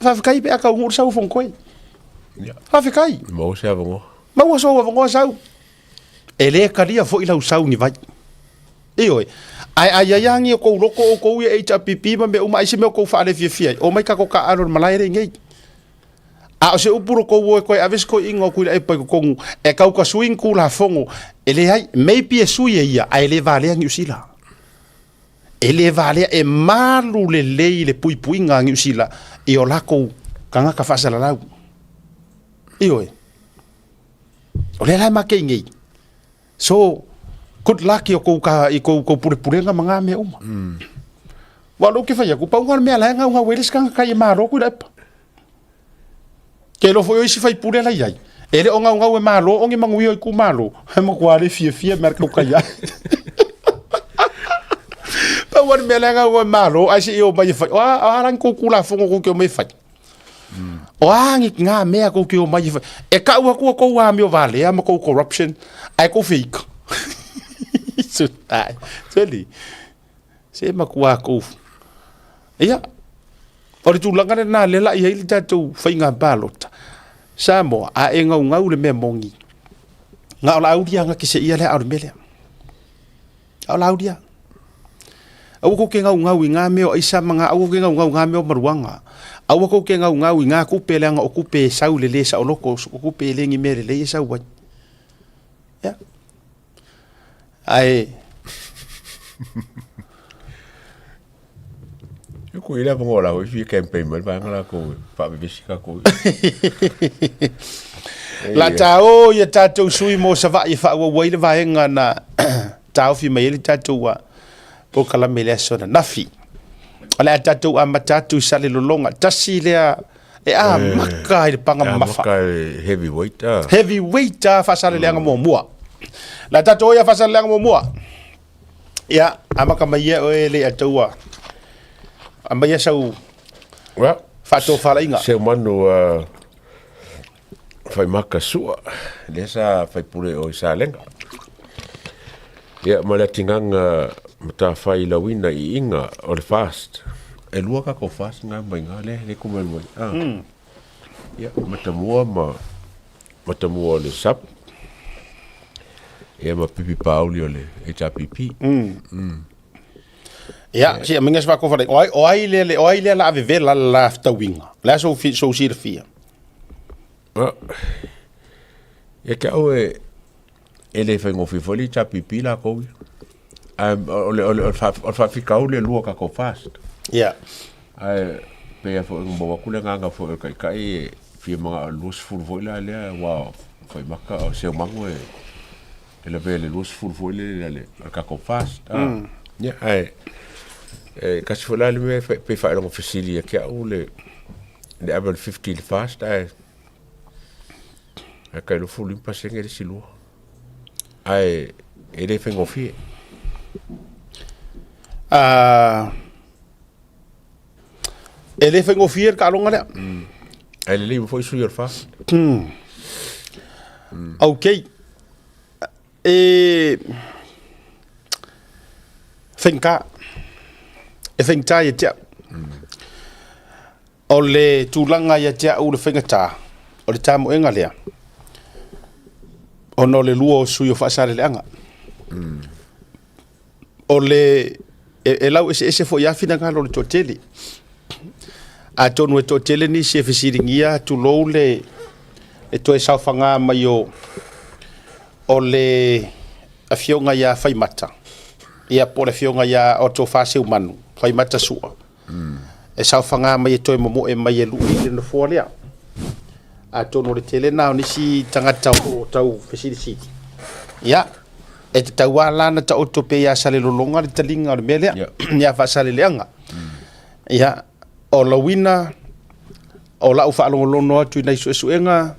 Faafetai pe a taunuu le sau o Fonotoe. Faafetai. Maua se avanoa. Maua sou avanoa sau. E le talia foi lau sau ni vai. Ioe. Ae a i ai lava ni o tou loto outou ia HRPP ma mea uma, ai se mea o tou faalefiafia ai, omai tatou taaalo i le malae lea i inei. A o se upu lo tou o e toe ave se toeaina o Tuilaepa i totonu e tau tasui ni Tulafono, e leai, maybe e sui e ia, ae le valea Niu Sila. E le valea, e malu lelei le puipuiga a Niu Sila i o latou tagata faasalalau. Ioe. O lea la e makei nei. So, good luck i o kou, ka, i kou, kou pulepulega ma ngā mea uma. Wa lou ke whai aku, pau ngā mea la e ngau ngau e le sikanga kai e māro kui la epa. Ke lo foi o isi whai pule la iai. E le o ngau ngau e māro, ongi mangu i ku māro. He mo kua le fia fia mea kau kai ai. Pau ngā mea la e ngau ngau e māro, ai se i o mai e whai. O a, o a rangi kou kula fongo kou ke o mai e whai. O a ngi ngā mea kou ke o mai e whai. E kau aku o kou amio valea ma kou corruption, ai kou fake. So, ai, teli. Se makua kou. Ia, o le tulaga lena lea la i ai le tatou faiga palota. Samoa, a e gaugau le mea moni, na o la aulia ga ke se ia lea a o le mea lea. A o la aulia. Aua kou ke gaugau i ngā mea o aisa ma ngā, aua kou ke gaugau i ngā mea o maruaga. Aua kou ke gaugau i ngā kupe leaga o kupe e sau le le saoloko, o kupe e le ni mea lelei e sau ai. Ia. Ae E ko ila mo la hoi fi campaign mai ba ngala ko fa be si ka ko. La ta o ia tatou sui mo Savaii e faaauau ai le vaega na taofi mai ai le tatou polokalame i le aso ananafi. O le a tatou amata atu i Salelologa, tasi lea e amaka i le paga mamafa. Amaka heavyweight ah. Heavyweight ah Faasaleleaga muamua. La tatou o ia Faasaleleaga muamua. Ia, amaka mai ia oe le ataua. Amaia sau Well, faatofalaiga. Seumanu Faimaka Sua, lea sa faipule o i Salega. Ia, ma le atigaga matafai lauina i iga o le fast. E lua kako fast ngā mai ngā le, le kumai mai. Ah. Ia, matamua ma matamua o le SAP. Ia ma Pipi Pauli o le HRPP. Ia, si aminga se faatofalaiga. O ai, o ai lea, o ai lea la ave vela la fetauiga. O le a sou, sou silafia? Ah. Ia ke au e e le faigofie foi le HRPP lakou ia. Ae o le o le o le faafitauli e lua tatou fast. Ia. Ae pei lava foi ona maua atu le agaga foi o le Taitai e fia manao i le 20 foi la lea aua o Faimaka o Seumanu e e lavea i le 20 foi lele a le tatou fast. Ia ae e tasi foi la le mea pei e faailoga fesili ia te au le le ave o le 50 i le fast ae ae tai 25% le isi lua. Ae e le faigofie. E le faigofie le taaloga lea. Ae lelei foi sui o le fast. Ok. E faigata. E faigata ia te au. O le tulaga ia te au le faigata, o le tamoega lea, ona o le lua o sui o Faasaleleaga. O le, e lau eseese foi lava finagalo o le toatele. Atonu e toatele nisi e fesiligia, tulou le, le toe saofaga mai o, o le afioga ia Faimata, ia po o le afioga ia Otto Faseumanu, Faimata Sua. E saofaga mai e toe momoe mai e lui le nofoa lea. Atonu o le tele lena o nisi tagata o lo o tau fesilisili. Ia, e tatau lava la ona taoto pea ia Salelologa le taliga o le mea lea, ia Faasaleleaga. Ia, o lauina, o lau faalogologo atu i nai suesuega,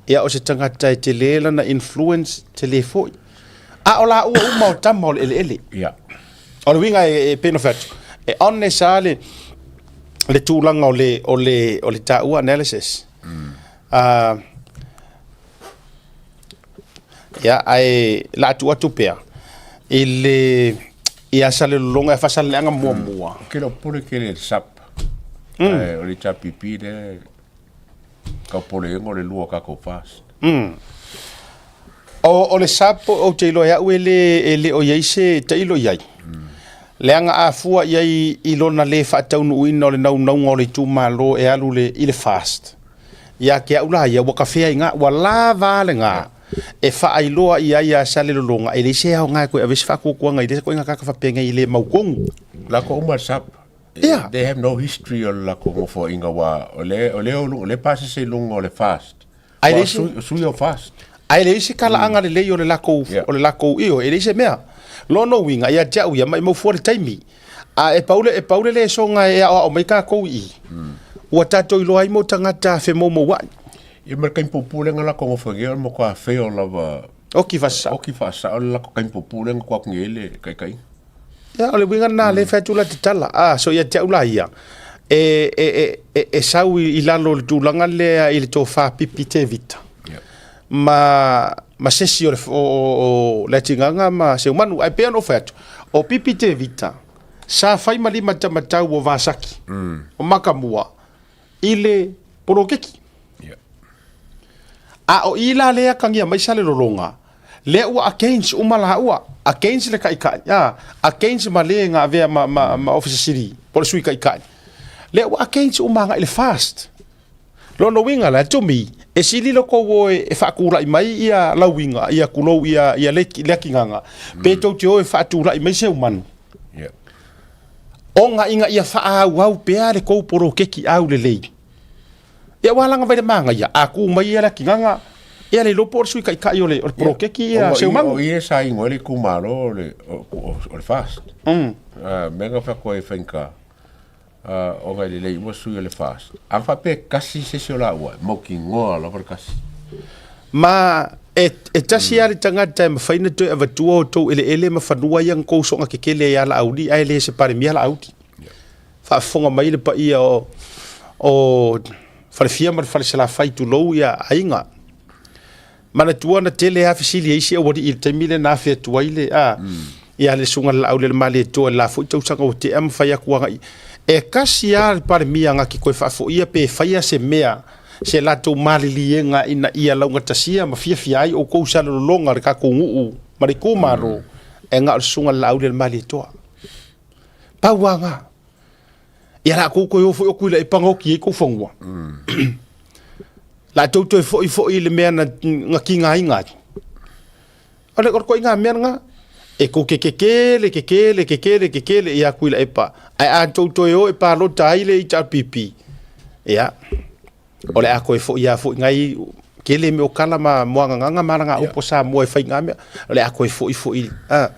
ia o se tagata e tele lana influence, tele foi. A o laua uma o tama o le eleele. Ia. O le uiga e pei ona fai atu, e honest lava le, le tulaga o le, o le, o le taua analysis. Ia, ae la tuu atu pea i le Ia Salelologa e Faasaleleaga muamua. Ou te le o popole tele i le SUP, ae o le HRPP lea e tau popoleina o le lua o tatou FAST. O le SUP ou te iloa e au e le, e le o i ai se tailo i ai. Leaga a fua i ai i lona le faataunuuina o le naunauga o le itumalo e alu le, i le FAST, ia te au la ia, ua kafea i ina, ua lava lena e faailoa i ai ia Salelologa, e leai se aoga e toe ave ai se faatuatuaga i lea ituaiga tagata faapea e le mautonu. Latou uma le SUP, they have no history o le latou nofoaiga aua o lea o lea o lea e pasese i luga o le FAST. Ae leai se O sui o FAST. Ae leai se talaaga lelei o le latou o le latou ioe, e leai se mea. Lona uiga, ia te au ia, maimau fua le taimi. A e pau le e pau le lesona e aoao mai tatou i i, ua tatou iloa ai mo tagata femoumouai. Ia ma le taimi puupuu lea na latou nofo ai nei, o le matua fail lava. Oki faasasao. Oki faasasao le latou taimi puupuu lea na tuu atu nei ai le taitaiga. Ia, o le uiga lena lea e fai atu la te tala. A, so ia te au la ia, e, e, e, e, e sau i, i lalo o le tulaga lea i le tofa Pipi Tevita. Ma, ma se isi o le, o, o, o Leatigaga ma Seumanu. Ae pei ona ou fai atu, o Pipi Tevita, sa fai ma limatamatau o Vasaki, o Makamua, i le poloketi. A o i la lea atagia mai Salelologa, lea ua against uma laua, against le taitai, a, against ma le na avea ma, ma, ma Ofisa Sili, po o le Sui Taitai. Lea ua against uma agai i le FAST. Lona uiga la, to me, e sili lo tou o e, e faatulai mai ia lauiga, ia tulou ia, ia Leatigaga, pe tou te o e faatulai mai Seumanu. Ona ina ia faaauau pea le tou poloketi aulelei. Ia ua alaga mai le manaia, a tu mai ia Leatigaga, ia le iloa po o le Sui Taitai o le, o le poloketi ia Seumanu. O i e sa ingoa ai le itumalo o le, o, o le FAST. Mea na fai atu ai e faigata, ona e lelei uma sui o le FAST. A faapea e tasi se isi o laua, e mautinoa lava le tasi. Ma e, e tasi lava le tagata e mafai ona toe avatua outou eleele ma fanua ia na tou soona kekele ai ia Laauli, ae le se Palemia Laauli. Faafofoga mai le paia o, o Falefia ma le Falesalafai, tulou ia aiga. Manatua na tele lava fesili a isi aualii i le taimi lea na afe atu ai le, a, ia le Susuga i le Laauli a le Malietoa i le la foi tausaga ua tea ma fai atu agai. E tasi lava le Palemia na te toe faafoia pe faia se mea, se latou maliliega ina ia laugatasia ma fiafia ai outou salelologa le tatou nuu ma le itumalo, e na o le Susuga i le Laauli a le Malietoa. Pau lava na. Ia latou toe o foi o Tuilaepa na oti ai tou fanua. Latou toe foi foi i le mea na, na tigaina ai. O le, o le koiga mea lena. E tou te kekele, kekele, kekele, kekele ia Tuilaepa. Ae a tou toe o e palota ai le HRPP, ia, o le a toe foi lava foi nai tele mea o tala ma moagagaga ma alagaupu a Samoa e fai ngā mea. O le a toe foi foi. A,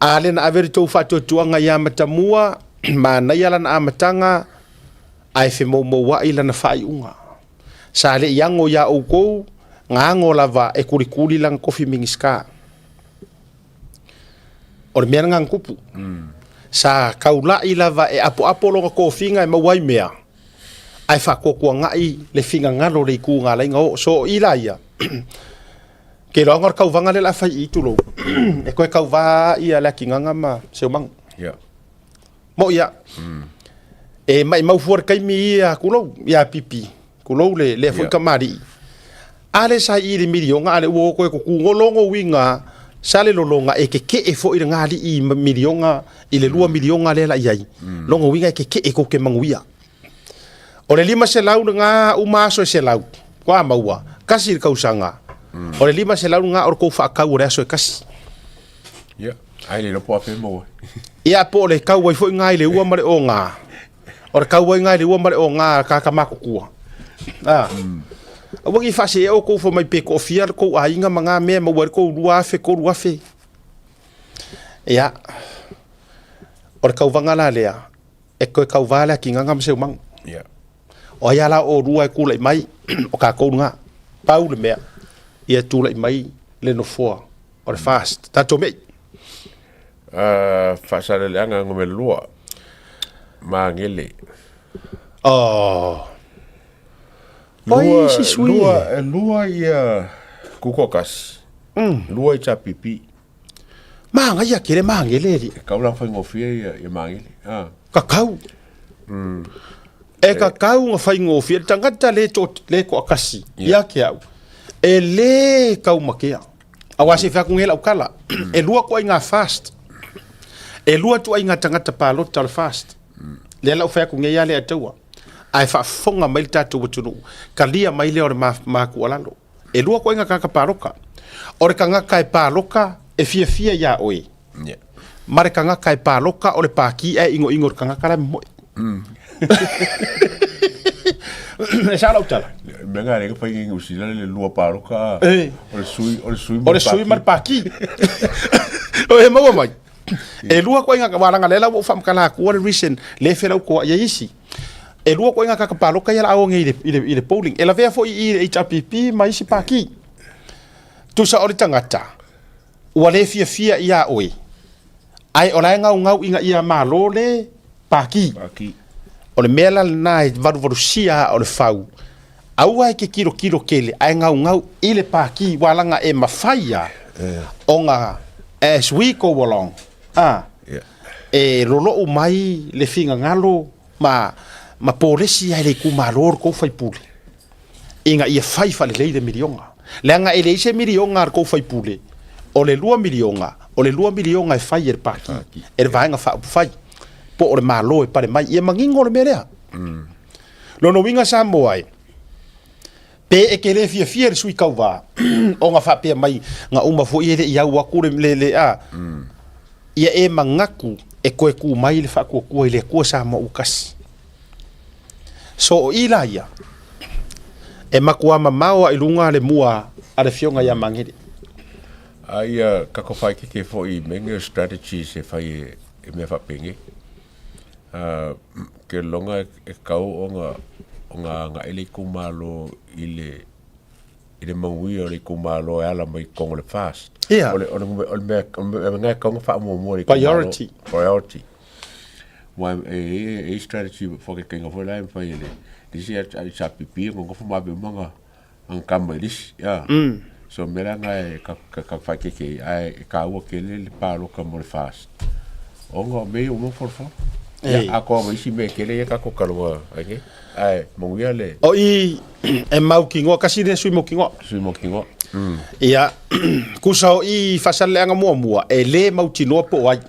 a lea na ave le tou faatuatuaga ia Matamua, manaia lana amataga, ae femoumouai lana faaiuga. Sa le i ago iā outou, na ago lava e kulikuli lana tofi Minisita. O le mea lena na tupu. Sa taulai lava e apoapo lona tofiga e maua ai mea, ae faatuatuanai le finagalo o le itu na ala ai ona oo. So o i la ia, ke iloa o le tauvaga lea o le a fai i i, tulou, e toe tauva ia Leatigaga ma Seumanu. Moʻi lava. E maʻimau fua le taimi ia, tulou, ia Pipi, tulou le lea foi tamalii. A lea sa i i le miliona, a lea ua o toe tutu. O lona uiga, sa le lologa e kekeʻe foi lena alii i miliona, i le $2 miliona lea la i ai. Lona uiga e kekeʻe tou te manuia. O le 500 lena uma aso e 100, ua maua, tasi le tausaga. O le 500 lena o le tou faatau o le aso e tasi. Ia, ai le lopo afe maua. Ia, po o le kau ai foi ngā i le ua ma le ogā. O le kau ai ngā i le ua ma le ogā a ka kamakutua. A. Aua ne i faasee outou fai mai pe toafia le tou aiga ma ngā mea e maua ai le tou 2,000, 3,000. Ia, o le tauvaga la lea, e toe tauva le atigaga ma Seumaga. Ia. O ai lava la o oulua e tulai mai, o tatou lena. Pau le mea, ia tulai mai le nofoa o le FAST. Tatou mei. Faasaleleaga numera 2, Magele. Oh. Oi, si sui. Lua, lua ia Kukokas. Lua HRPP. Magaia tele Magele alii. E kau la faigofie ia ia Magele. Ah. Kakau. Mm. E kakau nga faigofie le tagata le to le toatasi ia te au. E lē taumatea. Aua se fai atu nei lau tala, e lua ituaiga fast. E lua ituaiga tagata palota o le fast. Lea la ou fai atu nei lava lea taua. Ae faafofoga mai le tatou atunuu, talia mai lea o le ma tuualalo. E lua ituaiga tagata palota. O le tagata e palota e fiafia iā oe. Ma le tagata e palota o le pati ae inoino i le tagata la e momoe. E sao lau tala? Mea nga le fai ngi usila le lua palota. O le sui o le sui o le sui ma le pati. O e maua mai. E lua ituaiga walaga lea la ua ou faamatala atua le reason le felautoai ai isi. E lua ituaiga tagata palota ia o le a o nei i le polling. E lavea foi i le HRPP ma isi pati. Tusa o le tagata ua le fiafia iā oe, ae o la e gaugau ina ia malo le paki. O le mea la lena e valuvalusia aa o le fau, aua e te tilotilo tele ae gaugau i le paki ua laga e mafai a ona as we go along a e lolou mai le finagalo ma ma polesi ai le itumalo le tou faipule. ina ia fai faalelei le miliona. Leaga e leai se miliona a le tou faipule, o le $2 miliona, o le $2 miliona e fai e le Pati, e le Vaega Faaupufai, po o le Malo e pale mai. Ia manino le mea lea. Lona uiga Samoa e, pe e te le fiafia i le sui tauva, ona faapea mai, na uma foi e le i au atu le, le, le a, ia e manatu e toe tu mai le faatuatua i le Atua Samoa ua tasi. So o i la ia, e matua mamao a i luga le mua a le Afioga ia Magele. A ia kako whaikeke foi i menge strategies e whai e, e mea whapenge. Uh, ke longa e kau o nga, o nga nga ele kumalo i le i le manuia o le itumalo e ala mai totonu o le FAST. Ia. O le, o le, o le mea, o le mea e tatau ona faamuamua i le itumalo. Priority. Priority. Aua e i ai, e i ai strategy faataitaiga foi la e mafai e le isi HRPP ona nofo ma ave uma ana, ana tama i le isi. Ia. So o le mea la lena e ka, ka, ka faaeteete ai, ae e taua tele le palota mo le FAST ona o mea ia ua uma ona folafolo. Ia, atoa ma isi mea e tele ia tatou talanoa ai nei. Ae manuia le. O i e mautinoa, kasi lea sui mautinoa. Sui mautinoa. Mm. Ia, kusa o i Faasaleleaga muamua, e lē mautinoa po o ai.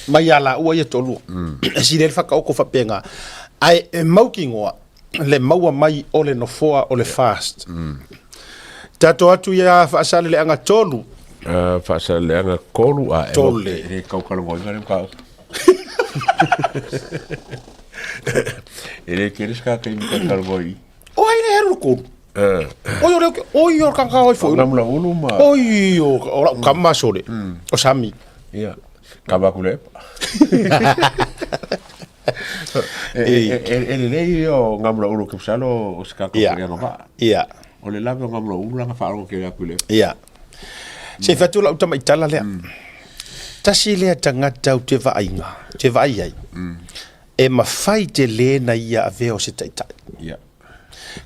Mai ia laua ia toalua. Mm. E sili ai le whakaoko whapenga. Ae e mautinoa, le maua mai o le nofoa o le fast. Mm. Tatou atu ia Faasaleleaga tolu. Uh, Faasaleleaga tolu a e Tolu. E le kaukalogoina le mataupu. E le tele se taimi ta talanoa i. O ai le alu le kolu? Oi o le oi o kaka oi foi. Namula ulu ma. Oi o o lau kama sole. O Sami. Ia. Kama ku le. E e lelei o ngamula ulu ke salo o se kaka Ia. o va. Ia. O le lave o ngamula ulu langa faalogo ke aku le. Ia. Se i fai atu lau tamaitala lea. Tasi lea tagata ou te vaaiga, ou te vaai ai, e mafai tele na ia avea o se taitai. Ia.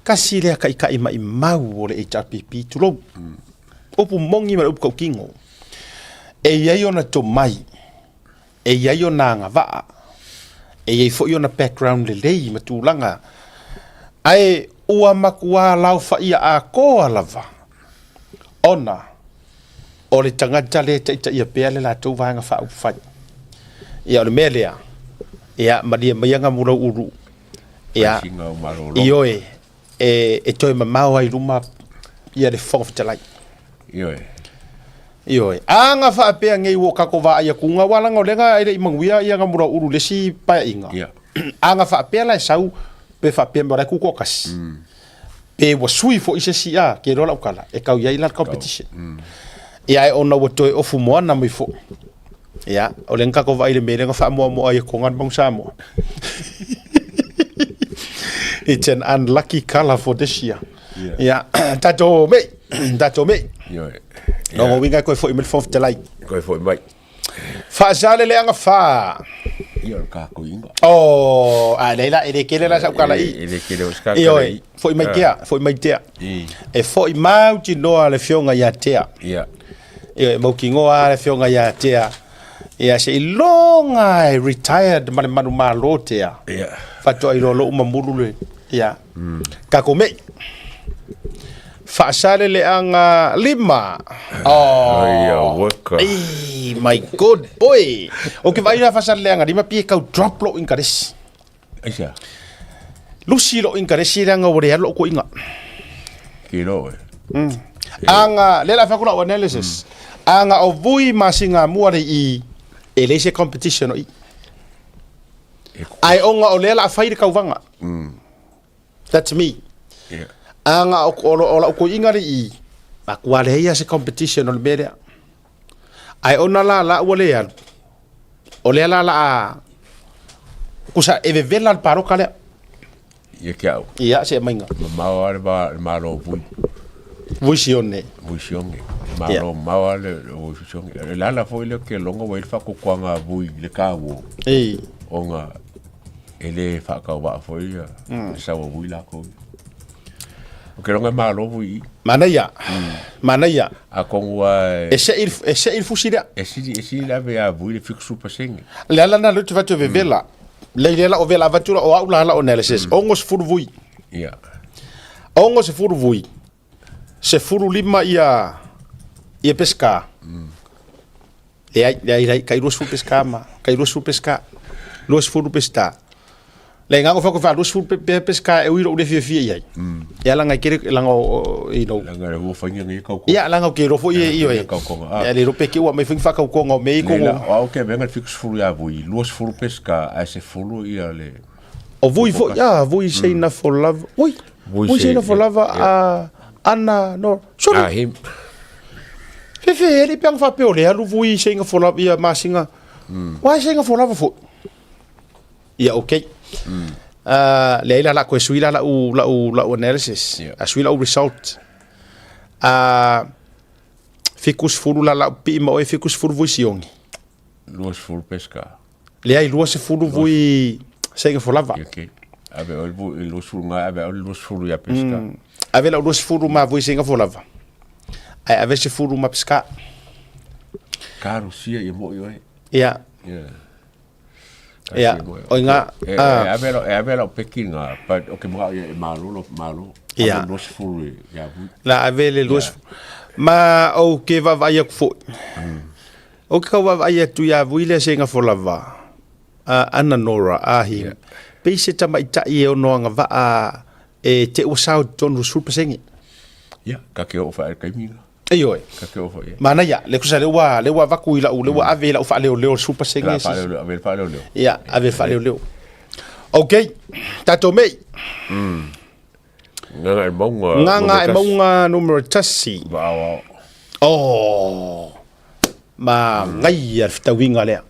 Kasi lea kaikai maimau o le HRPP, tulou. Upu moni ma le upu kautino. E i ai ona tomai, e i ai ona agavaa, e i ai foi ona background lelei ma tulaga, ae ua matua laofaia atoa lava ona o le tagata lea e taitaia pea le latou Vaega Faaupufai. Ia, o le mea lea, ia, malie maia Gamulou Ulu, ia, ioe, e, e toe mamao ai i luma ia le Fofoga Fetalai. Ioe. Ioe. A ga faapea nei ua o tatou vaai atu, aua leaga o lea na e le i manuia ia Gamulou Ulu i le isi paeaiga. Ia. A ga faapea la e sau, pe faapea mai o la e tutoatasi. Pe ua sui foi se isi a, ke iloa lau tala, e tau i ai la le competition. Ia ae ona ua toe ofu moana mai foi. Ia, o lea na tatou vaai i le mea lea na faamoamoa ai e Kona le Manu Samoa. It's an unlucky colour for this year. Ia, tatou mei, tatou mei. Ioe. Lona uiga e toe foi mai le Fofoga Fetalai. Toe foi mai. Faasaleleaga fa. Ia o le kakoiga. Oh, a leai la, e le tele la sau tala i. E le tele o se tala i. Foi mai tea, foi mai tea. E foi mautinoa le afioga ia Tea. Ia. Ia, e mautinoa lava le afioga ia Tea, ia seiloga e retired ma le manumalo Tea. Ia. Faatoa iloa loa ua mamulu le, ia. Tatou mei. Faasaleleaga 5. Oh. Ai a weka. Ei, my good boy. O ke vaai la Faasaleleaga 5 pia kau drop lou inkaresi. Aisea? Lusi lou inkaresi leaga ua le alu lou koiga. Kilo e. Aga, lea la fai atu lau analysis. Aga o vui ma Sigamua le i, e leai se competition o i. Ae ona o lea la a fai le tauvaga. That's me. Yeah. Aga o, o, o lau koiga le i, matua leai lava se competition o le mea lea. Ae ona la la ua le alu, o lea la la a, kusa e vevela le paloka lea. Ia ke au. Ia, se mainga. Mamao lava le va le malo o Vui. Vui Sione. Vui Sione. Malo mamao lava le Vui Sione. E le ala foi lea ke logo ua i ai le faakokoaga a Vui i le kāuo. Ei. Ona e le faatauvaa foi ia le sau a Vui lakou ia. Ou te logo e malo Vui i. Manaia. Manaia. Atonu lava e. E sei le fusi lea. E sili, e sili le ave ia Vui le 70%. Le ala lena lea ou te fai atu e vevela. Lei lea la o vela avatu la o au la la o analysis. 60 vui. Ia. 60 vui. 15 ia ia pesca. Leai, leai, leai, kai 20 pesca ma, kai 20 pesca. 20 pesca. Le nga fa ko fa 20 pe pesca e ui lo le fia fia iai. Ia langa kere langa o you know. Langa le ua fainga ngi kau ko. Ia langa ke ro fo ie io e. Kau konga. Ia le ro pe ke ua mai fa kau konga o me ko. Le la, o ke venga 70 ia vui, 20 pesca a se fulu ia le. O vui fo ia vui sei na fo lava. Ui. Vui sei na fo lava a ana no. Sorry. Ah him. Fefe e le peanga faapea o le alu vui seinga fo lava ia masinga. Wai seinga fo lava fo. Ia okay. Leai la la koe sui la lau lau lau analysis. Yeah. A sui lau result. 70 la lau pii ma oe 70 vui siongi. 20 pesca. Leai 20 vui seinga fo lava. Ia okay. Ave o le 20 nga ave o le 20 ia pesca. Ave lau 20 ma vui seinga fo lava. Ae ave 10 ma pesca. Ka rusia ia mo i oe. Ia. Yeah. Ia, o inga, E, e ave lau, e ave lau peki nga, but o ke mga ia e malo lo malo. Ia. Ave 20 e ia vui. La ave le 20. Ma ou ke vaavaai atu foi. Ou ke kau vaavaai atu ia vui lea seinga fo lava. Ana Nora, ahi. Pei se tamaitai e ono agavaa e te ua sao i totonu o le 10%. Ia, ka ke oo whae kaimi nga. Ioe. Ka ke oo whae. Manaia, le kusa le ua, le ua avaku i lau, le ua ave i lau faaleoleo le 10%. La faaleoleo, ave le faaleoleo. Ia, ave le faaleoleo. Okay, tatou mei. Gagaemauga. Gagaemauga numero 1. Vaaoao. Oh, manaia le fetauiga lea.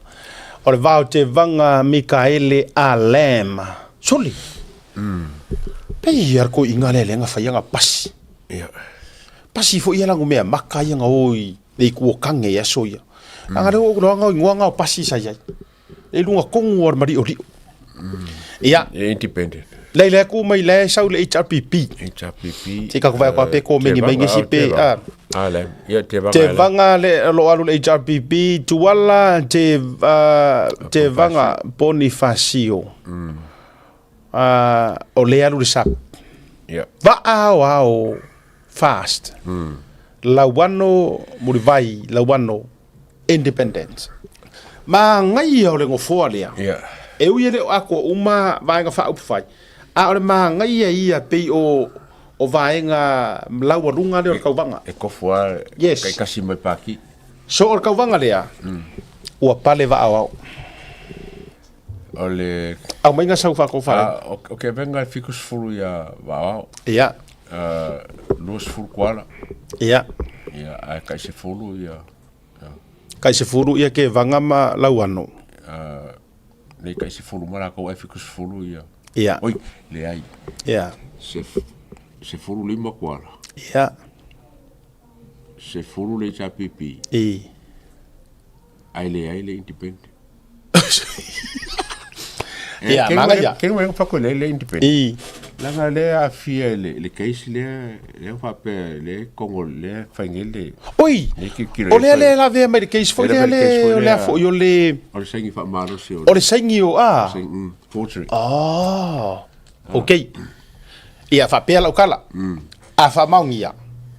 O le va o Tevaga Mikaele a Lam. Soli. Pei ia le koiga lea lea na faia na pasi. Ia. Pasi foi ia lago mea maka ia na o i le itu o Kage i aso ia. Leaga lea ua ou iloa na o igoa na o pasi sa i ai. I luga tonu o le maliʻoliʻo. Ia. E independent. Lei lea ku mai lea e sau le HRPP. HRPP. Se ka ku vai kwa pe ko mengi mai ngesi pe a. A le. Ia te vanga. Te vanga le lo alu le HRPP tuala te te vanga Bonifacio. O le alu le sap. Ia. Va ao ao fast. Lauano Mulivai Lauano Independent. Māngaia o le gofoa lea. Ia. E ui e le o atoa uma vaega faaupufai, a o le māngaia ia pei o o vaega laualuga lea o le tauvaga. E tofu lava Yes. taitasi mai Paki. So o le tauvaga lea, ua pale vaaoao. O le Aumaiga sau faatofalaiga. A, o ke avega le 70 ia vaaoao. Ia. 20 koala. Ia. Ia, ae tai 10 ia. Kai 10 ia ke vanga ma lauano. Nei kai 10 ma lakou ae 70 ia. Ia. Oi, leai. Ia. Se, 15 koala. Ia. 10 le HRPP. I. Ae leai le independent. Ia, manaia. Ke ngwe fa ko le le independent. I. Leaga lea e aafia i le, le case lea, lea ua faapea, lea e kogo, lea e fai nei le... Oi! Le tilotilo O lea lea lavea mai le case foi lea le, o lea foi o le... O le saini faamalosi o... O le saini o, a? Forgery. Oh, okay. Ia, faapea lau tala. A faamaonia,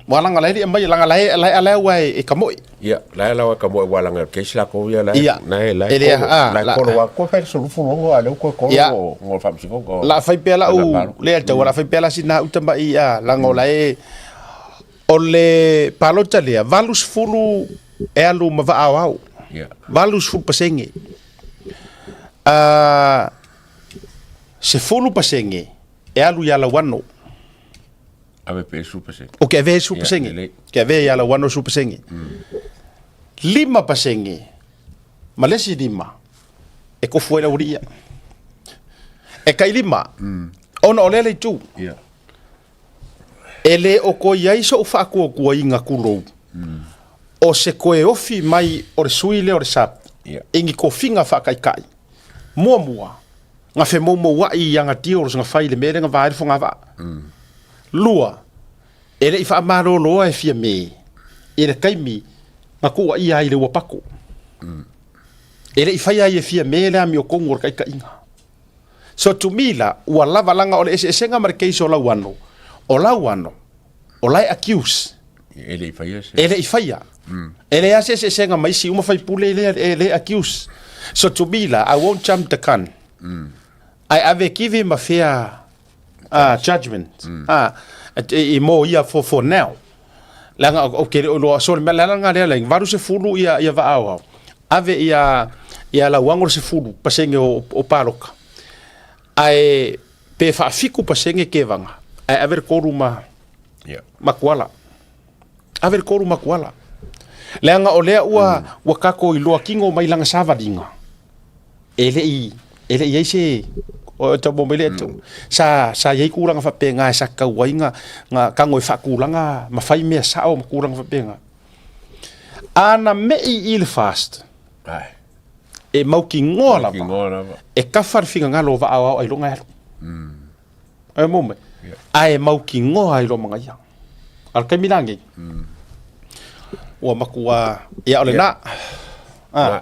ua laga la e le i aumaia, laga la e, la e, la e ua e kamoe. Ia, la e lawa e kamoe ua laga e case lakou ia, la e, Ia, la e, la e e le, kolo, a, la e la, kolo ua koe fai le solufu logo a lea ua koe kolo Ia. ngo, ngo le faamasinoga o la a fai pea faiga lau, palota. lea tau, la a fai pea la sina uta mai, a, laga o la e, o le palota lea, 80 e alu ma vaa aoao. Ia. 80%. A, 10% e alu iā Lauano. Ave pe 10%. O ke avea i 10%. Ia, Ke avea iā Lauano 10%. 5% ma le isi 5 e kofu ai le aualii ia. E kai 5, ona o lea le itu. Ia. E le o koe i ai so'u faakuakuaina kulou, o se koe ofi mai o le sui lea o le SAP Ia. i ni kofiga faakaikai. Muamua, na femoumoua'i i ana deals na fai i le mea lea na va ai le fogavaa. Lua, e le i faamaloloa e Fiamē i le taimi na tuuaia ai i le ua pako. E le i faia ai e Fiamē le amiotonu o le taitaiga. So to me la, ua lava laga o le eseesega ma le case o Lauano, o Lauano, o la e accuse. E le i faia se. E le i faia. E leai lava se eseesega ma isi uma faipule lea e le accuse. So to me la, I won't jump the gun. Ae ave give him a fair judgement i mo ia for now. Leaga ou te le o iloa, so o le mea leaga lea like 80 ia vaa aoao, ave ia ia Lauago le 10% o paloka. Ae pe faafitu pasene kevaga, ae ave le 3 ma ma Kuala. Ave le 3 ma Kuala. Leaga o lea ua ua tatou iloa kino mai lana savaliga, e le i e le i i ai se o tau maua mai lea tau. Sa sa i ai tulaga faapena e sa tatau ai na na tago e faatulaga ma fai mea sao ma tulaga faapena. A na mei i le FAST, e mautinoa lava, e kafa le finagalo o vaa aoao ailoga e alu. E maua mai? Ae mautinoa ai loa ma ia. A o le taimi la lenei, ua matua, ia o lena. Ah.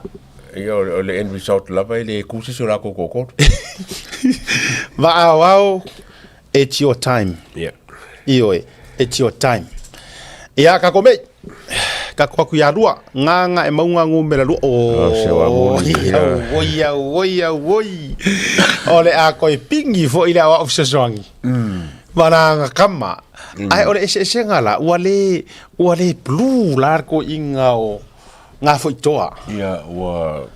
Ia, o le end result lava e le ku se isi o lakou toatolu. Vaa aoao, it's your time. Yeah. Ioe, it's your time. Ia, kako mei, kako aku ia lua, ngā ngā e maunga ngū mera lua. Oh, se wa muli, Oi, ia. oi, oi, oi. O le a koe pingi fo i le awa fesoasoani. Ma la kama. Ae o le eseesega la, ua le, ua le blue la le koiga o ngā foitoa. Ia, ua,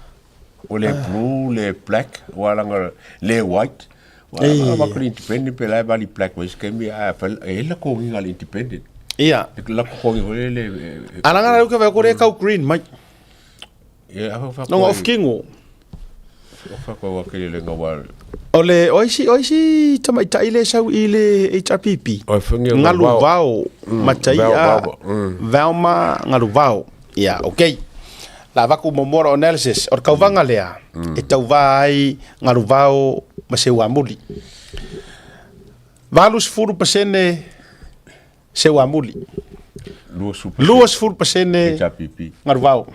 ua le blue, le black, ua langa, le white. Ua langa ma le independent pe la e vali black wa isi kaimi, a fa- e la kogiga le independent. Ia. E la kogi foi le, A langa la uka vai ko le kau green mai. Ia, a fa Nonga off kingo. O fa ko wa kele le ngawa. O le, o isi, o isi tamaitai le sau i le HRPP. O whangi o Ngalu vao. vao, matai vao, a, vao, vao ma ngalu vao. Ia, okay. La vaku mo moral analysis, o le kauvaga lea, e tauva ai ngalu vao ma seuamuli. 80% seuamuli. 20% HRPP. ngalu vao.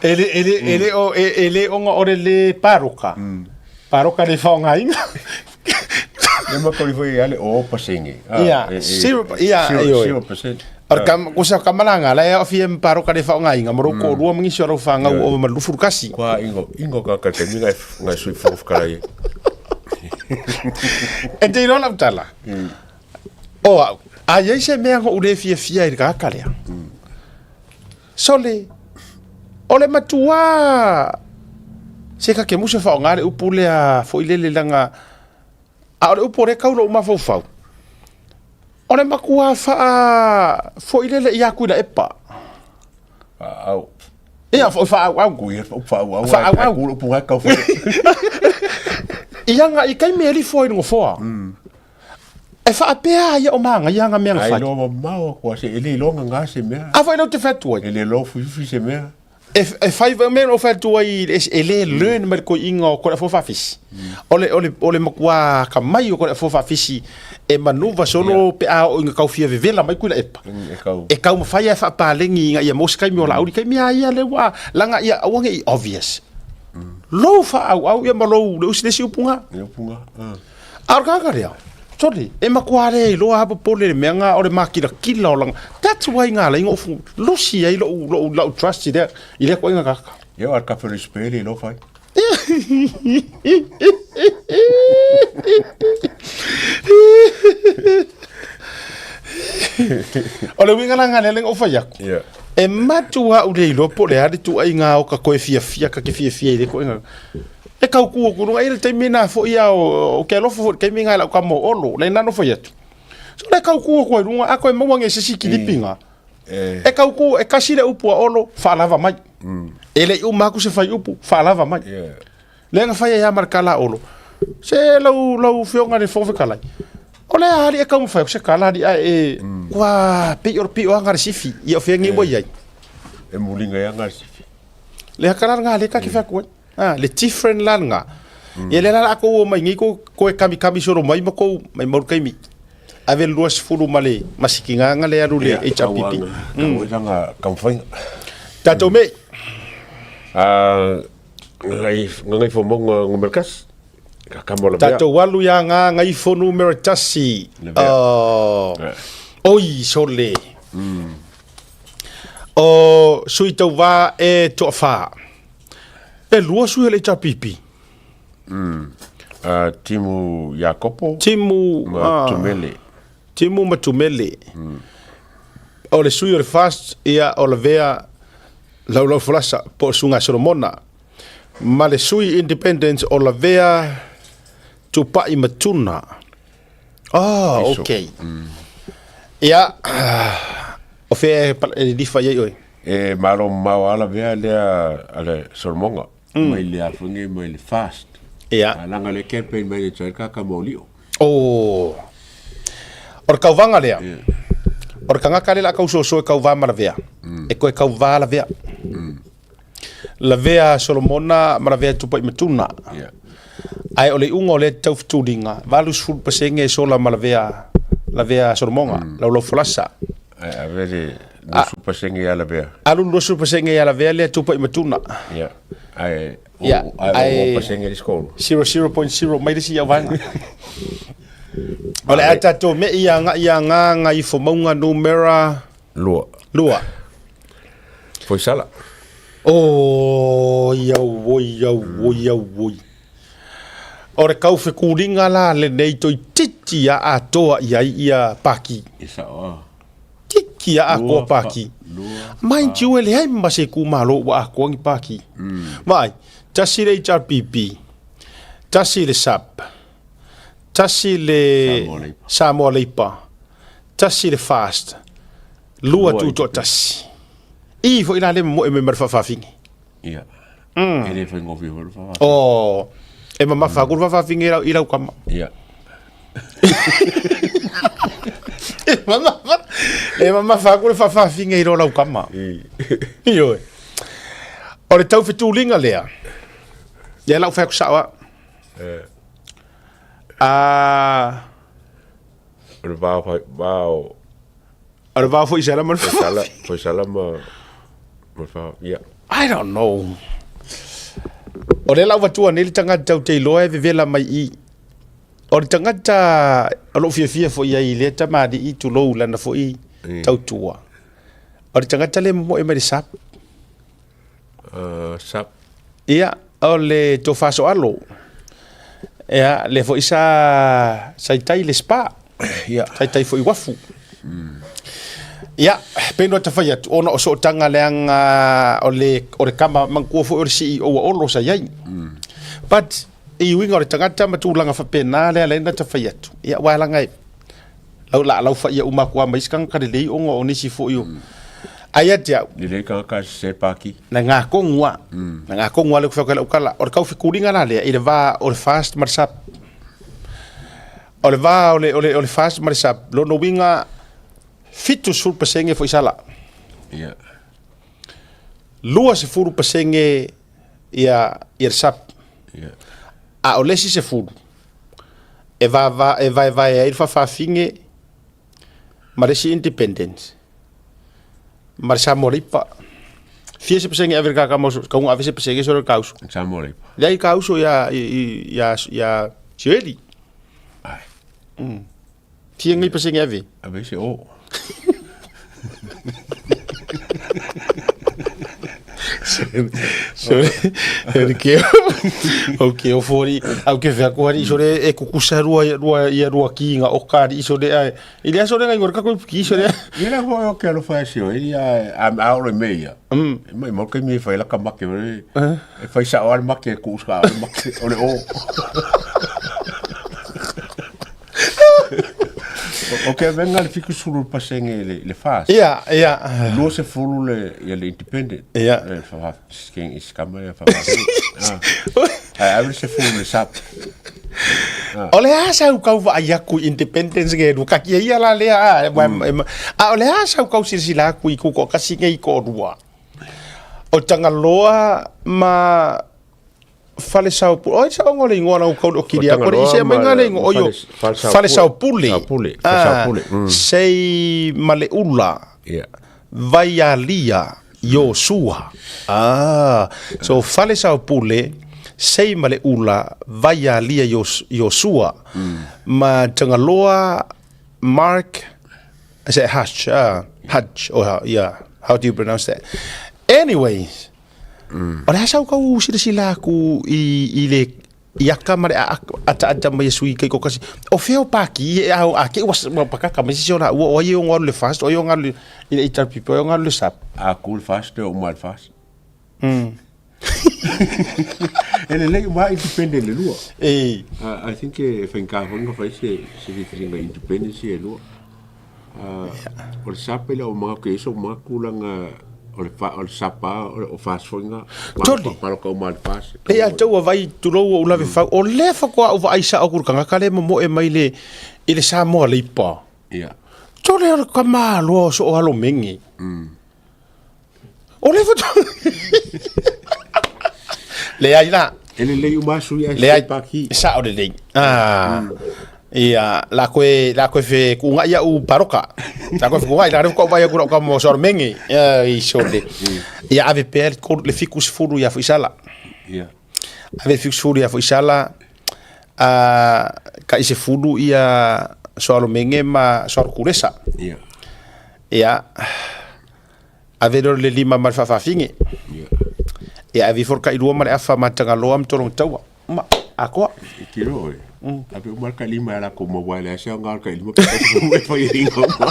E le, e le, e le o, e, e le ona o le le paroka. Paroka le whaongainga. Le ma kori foi ale o pasenge. Ia, zero, ia, ioe. 0%. O le kam, kusa kamalanga, la e o fia paroka le whaongainga, mo rau ko rua mangisi o rau whangau o ma lufuru kasi. Kwa ingo, ingo ka ka te minga ngai sui fof kara i. E te iloa lau tala. O au, a iai se mea ngo'u le fiafia i le tagata lea. Sole, o le matuā se kakemusa faaaoga le upu lea foi lele laga, a o le upu o lea e tau lou mafaufau, o le matuā faa foi lele ia Tuilaepa. Faaau. Ia, foi faaauau. Kui e faaauau. Faaauau. Ku upu ngai kau foi. Ia nga i taimi e lifo ai le nofoa. E faapea ia o magaia nga mea na Ai fai. loa mamao kua se e le iloa ngā se mea. A foi lea ou te fai atu ai. E le loa fuifufi se mea. E, e fai vai mea o fai atu ai e le learn mai le koiinga o kore afua faafisi. O le, o le, o le matua ka mai o kore afua faafisi e manuva solo pe a o inga kau fia vevela mai kui la epa. E kau. E kau mawhai e whaapālengi inga ia mos kaimi o la auri kaimi a ia le wā langa ia aua nge i obvious. Lou wha au au ia ma lou le usi le si upunga. Le upunga. A o le kaka lea, sorry, e matua le iloa ha popole le mea nga o le makirakila o langa. That's why nga ala inga ofu losi ai lou, lou, lau trust i lea, i lea koinga kaka. Ia o al kafe le spele lo fai. O le uiga la nga lea lenga o fai aku. Yeah. E matua au le iloa po o le a le tuuaiga o ka koe fiafia ka ke fiafia i le koinga. E kau ku aku luga i le taimi na foi a o ke alofa foi le taimi nga lau ka mo olo le nano foi atu. So le kau ku aku ai lunga a koe maua nge se si kilipinga. E kau ku e kasi le upu a olo whaalava mai. E le i uma aku se whai upu whaalava mai. Le nga whai ai a marka la olo. Se lau lau fionga le fo fekalai. O le ali e kau mawhai se kala ali a e kua pi o pi o anga le sifi i o whengi mo iai. E mulinga ia nga sifi. Le hakala nga le ka ke whaku ai. Ah, le different la nga. Ia le la ko o mai ngi ko ko e kami kami soro mai ma ko mai mau kaimi. Ave le 20 ma le masikinga nga le alu le HRPP. Kau anga kau whainga. Tatou me. Ah, ngai ngai fo monga ngomerkas. Ka kamo la bea. Tatou alu ia nga ngai fo numero tasi. Oh. Oi sole. O sui tau va e toa E lua sui o le HRPP. Timu Iakopo. Timu ma Tumele. Timu ma Tumele. O le sui o le FAST ia o Lavea Laulau Folasa po o Suga Solomona. Ma le sui Independence o Lavea Tupai Matuna. Oh, Iso. okay. Ia, o fea e lilifa i ai oe? E malo mamao a Lavea lea a le Solomonga. Mai le alfange mai le FAST. Ia. A langa le campaign mai le tsaika ka maulio. Oh. O le kauvaga lea, o le tagata lea o le a kausoso e kauvā ma Lavea, e koe kauvā Lavea. Lavea Solomona ma Lavea Tupai Matuna. Yeah. Ae o le iuga o lea taufutuliga, 80% e sola ma Lavea, Lavea Solomonga, Laulau Folasa. Ae ave le 20% ia Lavea. Alu le 20% ia Lavea lea Tupai Matuna. Yeah. Ae Yeah, ae o pasenge le score. 00.0 mai le isi au vaega. O le a tatou me i aga i aga ngai fomauga numera Lua. lua. Foisala. Oi au oi au oi au oi. O le kaufekuliga la lenei toeitiiti a atoa i ai ia Paki. E sao a. Titi a atoa Paki. Mind you e leai ma se itumalo ua atoa ni Paki. Vaai, tasi le HRPP, tasi le SAP, tasi le Samoa Leipa, tasi le FAST, lua tutoatasi. I foi la le momoe mai ma le faafafine. Ia. E le faigofie foi le faafafine. Oh, e mamafa atu le faafafine i lau, i lau kama. Ia. E mamafa, e mamafa atu le faafafine i lo lau kama. Ioe. O le taufetuliga lea, ia lau fai atu sao a. Ah, O le vao fai, vao. O le vao foi sala ma le Foisala, foisala ma ma fa, ia. I don't know. O lea la ua avatua nei le tagata ou te iloa e vevela mai i. O le tagata o lou fiafia foi i ai i lea tamalii tulou lana foi tautua. O le tagata lea e momoe mai le SAP. SAP. Ia, o le Tofa Soalo. Ia, lea foi sa sa i tai le SPA. Ia. Sa i tai foi i uafu. Ia, pei ona ta fai atu, ona o sootaga leaga o le, o le kama manatua foi o le CEO a Olo sa i ai. But, i uiga o le tagata ma tulaga faapena lea ala ai ona ta fai atu. Ia, aua leaga e, lau la lau faia uma atu lava ma isi tagata lelei ona o nisi foi o ai ia te au. Lelei tagata se paki. Na ngā tonu a. Na ngā tonu a le ku whai lau kala. O le kaufekulinga la lea i le vā o le FAST ma le SAP. O le vā o le, o le, o le FAST ma le SAP, lona uiga 70% foi sala. Ia. 20% ia ia le SAP. A o le isi 10 e vava e vaevae ai le faafafine ma le isi independence ma le Samoa Leipa. Fia se pasenge ave le kaka mo kaunga ave se pasenge so le kauso. Samoa Leipa. Leai kauso ia ia ia Sioeli. Ai. Fia ngai pasenge ave. Ave se o. Sore, e ke o ke o fori, au ke vea ko hari sore e kukusa rua rua ia rua ki nga o kari sore ai. I le aso le ngai ka ko ki sore. Ia la ho o ke alofa e sio ia a a o le me ia. Mai mo ke mi fai la ka make e fai sa o al make ku sa o make o le o. O ke venga le fiku sulu pasenge le le fas. Ia, ia. Lua se fulu le ia le independent. Ia. Le fa skeng is kama ia fa. Ai ai se fulu le sap. O le a sau kau vaai aku i independence nge lu ka kia ia la lea a a o le a sau kau silasila aku i ku ko kasi nge i ko rua. O Tangaloa ma Fale Saopule. Oi sa ongo le ingoa na kau o kiri O ko i se Tangaloa mai ma ngale ingo oyo Fale Fale Saopule. Saopule. Saopule, Fale Saopule. Sei Maleula. Ia. Vaialia Iosua. Ah, so Fale Saopule sei Maleula Vaialia Iosua. Ma Tangaloa Mark is it Hutch? Hutch or how, yeah. How do you pronounce that? Anyways, o le asa kau silasila aku i i le i aka ma le ataata mai e sui kai ko kasi. O feo paki e au a ke ua ua pakaka mai sisi ona ua o ai o ngalu le fast o ai o ngalu i le HRPP o ai o ngalu le SAP. A ku le fast o uma le fast. E lelei uma independent le lua. E. I think e whainga foi nga whai se se whiwhiringa independence e lua. O le SAP le o mga ke iso mga kulanga o le fa o le SAP o fast foi nga. Toli. Malo ka uma le fast. E a tau vai tulou o lave fau. O le fa koa u vai sa o kanga kale mo mo e mai le i le Samoa Leipa. Ia. Tole o le ka malo so o alo mengi. O le fa Le ai la. E lelei uma sui ai Le ai paki. Sa o le lei. Ah. Ia, la koe la koe fe ku nga ia u paroka. La koe fe ku nga la ko vai ku ka mo so mengi. Ia i so le. Ia ave pe ko le fikus furu ia fuisala. Ia. Ave fikus furu ia fuisala. A ka ise furu ia so alo menge ma so alo kuresa. Ia. Ia ave le lima ma le faafaafine. Ia. Ia ave ifo le tailua ma le afa ma Tagaloa ma Tologataua. Ma atoa. E tiro oe. Ave uma le tailima e latou maua ai le asia o le tailima pe e fai ai inga uma.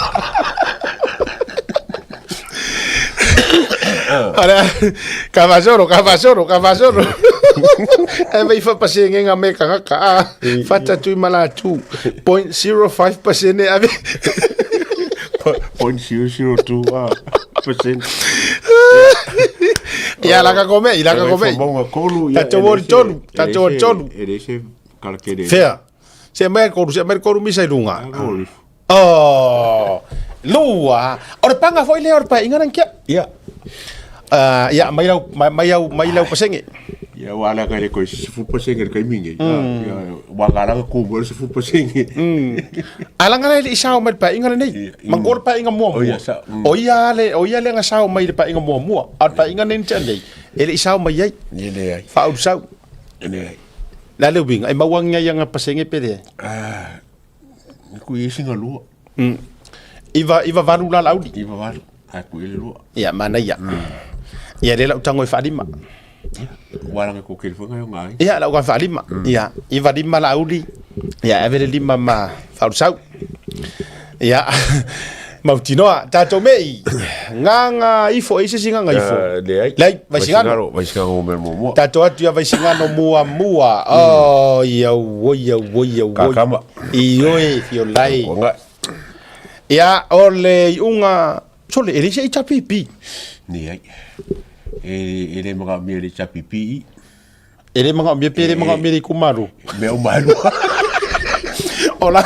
Ara, kavasoro, kavasoro, kavasoro. E vai fa pasenge nga me kanga ka. Fata tui mala tu. 0.05 pasene ave. 0.002 percent. Ia la ka kome, ila ka kome. Maunga kolu ia. Tatou o le tolu, tatou o le tolu. E le se kalakele. Fea. Se mai koru, se mai koru misa i lunga. Kolu. Oh, lua. O le panga foi lea o le paeaiga lana kia. Ia. Ia, mai lau, mai au, mai lau pasenge. Ia wa la ka le ko se fu pasenge le kai minge. Ia wa ga la ko mo se fu pasenge. Alanga le i sao mai le paeaiga lenei. Ma ko le paeaiga muamua. O ia sa. O ia le, o ia le nga sao mai le paeaiga muamua. A o le paeaiga nei na tea nei, e le i sao mai ai. E le ai. Faaulu sau. E le ai. Le a le uiga, e maua ngai anga pasenge pe leai. Ah, ku i singa lua. Iva, iva valu la lauli. Iva valu. A ku i le lua. Ia, manaia. Ia, lea lau tago e faalima. Ua langa ko kele fanga yo ngai. Ia, lau ka faalima. Ia, iva lima lauli. Ia, ave le lima ma faaulu sau. Ia, mautinoa, tatou mei. Gaga ifo, e i se isi gaga ifo? Leai. Leai, Vaisigano. Vaisigano mo muamua. Tatou atu ia Vaisigano muamua. Oh, ia oi, ia oi, ia oi. Kakama. Ioe, fiolai. Konga. Ia, o le iuga, sole, e le isi HRPP. Leai. E le manaomia le HRPP. E le manaomia pe le manaomia le itumalo. Mea uma e lua. O la,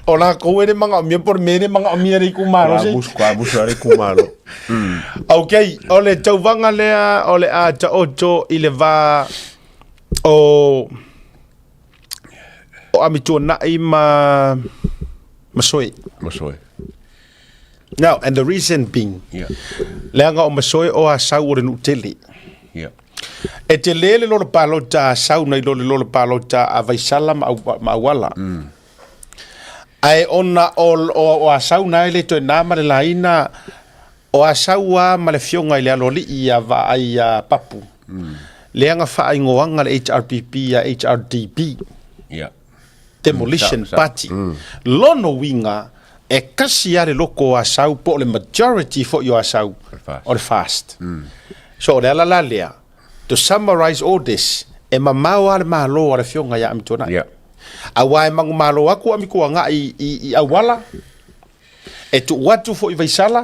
o lakou e le manaomia po o le mea e le manaomia e le itumalo se. Musu ka musu ale itumalo. Okay, o le tauvaga lea o le a taoto i le va o o Amituanai ma Masoe. Masoe. Now, and the reason being, yeah. leaga o Masoe o Asau o le nuu tele. Yeah. E tele le lolo palota a Asau nai lo le lolo palota a Vaisala ma, ma Auala. Ae ona o, o, o Asau na e le toe nā ma le laina o Asau a ma le fioga i le aloalii ia Vaai ia Papu. Leaga faaigoaga le HRPP ia HRDP. Yeah. Demolition Party. Lona uiga, e kasi lava le loko o Asau po o le majority foi o Asau o le FAST. So o le ala la lea, to summarise all this, e mamao lava le Malo a le Afioga ia Amituanai. Yeah. Aua e manumalo atu Amituanai i, i Auala, e tuu atu foi i Vaisala,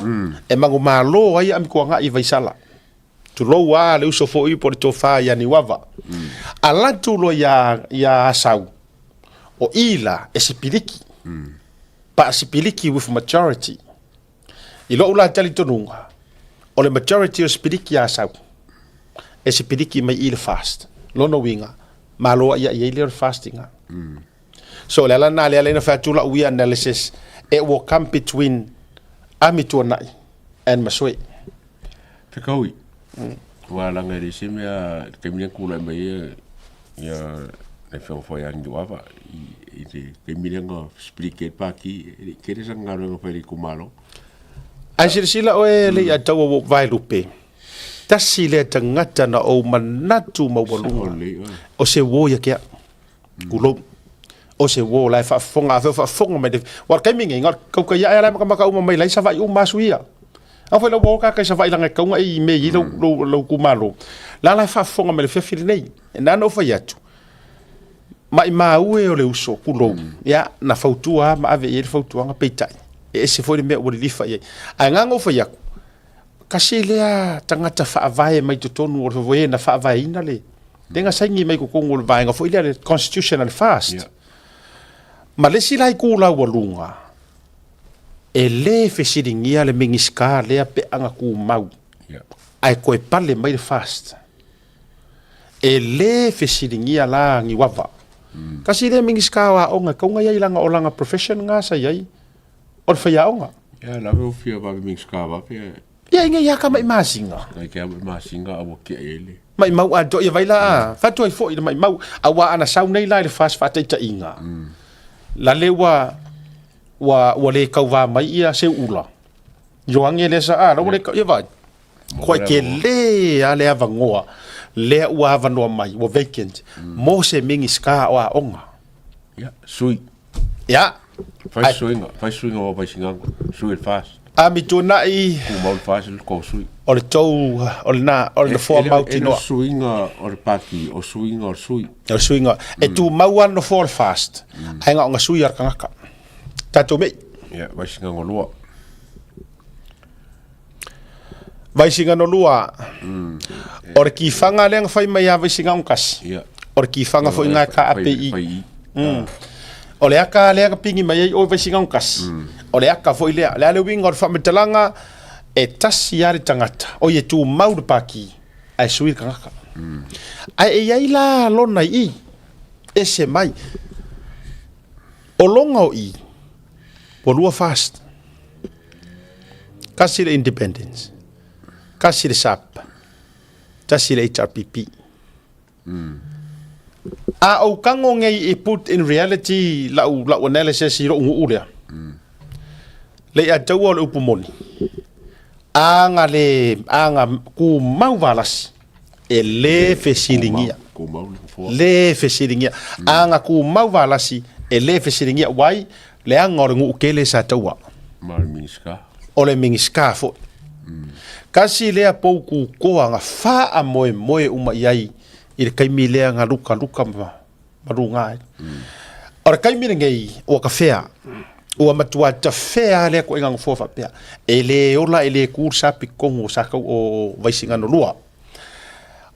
e manumalo ai Amituanai i Vaisala. Tulou a le uso foi po o le tofa ia Niuava. Ala atu loa ia, ia Asau, o i la e sipiliki. Paasipiliki with majority. I lou la talitonuga, o le majority o sipiliki a Asau, e sipiliki mai i le FAST. Lona uiga, malo aiai ai lea o le FAST iga. So o le ala lena lea ala ai ona fai atu lau ia analysis, it will come between Amituanai and Masoe. Fekaui. Ua laga e leai se mea i le taimi lea na tulai mai ai ia le Afioga foi ia Niuava i le taimi lea na split ai le Pati, e le i tele sana galuega na fai i le itumalo. Ae silasila oe le ia taua ua ou vaelupe, tasi lea tagata na ou manatu maualuga o se uo ia ke au. Tulou. O se uo la e faafofoga, afai o faafofoga mai le, aua o le taimi lenei, na o le tautai ae lava e matamata uma mai la i Savaii uma aso ia. Au foi la ua o tagata i Savaii leaga e tatau ona e i mea e i ai lou, lou, lou itumalo. La la e faafofoga mai le afiafi lenei. Na ona ou fai atu, maimau e o le uso, tulou, ia, na fautua lava ma ave i ai le fautuaga, peitai, e ese foi le mea ua lilifa i ai. Ae na ona ou fai atu, tasi lea tagata faavae mai totonu o le e na faavaeina le, lea na saini mai totonu o le vaega foi lea, le Constitution a le FAST. Yeah. Ma le isi la itu laualuga, e le fesiligia le Minisita lea pe ana tumau, Yeah. ae toe pale mai le FAST. E le fesiligia la Niuava. Tasi lea Minisita o Aoga e tatau ona i ai leaga o lana profession lena sa i ai, o le faiaoga. Ia, lave o fia vave Minisita vave ae. Ia, ina ia ka mai masina. Nai ke mai masina a ua kia i ai le. Maimau atoa, ia vai la, fatu ai foi i le maimau, aua ana sau nei la i le FAST faataitaiga, la le ua, ua, ua le kauvā mai ia Seuula. Ioane lea sa, a, la ua le, ia vai. Koa tele a le avanoa lea ua avanoa mai, ua vacant, mo se Minisita o Aoga. Ia, sui. Ia. Fai suiga, fai suiga o Vaisigano, sui le FAST. Amituanai. Tumau le FAST le tou sui. O le tou, o lena, o le nofoa mautinoa. E le o suiga o le pati, o suiga o le sui. O le suiga. E tumau lava le nofoa o le FAST, ae na ona sui lava le tagata. Tatou mei. Ia, Vaisigano 2. Vaisigano 2. O le kifaga lea na fai mai ia Vaisigano 1. O le kifaga foi lena e kaape i i. O le aka lea na pigi mai ai oe Vaisigano 1, o le aka foi lea. O le a le uiga o le faamatalaga, e tasi lava le tagata, oi e tumau le paki, ae sui le tagata. Ae e i ai la lona i i, ese mai. O lona o i, ua lua FAST. Tasi le Independence, tasi le SAP, tasi le HRPP. A ou tago nei i put in reality lau, lau analysis i lou nuu lea, le ia taua o le upu moni, a na le, a na tumau valasi, e le fesiligia. Le fesiligia. A na tumau valasi, e le fesiligia. Wai, leaga o le nuu tele sa taua. Ma le Minisita. O le Minisita foi. Tasi lea pou kukoa na faamoemoe uma i ai i le taimi lea na lukaluka ma luga ai. O le taimi lenei ua tafea, ua matua tafea lava lea ituaiga nofoa faapea, e le ola e le tu le sapi i totonu o Sakau o Vaisigano 2.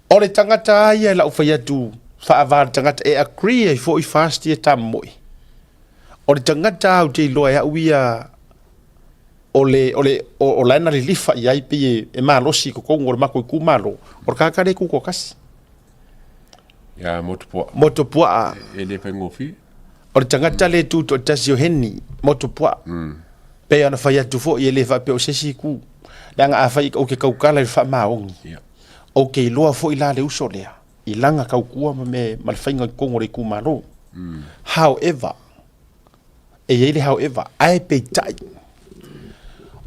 O le tagata lava ia i lau fai atu faava le tagata e agree ai foi FAST ia e tamomoe. O le tagata ou te iloa e au ia o le o le o, o la e na lilifa i ai pei e, e malosi i totonu o le matou itumalo, o le tagata lea e tutoatasi. Ia Motupuaa. Motupuaa. E le faigofie. O le tagata lea e tutoatasi o Heni Motupuaa. Pei ona fai atu foi e le faapea o se isi itu. Leaga afai ou te tautala i le faamaoni, Ia. ou te iloa foi la le uso lea i lana tautua ma mea ma le faiga i totonu o le itumalo. However, e i ai le however, ae peitai,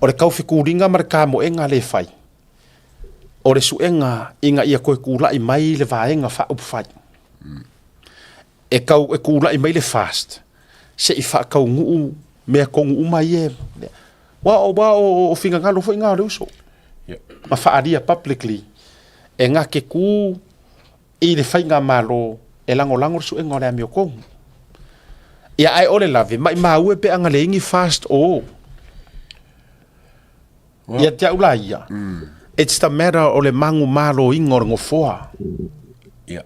o le taufetuliga ma le kamoega lea e fai, o le suega ina ia toe tulai mai le Vaega Faaupufai. E tau e tulai mai le FAST se i faataunuu mea tonu uma ia. Aua o, aua o, o finagalo foi na o le uso. Ma faaalia publicly e na te tu i le faigamalo e lagolago le suega o le amiotonu. Ia ae o le lave, maimau e pe ana leai ni FAST o. Ia te au la ia, it's the matter o le manumaloina o le nofoa. Ia.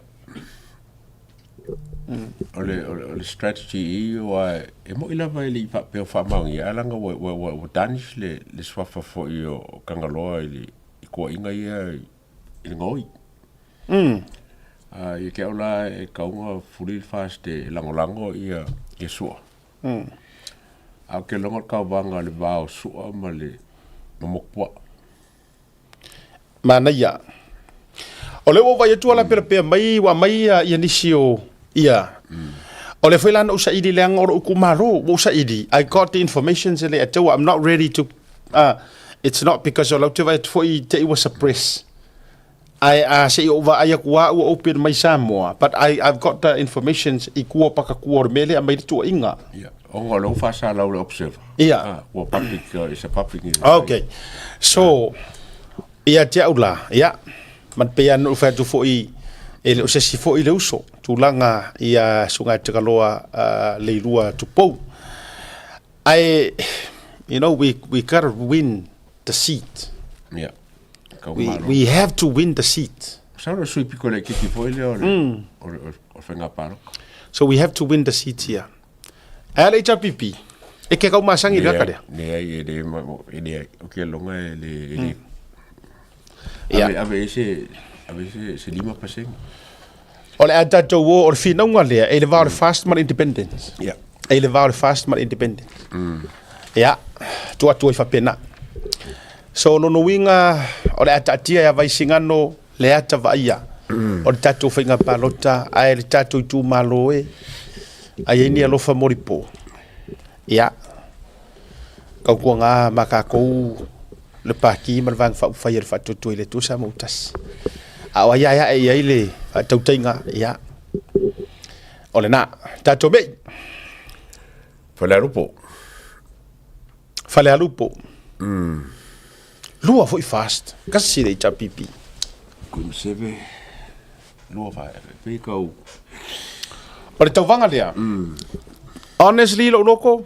O le, o le, o le strategy i aua e moi lava e le i faapea o faamaonia, ae leaga ua, ua, ua, ua tarnish le, le suafa foi o Kangaloa i le i tuuaiga ia i le gaoi. Ia te au la e tatau ona fuli le FAST e lagolago ia, ia Sua. Ae ou te iloa le tauvaga o le va o Sua ma le ma Motupuaa. Manaia. O lea ua ou vaai atu ua lapelapea mai ua aumai ia, ia nisi o ia. O lea foi la na ou saili leaga o lou itumalo, ua ou saili. I got the information e le atua. I'm not ready to it's not because o lau te vaai atu foi te i ua suppress. Ae a se i ou vaai atu lava ua open mai Samoa, but I, I've got the informations i tua o pakatua o le mea lea aumai le tuuaiga. Ia, ona o lea ua faasalau le Observer. Ia. Ah, ua public, it's a public news. Okay. So, ia te au la, ia, ma pei lava ona ou fai atu foi, e le o se isi foi le uso, tulaga ia Susuga Tekaloa uh, Leilua Tupou. Ae, you know, we, we gotta win the seat. Ia. We, we have to win the seat. Masalo le sui piko laitiiti foi lea o le, o le, o le faiga palota. So we have to win the seat here. Ae a le HRPP, e ke kau masangi le aka lea. Leai, e le, e leai, o ke aloga e le, e le. Ia. Ave, ave i se, ave i se, se 5%. O le a tatou o, o le finauga lea, e le va o le FAST ma le Independence. Ia. E le va o le FAST ma le Independence. Ia, tuu atu ai faapena. So, o lona uiga, o le a taatia ia Vaisigano le ata vaaia o le tatou faiga palota, ae le tatou itumalo e, a i ai ni alofa molipo, ia, tautuaga ma tatou le Pati ma le Vaega Faaupufai a le Faatuatua i le Atua Samoa ua tasi. A o ai lava e ae i ai le faatautaiga, ia, o lena. Tatou mei. Falealupo. Falealupo. Lua foi FAST. Kasi le HRPP. Kuimaseve. Lua fa, pei kau. O le tauvaga lea. Honestly, lou loko,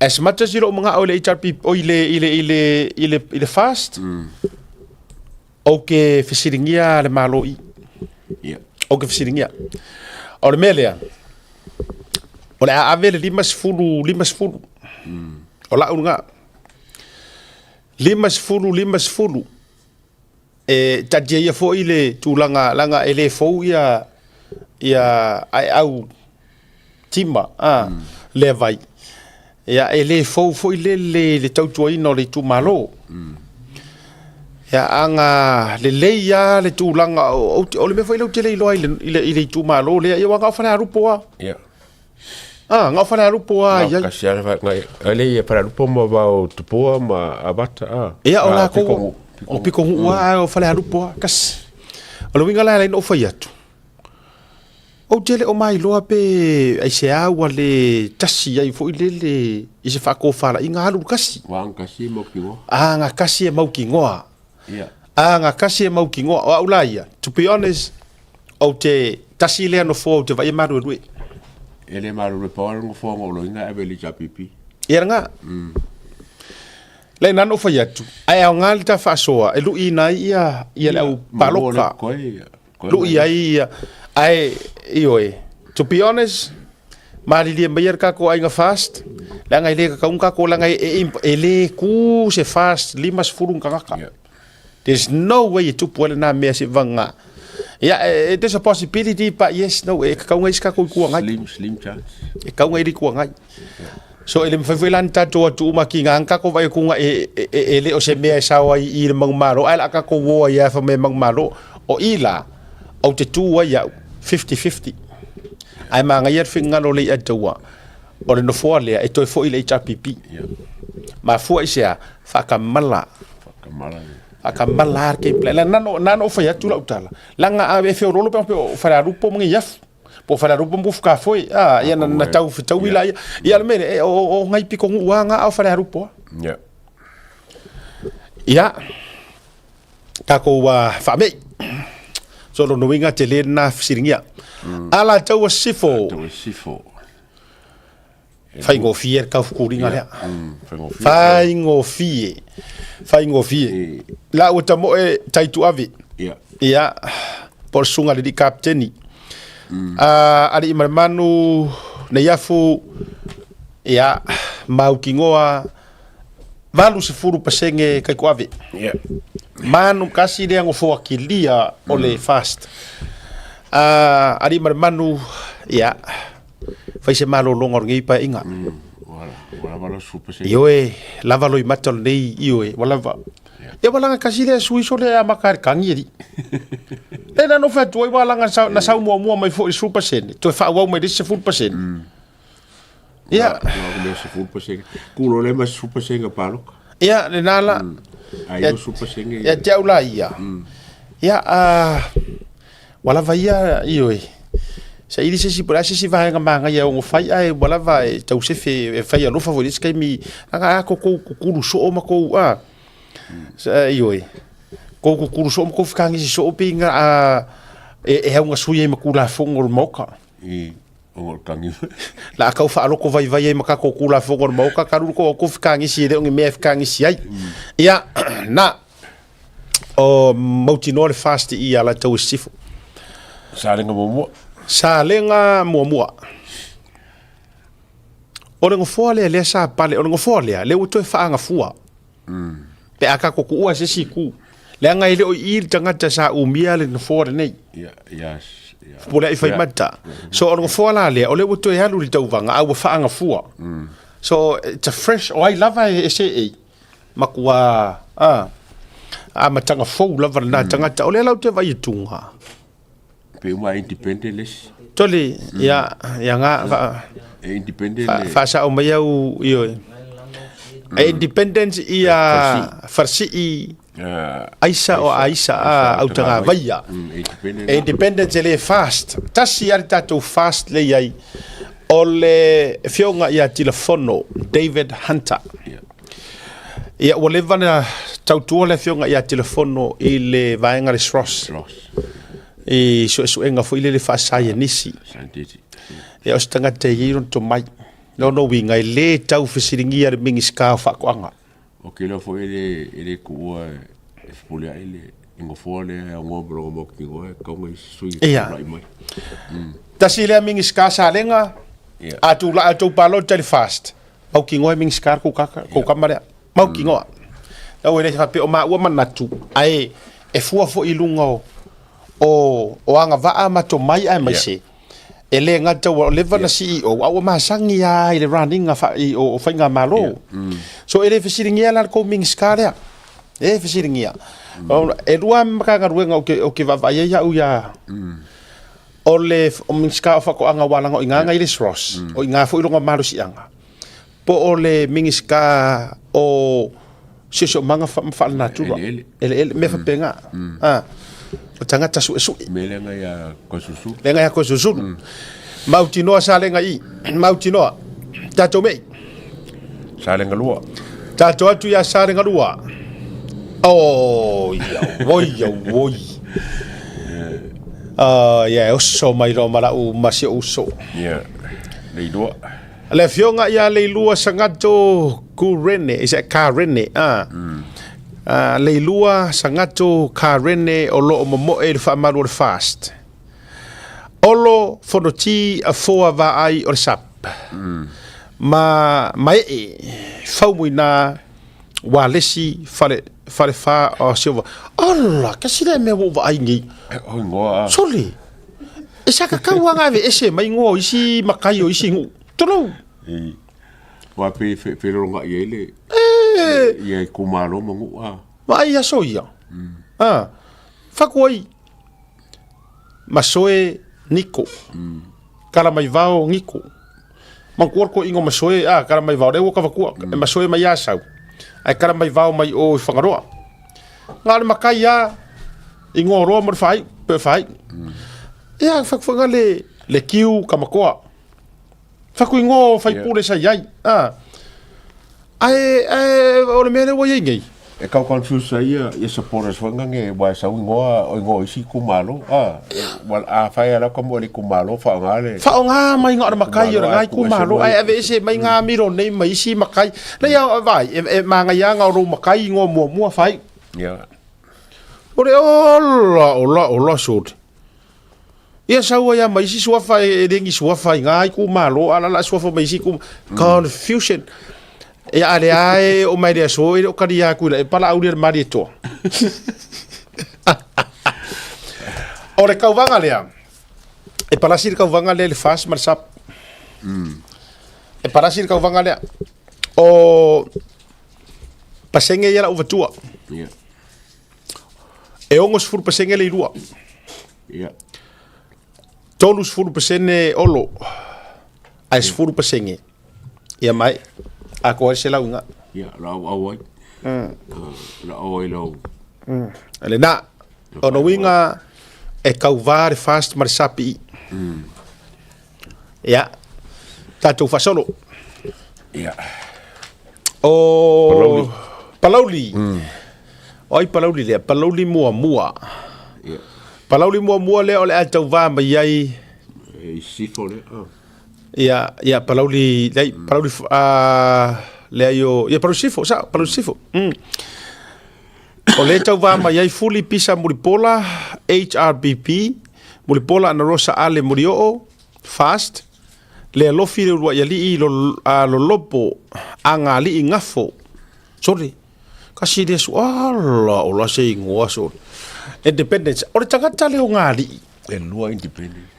as much as i lou manao i le HRPP, o i le, i le, i le, i le, i le FAST, ou te fesiligia le Malo i. Yeah. Ou te fesiligia. O le mea lea, o le a ave le 50, 50. O lau lena. 50, 50. E taatia ia foi le tulaga leaga e le fou ia ia aeau tima a lea vai. Ia e le fou foi lele i le tautuaina o le itumalo. Ia aga lelei lava le tulaga o, o le mea foi lea ou te le iloa i le, i le, i le itumalo lea, ia aua na o Falealupo lava. Ia. Ah, na o Falealupo lava i ai. Kasi lava le ngai, ai le ia Falealupo ma vao Tupua ma Avata a. Ia o latou, o Pikonuu lava, o Falealupo lava, kasi. O le uiga la e ala ai ona ou fai atu, Ou te le o mailoa pe aisea ua le tasi ai foi lele i se faatofalaiga alu le kasi. Ua agatasi e mautinoa. Agatasi e mautinoa. Ia. Agatasi e mautinoa. O au la ia, to be honest, ou te tasi lea nofoa ou te vaai e maluelue. E le maluelue pau lava le nofoa na ou loina ae ave i le HRPP. Ia lena. Lea na ona ou fai atu, ae aoga le ta faasoa e luiina ai ia, ia le au paloka. Lui ai ia, ae, ioe, to be honest, Malilie maia le tatou aiga FAST, leaga e le tatau ona tatou, leaga e, e le tu se FAST 50 ni tagata. Yeah. There's no way e tupu ai lena mea se vaga. Yeah, there's a possibility, but yes, no, e tatau ona i ai se tatou Itu Agai. Slim, slim chance. E tatau ona i ai le Itu Agai. Yeah. So e le mafai foi la ona tatou atu uma ki ga tatou vaai atu e, e, e, e le o se mea e sao ai i le manumalo, ae o le a tatou o ai lava fai mai e manumalo. O i la, ou te tu ai au, 50-50. Ae manaia le finagalo o le i'a taua, o le nofoa lea e toe foi i le HRPP. Mafua i se a? Faatamala. Faatamala lava le game plan. Na na ou fai atu lau tala, leaga a e feoloolo pe o Falealupo ma Neiafu, po o Falealupo ma Ufukafoe, a, ia na tau fetaui laia. Ia o le mea lea, o ngai pitonuu lava na a o Falealupo lava. Ia, tatou faamei. So lona uiga tele lena fesiligia. Alataua Sisifo. Alataua Sisifo. Faigofie le taufukuliga lea. Faigofie. Faigofie. La ua tamoe tai tuave. Ia. Ia. Po o le susuga i le alii kapeteni. Alii ma le manu, Neiafu, ia, Mautinoa, 80% kaikuave. Yeah. Manu kasi lea nofoa kilia o le FAST. Uh, alii ma le manu, ia, fai se malologa o lenei paeaiga. Ua lava lo 10%. Ioe, lava loimata o lenei, ioe, ua lava. Ia ua laga kasi lea sui sole e amata ai le kagi alii. Lea na nofo atu ai ua laga na sau muamua mai foi i le 10%, toe faaauau mai le isi 10%. Ia. Ua 10%. Kulo le ma 10% paloka. Ia, lena la. Ai lo 10%. Ia te au la ia. Ia, a ua lava ia, ioe. Saili se isi, po o le a se isi vaega manaia e ono fai, ae ua lava e tau sefe e fai alofa foi i le isi taimi, leaga a tou tutulu soo ma tou, a, ioe, tou tutulu soo ma tou fetagisi soo pei na e augasui ai ma Tulafono o le Maota. La a tau faaloto vaivai ai ma tatou Tulafono o le Maota, talu le tou fetagisi e le o ni mea e fetagisi ai. Ia, na, o mautinoa le FAST i Alataua Sisifo. Salega muamua. Salega muamua. O le nofoa lea lea sa pale, o le nofoa lea, lea ua toe faagafua. Pe a tatou tuua i se isi itu. Leaga e le o i i le tagata sa umia le nofoa lenei. Po o le aifaimata. So o le nofoa la lea, o lea ua toe alu i le tauvaga, a ua faagafua. So it's a fresh, o ai lava e seei, matua a, amataga fou lava lena tagata. O lea la ou te vaai atuga. Pe uma independent le isi. Toli, ia, ia nga, fa, E independent le. Faasao mai au, ioe. E independent ia Farsii, Aisa o Aisa, a, Autagavaia. E independent e le fast. Tasi lava le tatou fast lea i ai, o le Afioga ia Tilafono David Hunter. Ia, ua leva ona tautua le Afioga ia Tilafono i le vaega le SROS. I suesuega foi lele faasaienisi. Ia, o se tagata e i ai lona tomai. Lona uiga, e le tau fesiligia le Minisita o Faatoaga. Ou te iloa foi e le, e le tuua e fepuleai le nofoa lea e aunoa ma lona mautinoa e tatau ona i ai se sui e tulai mai. Tasi lea Minisita Salega, a tulai a outou palota i le FAST, mautinoa e Minisita le tou kaka, tou tama lea. Mautinoa. Aua e le faapea o maua manatu, ae e fua foi i luga o, o, o agavaa ma tomai aemaise e le gata ua leva na CEO a ua masani lava i le running o faigamalo. So e le fesiligia la le tou Minisita lea. E fesiligia. E lua lava Matagaluega ou te vaavaai ai au ia o le Minisita o Faatoaga aua leaga o i ina na i le SROS, o i ina foi lona malosiaga. Po o le Minisita o Siosiomaga ma Faalenatura. Eleele. Eleele, mea faapena. A, o tagata suesue. Mea lea na ia Toeolesulusulu. Lea na ia Toeolesulusulu. Mautinoa Salega i. Mautinoa. Tatou mei. Salega lua. Tatou atu ia Salega lua. Oh, ia, oi, ia, oi. Ah, ia, e oso mai loa ma lau ma si ou uso. Ia, Leilua. Le afioga ia Leilua Sagato Kurene, is that Karene? Ah. Ah, Leilua Sagato Karene o lo o momoe i le faamalu o le FAST. Olo Fonoti Afoa Vaai o le SAP. Ma Maee Faumuina Walesi Fale Falefa o Silva. Ala, kasi lea mea ua ou vaai nei. O ingoa a. Sole, e sakakau lava ona aveese mai ingoa o isi matai o isi nuu. Tulou. I. Aua pei e felologai ai le ia itumalo ma nuu a. Vaai aso ia. A, faku ai Masoe Niko. Kalamaivao Niko. Manatua le toeaina o Masoe, a, Kalamaivao lea ua tavatua, e Masoe mai Asau, ae Kalamaivao mai o i Fagaroa. Na o le matai lava, igoa roa mo le faaiu, pe faaiu. Ia, fai atu foi le, le Kiu Kamakoa. Fai atu igoa o faipule sa i ai. A. Ae, ae o le mea lea ua i ai nei. E tau confuse ai ia, ia supporters foi ngange aua e sau igoa, o igoa o isi itumalo, a, afai lava la ua le itumalo faaaoga le. Faaaoga mai na o le matai o lena itumalo ae aveese mai na amilo nei ma isi matai. Leai a vaai, e manaia lava na o lou matai igoa muamua fai. Ia. O le ola, ola, ola sole. Ia sau ai lava ma isi suafa e le ni suafa i na itumalo, a o la suafa mai isi itumalo. Confusion. Ia a lea e oo mai le aso e le o talia atu i la e Palauli a le Malietoa. O le tauvaga lea, e palasi le tauvaga lea i le FAST ma le SAP. E palasi le tauvaga lea. O pasene ia lau vatua. Yeah. E 60% le ilua. Yeah. 30% Olo. Ae 10% ia mai. Atoa ai le 100 i ina. Ia, la au au ai. La au ai lau. Lena. O lona uiga e tauva le FAST ma le SAPI. Ia, tatou faasolo. Ia. O Palauli. Palauli. O ai Palauli lea? Palauli muamua. Ia. Palauli muamua lea o le a tauva mai ai. E i sifo lea. Oh. Ia, ia Palauli, lea, Palauli, lea i o, ia Palauli Sifo, sao, Palauli Sifo. O lea e tauva mai ai Fuli Pisa Mulipola, HRBP, Mulipola Anarosa Ale Mulioo, Fast, Lealofi Leuluaialii Lolopo Agalii Gafo. Sorry. Kasi le su ala o la se ingoa sorry. Independence. O le tagata lea o Galii. E lua independence.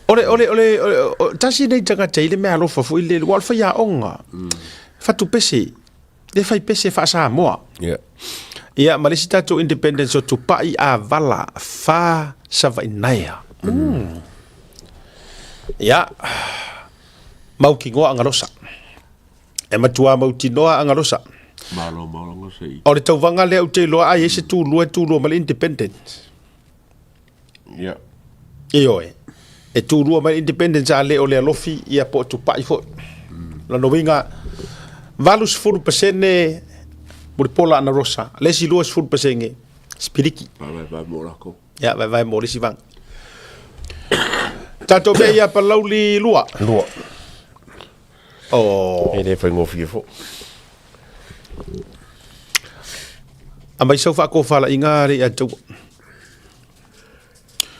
O le, o le, o le, o, tasi nei tagata i le mea alofa foi le, ua o le faiaoga. Fatu pese. Le fai pese faa-Samoa. Yeah. Ia, ma le isi tatou independence o Tupai Avala fa Savainaea. Mm. Ia, mautinoa Agalosa. E matua mautinoa Agalosa. Malo malo Agalosa i. O le tauvaga lea ou te iloa ai se tulua e tulua ma le independence. Yeah. Ioe. E tulua mai independence a le o le alofi ia po o Tupai foi. Lona uiga, 80% Mulipola Anarosa, le isi 20% Sipiliki. Vaevae mo lakou. Ia, vaevae mo le isi vaega. Tatou mea ia Palauli 2. 2. Oh. E le faigofie foi. Aumai sau faatofalaiga le ia outou.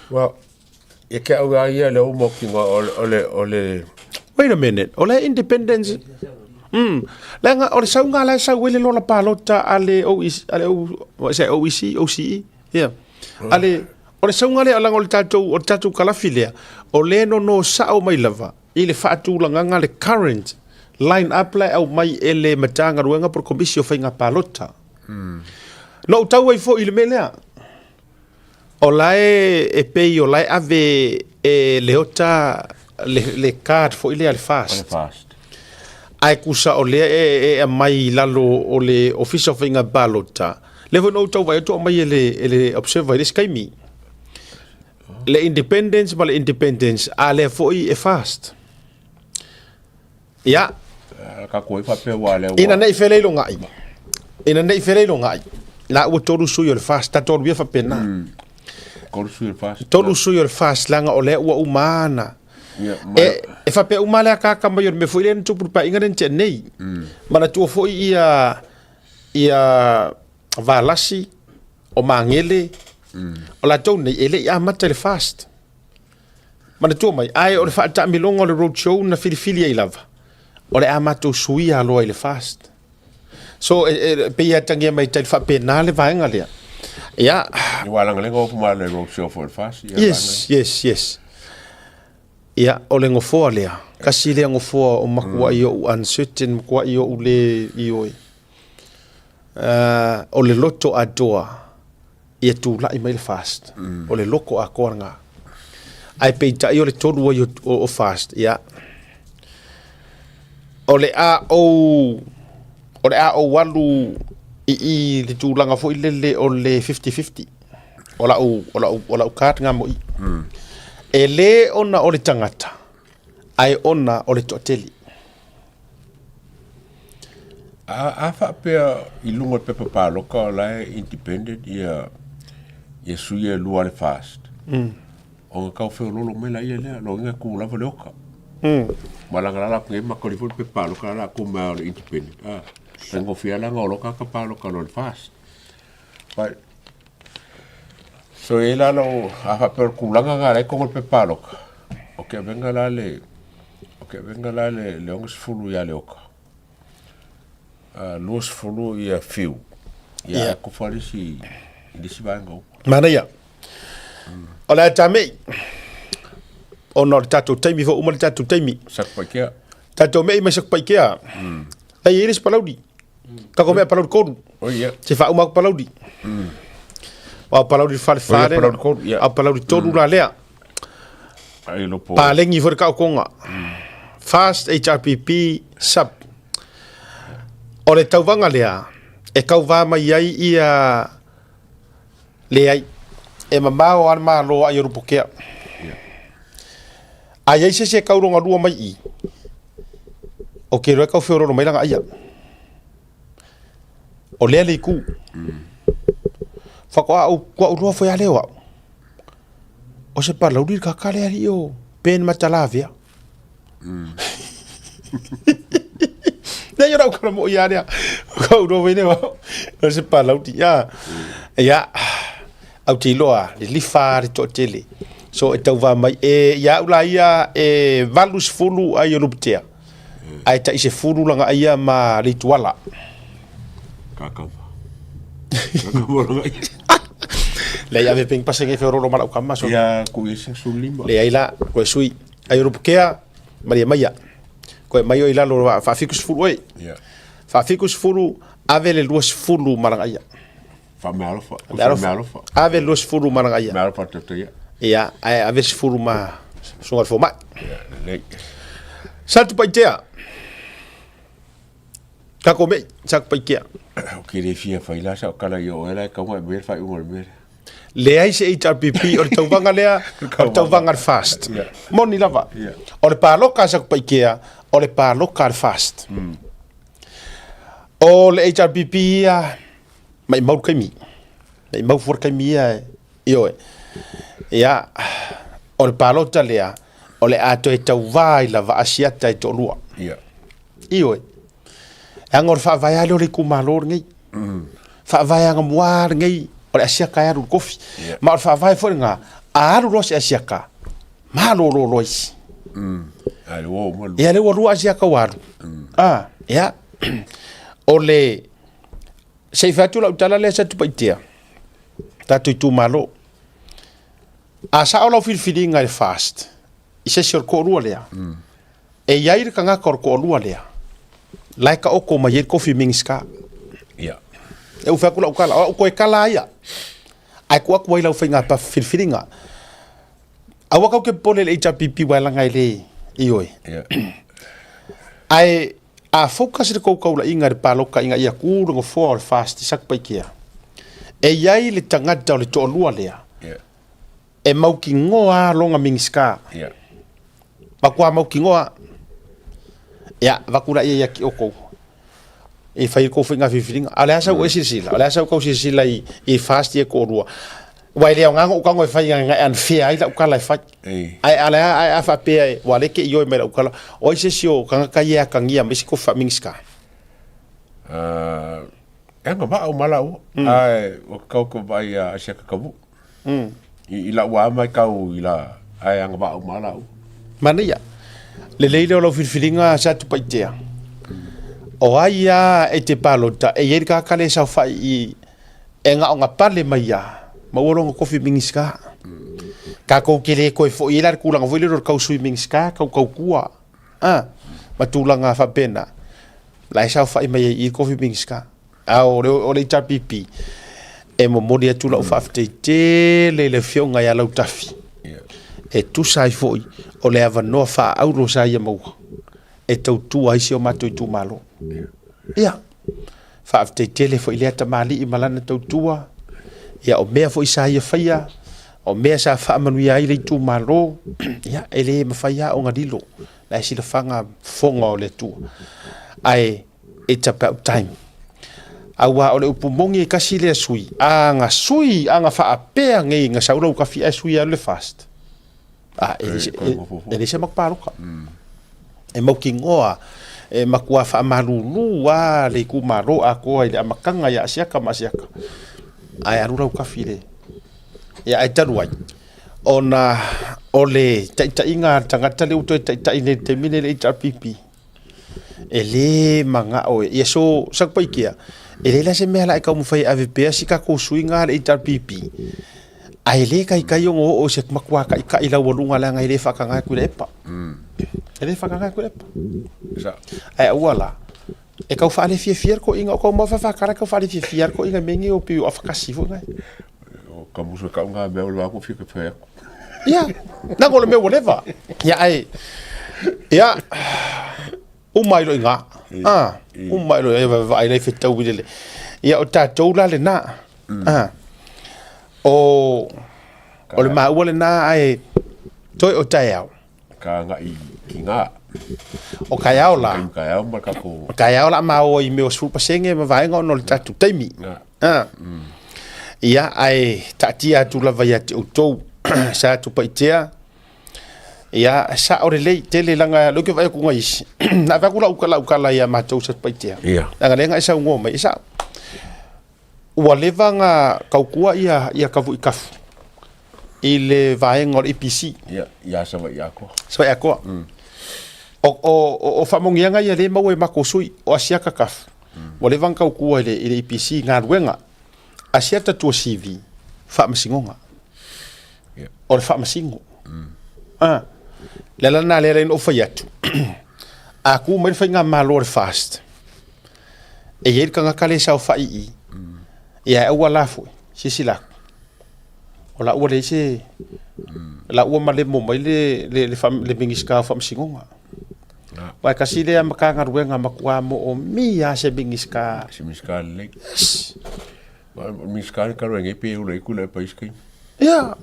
Well, ia ke au ia ia le uma ki ngā o le, o le, o le... Wait a minute, o le independence... Leaga, o le sauga la e sau ai le lola palota a le OEC, a le O, what is that, OEC, OCE? Yeah. A le, o le sauga lea, leaga o le tatou, o le tatou kalafi lea, o lea e nono sao mai lava i le faatulagaga le current line up la e aumai e le Matagaluega po o le Komisi o Faiga Palota. Na ou tau ai foi i le mea lea. O la e, e pei o la e ave e Leota le, le card foi lea le fast. O le fast. Ae kusa o lea e, e aumai i lalo o le Ofisa o Faiga Palota. Lea foi na ou tau vaai atu aumai e le, e le Observer i le isi taimi. Le independence ma le independence, a lea foi e fast. Ia. Ka koe faapea ua lea ua. Ina nei feleilogaʻi. Ina nei feleilogaʻi. La ua tolu sui o le FAST, tatou alu ia faapena. Tolu sui o le FAST. Tolu sui o le FAST, leaga o lea ua uma ana. Ia, ma... E, e faapea uma le akaaka mai o le mea foi lea na tupu i le paeaiga lea na tea nei. Manatua foi ia, ia Valasi, o Magele, o latou nei e le i amata i le FAST. Manatua mai, ae o le faataamiloga o le road show na filifili ai lava, o le a matou suia loa i le fast. So, e, e, pei e atagia mai tai faapena le vaega lea. Ia. Ua lagalega ofu ma le road show for le fast. Yes, yes, yes. Ia, o le gofoa lea. Kasi lea gofoa o makuai mm. ou uncertain, makuai ou le ioe. O le loto atoa ia tulai mai le fast. Mm. O le loko atoa lena. Ae peitai o le tolu ai o, o, o fast, ia. O le a ou o le a ou alu i i le tulaga foi lele o le 50-50. O lau, o lau, o lau card ngā mo i. Mm. E le ona o le tangata, ae ona o le toatele. A, a faapea i luga o le pepa paloka o la e independent ia, ia sui e lua le fast. Mm. Ona kau feololo mai la ia lea, lo inga ku lava le oka. Mm. Ma langa la la ngai makoli foi le pepa paloka la la ku mai o le independent. Ah, faigofie langa o loka ka paloka lo le fast. But, so e la lau, a faapea o le kulaga nga la e kogo le pepa paloka, o ke avenga la le, O ke avenga la le, le 60 ia Leoka. 20 ia Whiu. Ia yeah. kofa le isi, i le isi vaega uma. Manaia. O le a tamei. Ona o le tatou taimi fo uma le tatou taimi. Satupaitea. Tatou mei mai Satupaitea. Mm. Nei e le se palauli. Ka ko mea palauli kolu. Oh, yeah. Se wha uma palauli. Mm. Wa palauli whare whare. Oh, yeah, palauli kolu, yeah. A palauli tolu mm. la lea. Ai lopo. Palengi foi le kaokonga. Fast HRPP sub. O le tauvaga lea e kauvā mai ai ia leai e mamao a le Malo ai o Lupokea. A i ai se isi e kauroga lua mai i, o ke iloa e kaufeololo mai lana aia. O lea le itu. Faatoa ou, ua ou iloa foi a lea o au. O se palauli le kaka le alii o Ben Matalavea. Mm. Nei ora ukara mo ia lea. Ka uro wene wa. O se palauli ia. Ia. Au te iloa le lifa le toatele. So e tauva mai e ia ula ia e 80 ai o Luputea. Ae tai 10 langa ia ma le ituala. Kakama. Kakama langa ia. Leai ave peng pasenge fe rolo mala ukama so. Ia ku ia se sulima. Leai la koe sui ai Lupukea maria maia. Koe mai oi lalo fa 70 oi. Ia. Fa 70 ave le 20 malanga ia. Faameaalofa. Faameaalofa. Ave le 20 ma langa ia. Meaalofa toto ia. Ia, ae ave 10 ma susuga le fomai. Ia, lelei. Satupaitea. Kako mei, Satupaitea. O ke le fia fai la sa o kala i o ela e kaunga e mea le faaiuga o le mea lea. Leai se HRPP, o le tauvaga lea, o le tauvaga a le FAST. Yeah. Moni lava. Yeah. O le paloka a Satupaitea, o le paloka a le FAST. Mm. O le HRPP ia, maimau le taimi. Maimau fua le taimi ia e, ioe. Ia, o le palota lea, o le a toe tauvā ai lava Asiata e toalua. Ia. Ioe. E aga o le faavae lea o le itumalo lenei. Mm. Faavae agamua lenei, o le Asiaka e alu i le kofi. Yeah. Ma o le faavae foi lena, a alu loa se Asiaka, malolo loa isi. Mm. A lea ua Ia, lea ua lua Asiaka ua alu. Mm. Ah, ia. O le, Se i fai atu lau tala lea Satupaitea, tatou itumalo. A sao lau filifiliga i le FAST, i se isi o le toalua lea, mm. e i ai le tagata o le toalua lea, la e taoto mai ai le tofi Minisita. Yeah. E ou fai atu lau tala, o au toe tala ia, ae tuu atu ai lau faiga filifiliga. Aua kau ke popole i le HRPP wa e laga e le ioe. Yeah. Ae a focus le kou kaulaiga i le paloka ina ia ku le nofoa o le FAST i Satupaitea, e i ai le tagata o le toalua lea Yeah. e mautinoa a lona Minisita. Yeah. Matua mautinoa. Ia, avatu laia ia te outou e fai le tou faiga filifiliga. A o le a sau oe silasila? O le a sau tau silasila i, i FAST ia e toalua? Aua e le aoga ona ou tago e fai na e unfair ai lau tala e fai. Ae a le a, ae a faapea e, ua le te ioe mai lau tala, o ai se isi o tagata ia e atagia mai se tofi faa-Minisita? E agavaa uma lāua, ae ua kau ka vaai ia Asiata Kavuu. I, i lau ama e kau i la Ae agavaa uma lava laua. Manaia. Lelei lea o lau filifiliga Satupaitea. O ai lava e te palota, e i ai le tagata lea e saofai i i, e gaogapale mai lava, maua lona tofi Minisita. Tatou te le toe foi ai la i le tulaga foi lea o le tau Sui Minisita, tau tautua, a, ma tulaga faapena, la e saofai mai ai i i le tofi Minisita. A o le, o le HRPP, e momoli atu lau faafetai tele i le afioga ia Lautafi, e tusa ai foi o le avanoa faaauro sa ia maua e tautua ai si o matou itumalo. Ia, faafetai tele foi i lea tamalii ma lana tautua, ia o mea foi sa ia faia, o mea sa faamanuia ai le itumalo, ia e le mafai lava ona lilo, la e silafaga fofoga o le Atua. Ae It's about time. Aua o le upu moni e kasi lea sui, a ga sui, a ga faapea nei ga sau lau kafi ae sui alu le fast. A, e le, e, e le se maku paloka. E mautinoa, e matua faamalulu a le itumalo atoa i le amataga ia Asiata ma Asiata. Ae alu lau kafi le, ia ae talu ai, ona o le taitaiga a le tagata lea ua toe taitai nei i le taimi lenei i le HRPP, E lē manao e ia so Satupaitea, e leai la se mea la e taumafai e ave pea si tatou suiga a le HRPP, ae le taitai ona oo i se matua taitai laualuga leaga e le faataga e Tuilaepa. E le faataga e Tuilaepa. Ae aua la, e tau faalefiafia le toeaina, o tau maua faafakala e tau faalefiafia le toeaina i mea nei o pei o afatasi foi nai. O ka musu e kau ngā mea o le wā ko whika whai aku. Ia, nanga o le mea ua leva. Ia, ai, ia, uma ai loa i ngā. Ah, uma ai loa i ngā, vaai lai whetau i lele. Ia, o tātou la le nā. Ah, o, o le māua le nā, ai, toi o taeao. Ka agai ki ngā. O kaeao la. Taimi kaeao ma kako. Kaeao la maoa i mea o 10% ma vaega ona o le tatou taimi. Ah. Ia, ae taatia atu lava ia te outou sa Tupaitea. Ia, sao lelei tele leaga lea ou te vaai atu nai isi. Na ave atu lau lau tala ia matou sa Tupaitea. Ia. Leaga lea na e saunoa mai, e sao. Ua leva na tautua ia ia Kavuikafu i le vaega o le APC. Ia, ia Savaii atoa. Savaii atoa. O, o, o, o faamanuiaga ia lea e maua e matou sui, o Asiata Kafu. Ua leva na tautua i le, i le APC i galuega. Asiata Tuasivi, faamasinoga. Ia. O le faamasino. Ah. Le ala lena lea na ou fai atu, a tu mai le faigamalo a le FAST, e i ai le tagata lea e saofai i i, ia e aua la foi, silasila atu, o la ua leai se, la ua malemo mai le, le, le, le Minisita o Faamasinoga. Aua e tasi lea Matagaluega matua moomia lava se Minisita. Se Minisita lelei. Yes. Ma o le Minisita le talu ai nei pe ula i kula e paisi kai. Ia,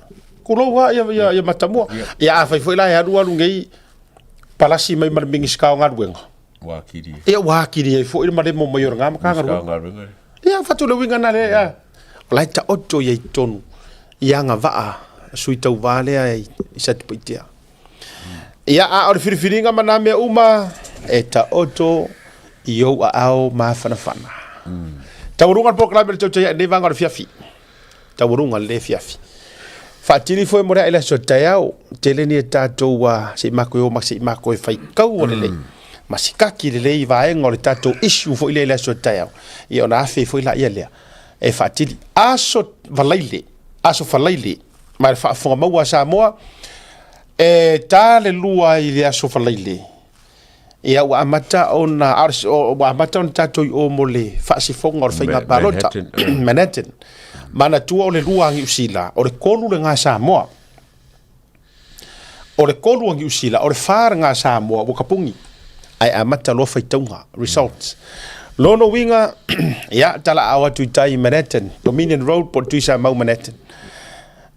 kulou lava ia, ia, ia Matamua. Ia. Ia afai foi la e alualu nei palasi mai ma le Minisita o Galuega. Ua atili. Ia ua atili ai foi le malemo mai o lena Matagaluega. Minisita o Galuega. Ia, fatu le uiga na lea. O la e taoto i ai tonu i agavaa sui tauva lea i Satupaitea. Ia, a o le filifiliga ma nā mea uma, e taoto i ou aao mafanafana. Taualuga le polokalame o le tautai i lenei vaega o le fiafi. Taualuga le fiafi. Faatili foi mo le ae le aso taeao, tele ni e tātou a se i mākou e o ma se i mākou e faikaua lelei. Ma sikaki lelei i vaega o le tātou issue foi lea i le aso taeao. Ia ona afe foi la ia lea e faatili. Aso Faraile, aso Faraile, ma le faafofoga maua a Samoa, e ta le lua i le aso Faraile. Ia ua amata ona ua amata ona tatou i o mo le faasifoga o le faiga palota Manhattan. Manhattan. Manatua o le lua a Niu Sila, o le tolu lena Samoa. O le tolu a Niu Sila, o le fa lena Samoa ua tapuni. Ae amata loa faitauga, results. Lona uiga, ia, talaau atu i tai i Manhattan, Dominion Road po o le Tuisamau Manhattan.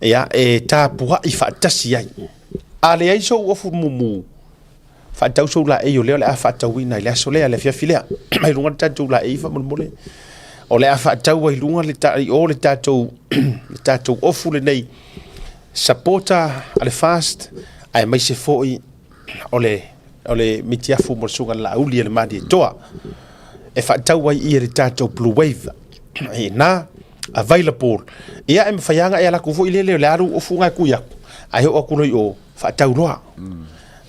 Ia, e tapuai faatasi ai. A leai sou ofu mumu, faatau sou laei o lea o le a faatauina i le aso lea, le afiafi lea. Mai luga le tatou laei faamolemole. O le a faatau ai luga le ta, i o le tatou, le tatou ofu lenei supporter a le FAST, aemaise foi o le, o le mitiafu mo le Susuga i le Laauli a le Malietoa. E faatau ai ia le tatou Blue Wave. Ina, available. Ia, e mafai lava ona e alu atu foi lele o le a lou ofu na e tui atu, ae oo atu loa i o. Faatau loa.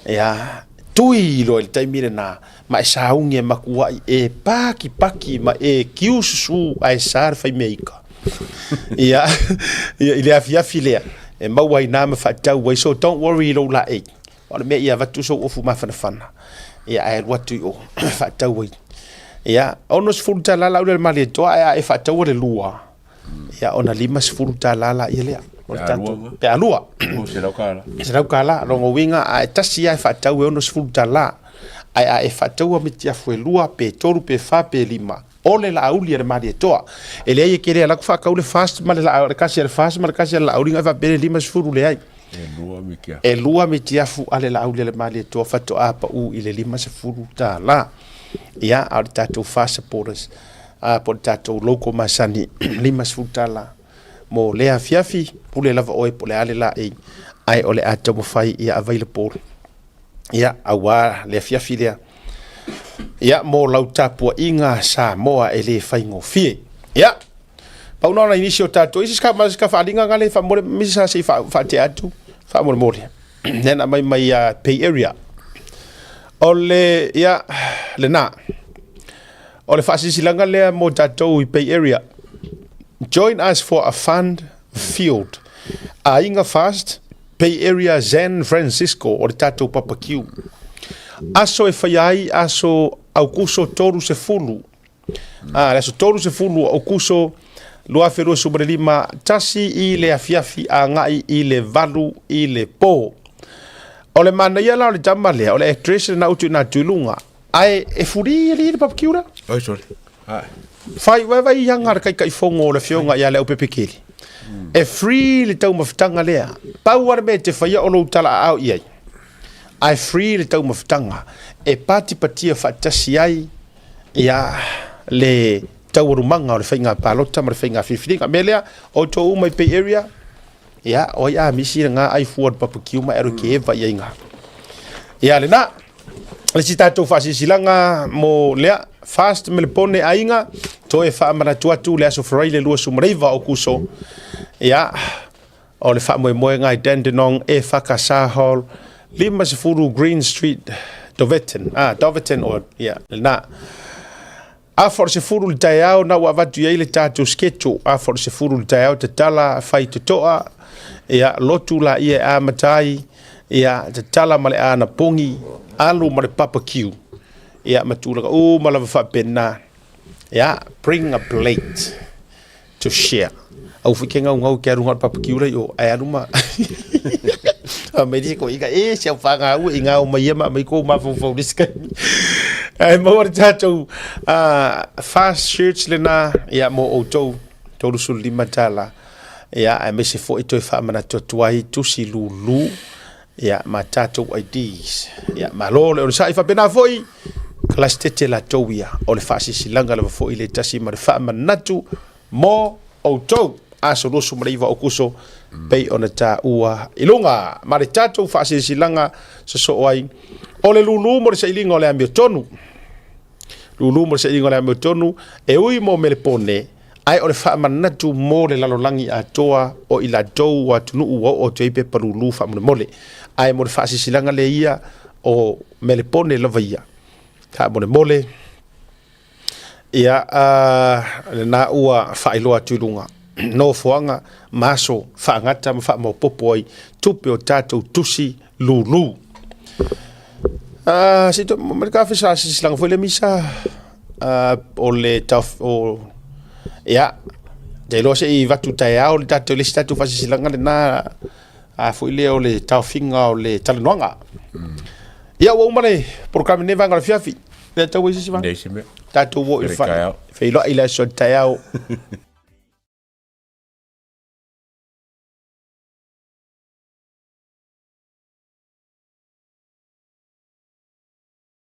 Ia, tui loa i le taimi lena, ma e sauni e makuai e pakipaki ma e kiususu ae sa le faimea ika. Ia, ia, i le afiafi lea, e maua ai na ma faatau ai. So don't worry i lou laei. O le mea ia avatu sou ofu mafanafana, ia ae alu atu i o faatau ai. Ia, $60 lau lea i le Malietoa ae a e faataua le lua, ia ona $50 laia lea. O le tatou, pe a lua. $100. $100. Lona uiga a e tasi lava e faatau e $60. Ae a e faataua mitiafu e lua pe tolu pe fa pe lima, o le Laauli a le Malietoa. E leai e te le alu atu faatau le FAST ma le laa, le kasi a le FAST ma le kasi a le Laauli ona e faapea le 50, leai. E lua mitiafu. E lua mitiafu a le Laauli a le Malietoa faatoa pau i le $50. Ia, a o le tatou FAST supporters, a po o le tatou logo masani, $50 mo lea afiafi, pule lava oe po o le a le laei, ae o le a taumafai ia available, ia, aua le afiafi lea, ia, mo lau tapuaiga Samoa e le faigofie. Ia, pau na o nai nisi o tatou, isi ka, ka faaaliga na le faamole, misi sa se i faatea atu, faamolemole, lea na aumai mai ia Bay Area. O le, ia, lena. O le faasilasilaga lea mo tatou i Bay Area. Join us for a fun filled Aiga Fast Bay Area San Francisco o le tatou papakiu. Aso e faia ai aso Aukuso 30. Ah, le aso 30 o Aukuso 2025, tasi i le afiafi agai i le valu i le po. O le manaia la o le tama lea, o le address lena ua tuuina atu i luga. Ae e fuli alii le barbecue lea. Oi sorry. Ai. Fai vai vai ianga le taitaifono o le afioga ia Leaupepe Keli. E free le taumafataga lea. Pau lava le mea e te faia o lou talaaao i ai. Ae free le taumafataga e patipatia faatasi ai ia le taualumaga o le faiga palota ma le faiga filifiliga. O le mea lea, outou uma i Bay Area, ia, o ai a misi lena ai fua le barbecue ma e alu e ke eva i ai ina. Ia lena. Le isi tatou faasilasilaga mo lea Fast Melepone aiga toe faamanatu atu le aso Faraile 29 o Kuso. Ia, o le faamoemoega i Dandenong e Whakasa Hall 50 Green Street Doveton. Ah, Doveton o, ia, lena. Afa o le 10 i le taeao na ua avatu i ai le tatou schedule. Afa o le 10 i le taeao tatala fai totoa, ia, lotu laia e amata ai, ia, tatala ma le anapogi, alu ma le barbecue, ia, ma tulaga uma lava faapena. Ia, bring a plate. To share. Au foi ke ngaungau ke alu ngā barbecue lai o, ae alu ma. A mai ri ko ika e se au whanga au i ngā o mai ma mai ko mafaufau le skai. Ae maua le tātou fast shirts le nā, ia mō outou, $35. Ia, ae mai se foi toe whaamanatu atu ai, tusi lulu, ia, ma tātou IDs. Ia, malo le onosai faapena foi, kalastete latou ia, o le faasilasilaga lava foi le tasi ma le faamanatu mo outou. Aso 29 o Akuso, pei ona taua i luga. Ma le tatou faasilasilaga sosoo ai, o le lulu mo le sailiga o le amiotonu. Lulu mo le sailiga o le amiotonu, e ui mo Melepone, ae o le faamanatu mo le lalolagi atoa o i latou o atunuu ua oo atu ai pepa lulu faamolemole. Ae mo le faasilasilaga lea ia o Melepone lava ia. Faamolemole, ia, lena ua faailoa atu i luga nofoaga ma aso faagata ma faamaopoopo ai tupe o tatou tusi lulu. Se i ma le kafe sa silasilaga foi lea misa o le o ia te iloa se i avatu taeao le tatou le isi tatou faasilasilaga lena a foi lea o le taofiga o le talanoaga. Ia ua uma le polokalame i lenei vaega o le afiafi. Le tau ai se isi vaega? Leai se mea. Tatou o i le Taeao. feiloai i le aso taeao.